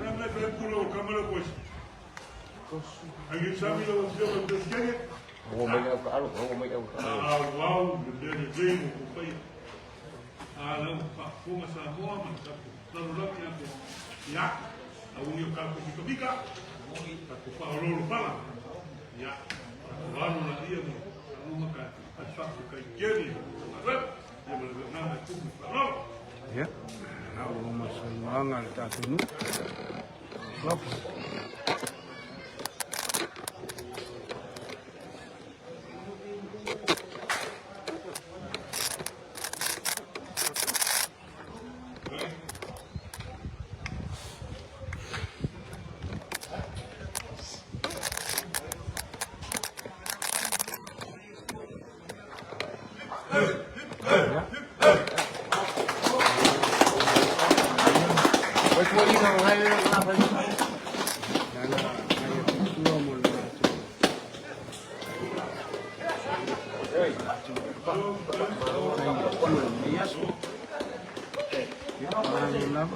Tatou faaoloolo pala, ia, tatou alu laia mo taaloga ka faafetai tele i galuega, ia ma le agaga e tumu i le faaaloalo. Ia, na o ma saunoaga a le tatou nuu. Suafa. Lala ngai atu mo le latou lenei aso. Ia, malo lava.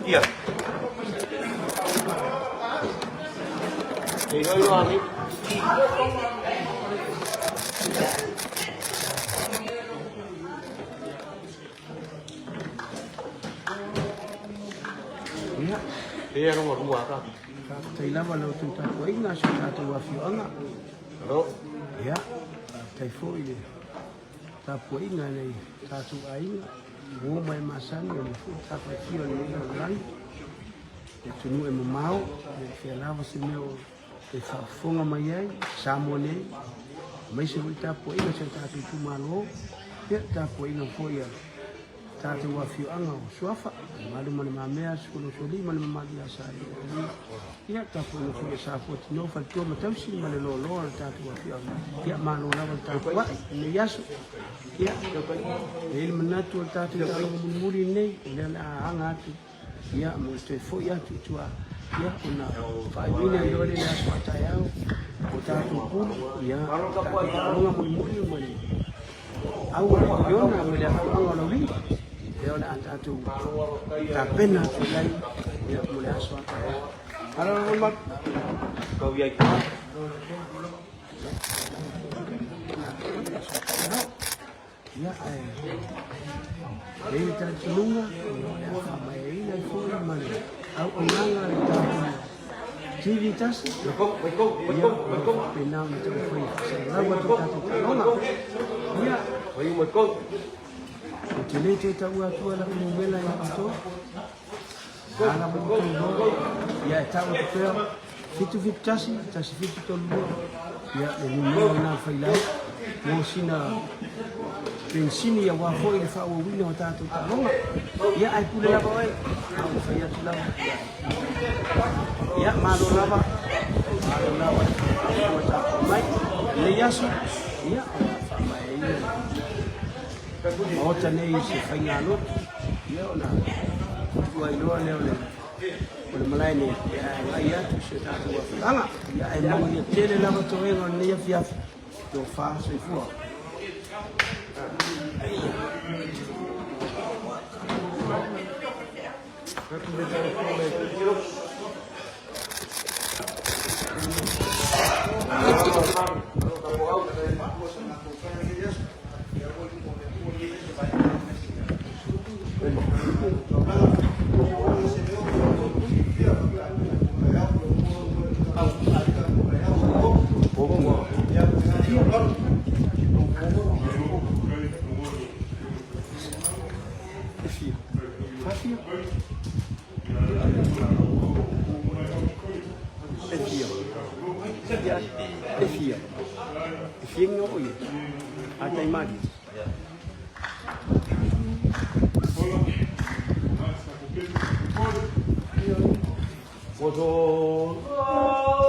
Ia. Ei hoi roa ni. Ia, Ia rongo rua ka. faafetai lava la outou tapuaiga si o tatou afioaga. Alo. Ia, faafetai foi le tapuaiga i nai tatou aiga, uo ma e masani o le foi tafatia o lenei lalolagi. Le atunuu e mamao, ia fea lava se mea o e faafofoga mai ai, Samoa nei, aemaise foi tapuaiga a si o tatou itumalo, ia tapuaiga foi a tatou afioaga o Suafa, mamalu ma le Mamea, Sikulausolii ma le mamalu ia Salega. Ia tapuaiga foi a Safuatino, faletua ma tausi ma le loaloa o le tatou afioaga. Ia malo lava le tapuai i lenei aso. Ia, e i ai le manatu o le tatou taaloga mulimuli lenei, o lea o le a aga atu ia mo le toe foi atu i tua, ia ona faaiuina ai loa lea i le aso a taeao o tatou pulu, ia tatou taaloga mulimuli ma le au o le miliona ma le afioaga o Laulii, lea o le a tatou tapena atu i ai ia mo le aso a taeao. Malo le mamalu. Kau iai ka. Ia, ae e i ai le talitonuga, o le a faamaeaina ai foi ma le auaunaga a le tatou TV tasi. Ia, o lo o faapena ona taumafai e faasalalau atu i tatou taaloga. Ia, ou te le toe taua atua lau numera ia outou. A lava outou iloa, ia e tau atu pea, 771 1732, ia le numera lena failau mo sina penisini aua foi le faaauauina o tatou taaloga. Ia ae pule lava oe, a ua fai atu lava. Ia malo lava, malo lava ua tapuai mai. Lenei aso, ia o le a faamaeaina le Maota nei i se faigalotu, ia ona tuu ai loa lea o le o le malae nei e agai atu i si o tatou afioaga. Ia ae manuia tele lava toega o lenei afiafi. Tofa soifua. E fia. Fafia. E fia. E fia. E fia ngā oe. A tai mali. Oso.